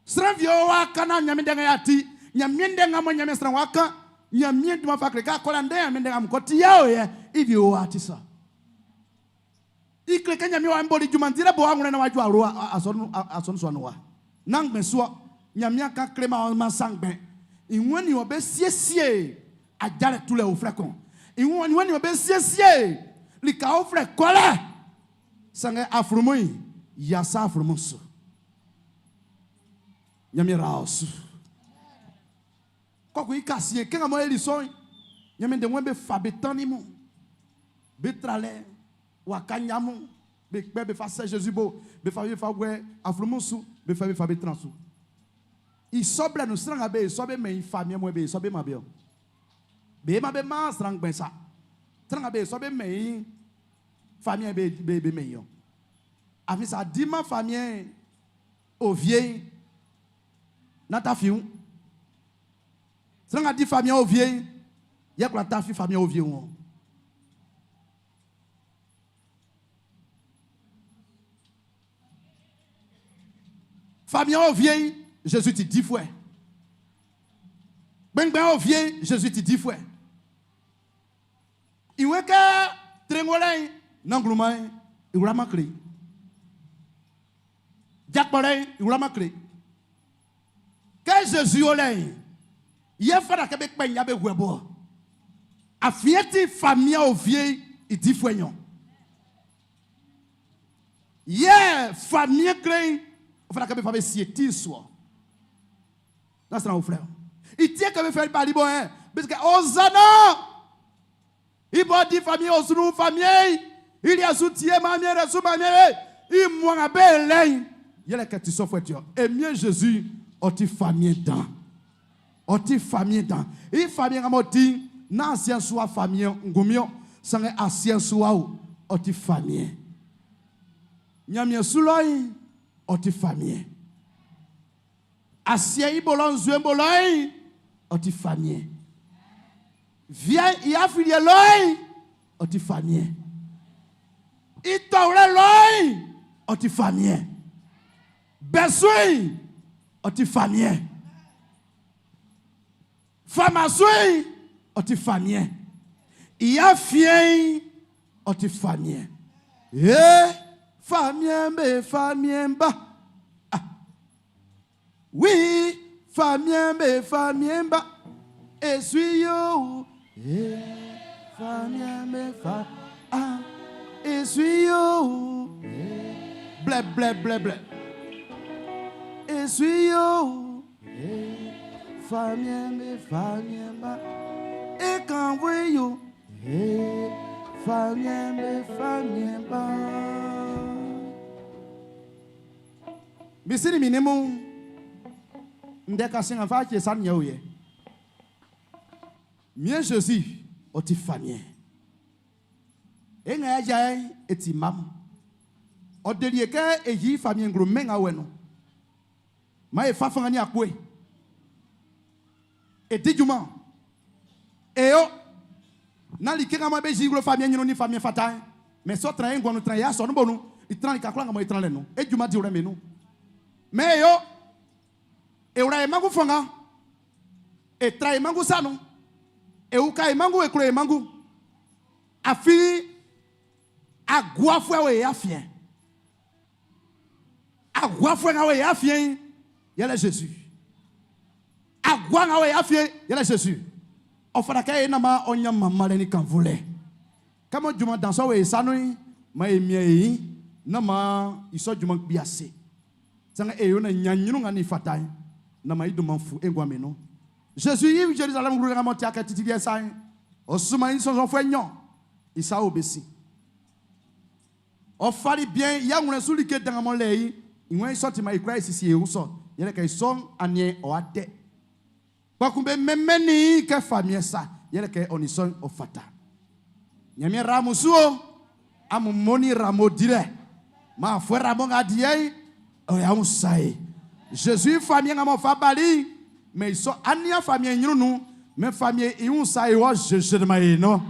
Sran vio wa kana nyame de ya ti. Nyame de ngamo nyame sran wa kan. Nyame duma fa kre ka kola nde nyame de ngam ko ti ya o ye. Ivi o ati sa. Ikle ka nyame wa mboli juma ndire bo anwure na wa ju aro aso no aso no so anu wa. Nangbe so nyame aka kre ma ma sangbe. Ìwọ́n ni wọ́n bẹ siesie ajalẹ̀ tulẹ̀ òfurẹ́ kan. Ìwọ́n ni wọ́n bẹ siesie lika òfurẹ́ kọ́lẹ̀. Sangẹ afurumu yi yasa afurumu so. Nyame ra ọsù. Kọkù yi ka sie kéka mọ eli sɔn. Nyame de wọn bẹ fa bẹ tán ni mu. Bẹ tralẹ waka nyamu. Bẹ kpẹ bẹ fa sẹ Jésus bo. Bẹ fa bẹ fa wẹ afurumu so. Bẹ fa bẹ fa bẹ tran so. Isɔblɛ nu sran be isɔbe mɛ ifa miɛ mɔ be isɔbe ma be o. Be ma be ma sran gbɛ sa. Sran be isɔbe mɛ yi fa miɛ be be be mɛ yi o. Afi sa di ma fa miɛ ovie nata fiu. Sran di fa miɛ ovie yɛ kura ta fi fa miɛ ovie wɔn. Fa miɛ ovie Jésus ti 10 fois. Gbẹngbẹn ovie Jésus ti 10 fois. Ìwé kẹ trengolẹ nangluma ìwúra ma kiri. Jakpọlẹ ìwúra ma kiri. Kẹ Jésus olẹ yẹ fara kẹ bẹ kpẹ nya bẹ wẹ bọ. Àfihàn ti famia ovie ìdí fún ẹyàn. Yẹ famia kiri fara kẹ bẹ fa bẹ sie tí sọ. Là, c'est un frère. Il tient que faire parler bon, hein. Parce que Hosanna! Il va dire famille, Osunu, famille. Il y a soutien, ma mère, sous ma mère. Il m'a belle. Il y a la question, frère Dieu. Et mieux Jésus, on ti famille dans. On ti famille dans. Il famille, on dit, n'a ancien soit famille, ngumio, sans ancien soit on ti famille. Nyamien souloi, on ti famille. Ancien ibolon zoué boloi, on ti famille. Viens, il a fili loy, on ti famille. Il t'aurait loy, on ti famille. Besoin, on ti famille. Famasoui, on ti famille. Il a fien, on ti famille. Eh, famille, be famille ba. Ah. Oui, famille, be famille ba. Et suis yo. Eh, famille, be fa. Ah, et suis yo. Eh, blé, blé, blé, blé. Et suis yo. Eh, famille, be famille ba. Et quand vous yo. Eh, famille, be famille ba. Misiri minimum. Ndeka singa fa che san nyewe ye. Mien Jésus, o ti famille. E nga ya jai e ti mam. O delie ke e yi famille ngro menga we no. Ma e fa fanga ni akwe. E di juma. E yo na li ke nga ma be jinglo famille nyino ni famille fata. Mais so train ngonu train ya so no bonu. I train ka kula nga mo i train le no. E juma di ore me no. Mais yo e ora e magu fanga. E tra e mangu sa nun. E uka e mangu, e klo e mangu. Afin aguafuɛ wo e afiɛn. Aguafuɛ nga wo e afiɛn yɛlɛ Jésus. Agua nga wo e afiɛn yɛlɛ Jésus. Ɔ fata kɛ e nama ɔ ɲan manmanlɛ ni kanvulɛ. Kɛ mɔ junman dan sɔ wo e sa nun'n, man e mian e ɲin nán maan i sɔ junman'n kpi ase. Sanngɛ e yo naan ɲan ɲrun nga nin fata'n, nán maan i dunman'n fu e nguan'n nun. Zezi i Zerizalɛmu wlulɛ nga m'ɔ ti kɛ titi liɛ'n sa'n, ɔ sunman i sɔnnzɔnfuɛ nɲɔn i sa o be sin. Ɔ fali bian'n i awlɛn su like dan nga m'ɔ lɛ i'n, i waan i sɔ ti man e kwlaa e sisi e wun sɔ, yɛlɛ kɛ i sɔ'n aniɛn ɔ'a tɛ. Kpɔkun be mɛnmɛnnin i kɛ famiɛn sa, yɛlɛ kɛ ɔ nin sɔ'n ɔ fata. Ɲanmiɛn ra amun su o, amun mo nin ramo dilɛ. Maan afuɛ ramo nga di yɛ'n, ɔ yɛ amun sa e. Zezi i famiɛn nga m'ɔ fa bali'n, mɛn i sɔ aniaan famiɛn ɲrun nun, mɛn famiɛn i wun sa e wɔ Zezi man e no.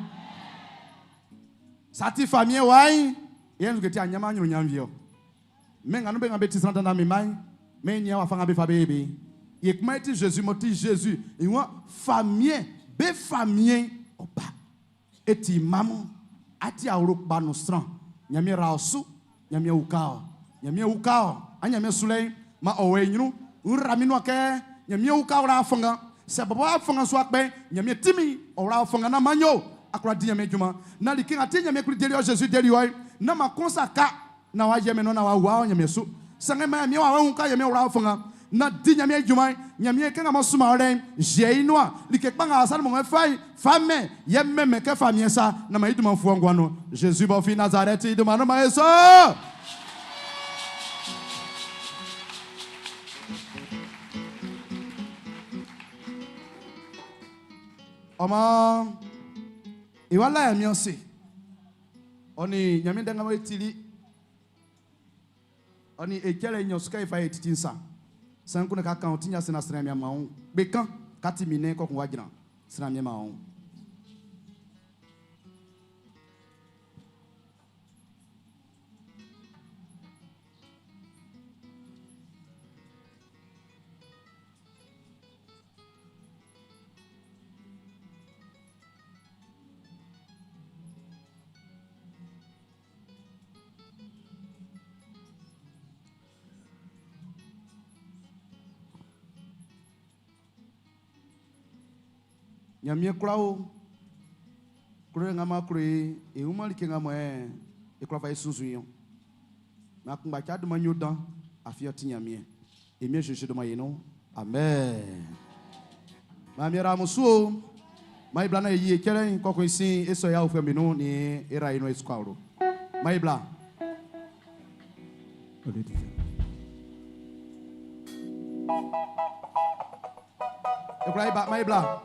Sa ti famiɛn wa'n, yɛ nzue ti a ɲanman ɲrun ɲan wie ɔ. Mɛn nga nun be nga be ti sran dandan min mma'n, mɛn i nian wafa nga be fa be be'n. Yɛ kuma i ti Zezi m'ɔ ti Zezi i wa famiɛn be famiɛn'n, ɔ ba. E ti mma mun, a ti awlo kpa nun sran. Ɲanmiɛn ra ɔ su, Ɲanmiɛn uka ɔ. Ɲanmiɛn uka ɔ, a Ɲanmiɛn sulɛ'n man ɔ wɔ i ɲrun. N ra min nuan kɛ Ɲanmiɛn uka ɔ wla fanngan. Sɛ bɔbɔ a fanngan su akpɛ'n, Ɲanmiɛn tinmin ɔ wla ɔ fanngan naan man yo a kwla di Ɲanmiɛn junman. Naan like nga ti Ɲanmiɛn Kpli deli ɔ Zezi deli ɔ'n, nán man kun sa ka. Naan w'a yɛ mɛn nun naan w'a wua ɔ Ɲanmiɛn su. Sanngɛ maan Ɲanmiɛn wawɛ'n uka Ɲanmiɛn wla ɔ fanngan naan di Ɲanmiɛn junman'n. Ɲanmiɛn kɛ nga m'ɔ sunman ɔ lɛ'n, ziɛ i nuan. Like kpa nga Salomɔn wɛ fa'n, fa mɛn, yɛ mɛnmɛn kɛ famiɛn sa, naan man i dunman'n fu ɔ nguan'n nun. Zezi b'ɔ fin Nazarɛti i dunman nun man e sɔ! Ɔ maan, e wa la Ɲanmiɛn ase. Ɔ nin Ɲanmiɛn ndɛ nga mɔ e tili, ɔ nin e cɛlɛ nɲɔn su kɛ e fa e titi'n sa. Sran kun ka kan ɔ ti ɲan sena sran mian man be kan ka ti minɛ kɔkun wa jran sran mian man. Ɲanmiɛn kwla o klolɛ nga ma klo e e wunman like nga mɔ e kwla fa e sunnzun i ɔ. Na kunngba cɛ dunman yo dan afin ɔ ti Ɲanmiɛn. E miɛn Zezi dunman yi nun. Amen. Maan mi ra amun su o. Maan e bla na e yi e cɛlɛ'n kɔkun i sin e sɔ e aofuɛ'm be nun nin e ra e nun e su kɔ awlo. Maan e bla. E kwla e ba, maan e bla.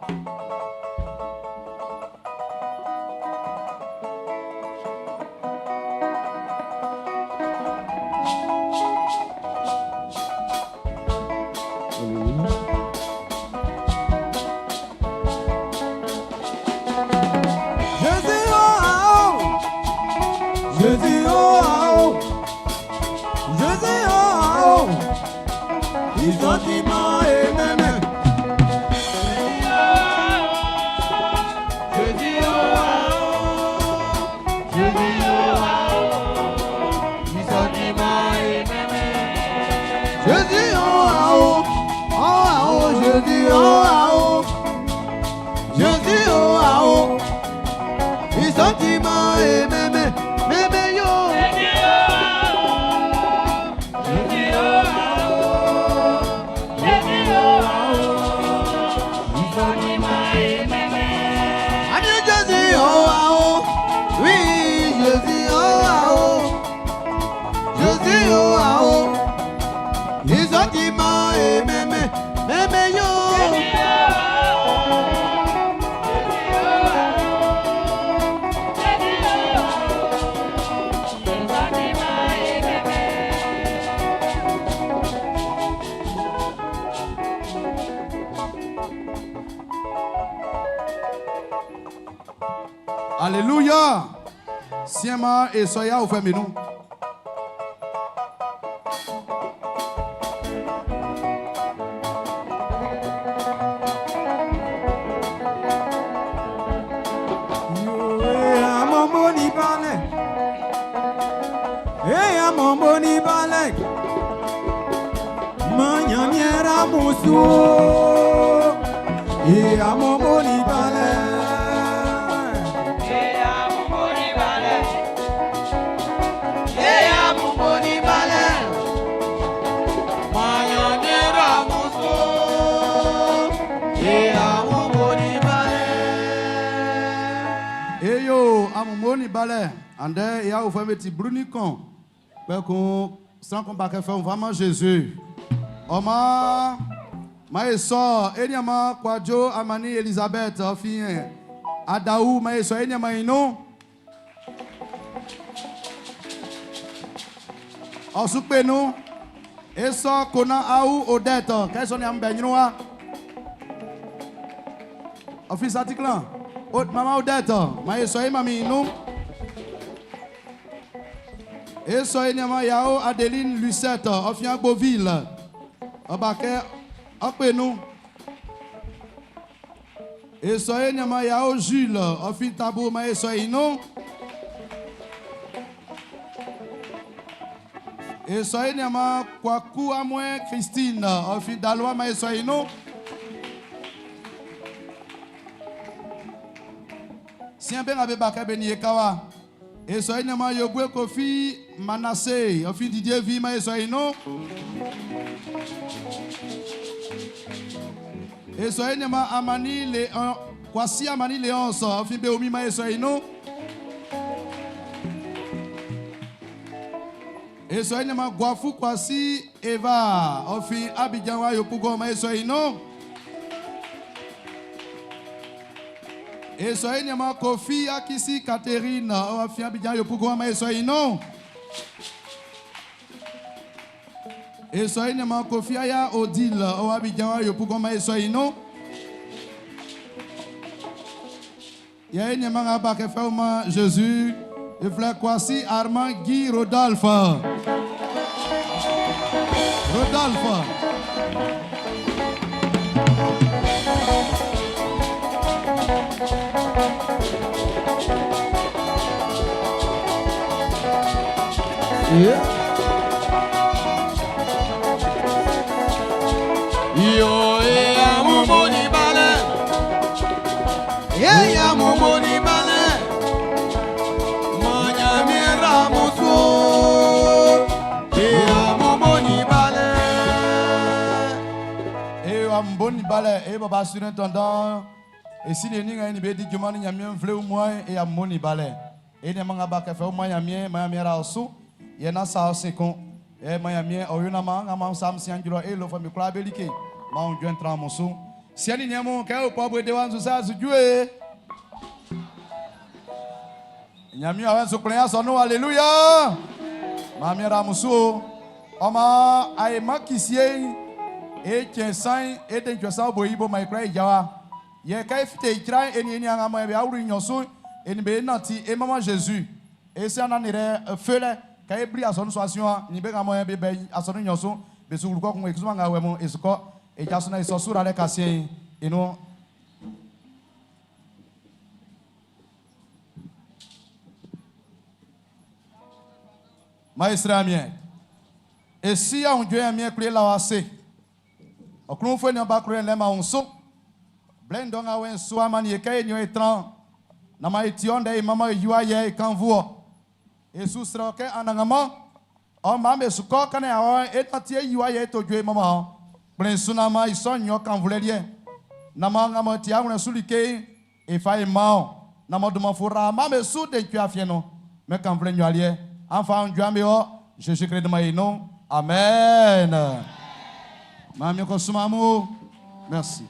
Jésus oh ah oh, Jésus oh ah oh, Jésus oh ah oh, i sentiment et même. Jésus oh ah oh, Jésus oh ah oh, i sentiment et même. Jésus oh ah oh, oh ah oh, Jésus oh ah oh, Jésus oh ah oh, i sentiment et même, même yo. Jésus oh ah oh, Jésus oh ah oh, i sentiment et même. Adieu Jésus oh ah oh, oui Jésus oh ah oh, Jésus oh ah oh, i sentiment et même, même yo. Alléluia. Siema e soya ou fait nous. Amomoni balẹ̀. Manyamiera musu. E amomoni balẹ̀. E amomoni balẹ̀. E amomoni balẹ̀. Manyamiera musu. E amomoni balẹ̀. Eyo amomoni balẹ̀. Ande ya ofɛ ti bruni kan. Kpɛkun sran kun ba kɛ fɛn fama Jésus. Ɔma ma ye sɔ eniama Kwadwo Amani Elizabeth ɔfi Adawu ma ye sɔ eniama inu. Ɔsukpenu esɔ kona awu Odette kɛsɔ ni ame bɛ nyinu wa. Ɔfi satiklan mama Odette ma ye sɔ emami inu. Esɔ eniama Yao Adeline Lucette ɔfi Agboville. Ɔbakɛ ɔkpenu. Esɔ eniama Yao Jules ɔfi Tabo ma esɔ inu. Esɔ eniama Kwaku Amwe Christine ɔfi Daloa ma esɔ inu. Sian bɛ ŋa bɛ bakɛ bɛ ni ekawa. Esɔ eniama Yogwe Kofi Manassé ɔfi Didier Vi ma esɔ inu. Esɔ eniama Amani Léon Kwasi Amani Léonce ɔfi Beomi ma esɔ inu. Esɔ eniama Guafu Kwasi Eva ɔfi Abidjan wa Yopougon ma esɔ inu. Esɔ eniama Kofi Akisi Catherine ɔfi Abidjan Yopougon ma esɔ inu. Esɔ eniama Kofi Aya Odile ɔwɔ Abidjan wa Yopougon ma esɔ inu. Ya eniama nga ba kɛ fɛn ma Jésus eflɛ Kwasi Armand Guy Rodolphe. Rodolphe. Yeah. Yo e amomoni balẹ̀. E amomoni balẹ̀. Manyamiera musu. E amomoni balẹ̀. E amomoni balẹ̀ e baba surintendant e si le ni nga ni be di juma ni nyamien vle ou moi e amomoni balẹ̀. E ni manga ba kɛ fɛ o ma nyamien ma nyamiera osu. Ye na sa o sekon. E ma nyamien o yuna ma nga ma sam si anjuro e lo fa mi kura belike. Ma on joint tra musu. Si ani nyamo ke o po de wan su sa su jue. Nyami awen su klen so no alléluia. Ma miera musu. Oma ay ma kisie e tien san e den twa bo yibo ma ikra ijawa. Ye ka ifite ikra eni eni anga ma be awuru nyoso eni be na ti e mama Jésus. E se ana ni re fele ka e bri aso no so asion ni be ga mo be be aso no nyoso be su ko kun e kusuma nga we mo esuko e jaso na iso sura le kasie inu Maestra mien. E si a un dwe mien kle la wase. Okrun fwe ni oba kre le ma un so. Blendo nga wen so amani e ka enyo etran. Na ma eti onde e mama yuwa ye e kan vuo. E su sra ke anangama. O ma me su ko kana o e na ti e yuwa ye to dwe mama. Blen su na ma iso nyo kan vule lie. Na ma nga ma ti awon su like e fa e ma o. Na ma do ma fura ma me su de tu afie no. Me kan vule nyo alie. Enfin, Dieu me o Jésus Christ de ma nom. Amen. Mamie Merci.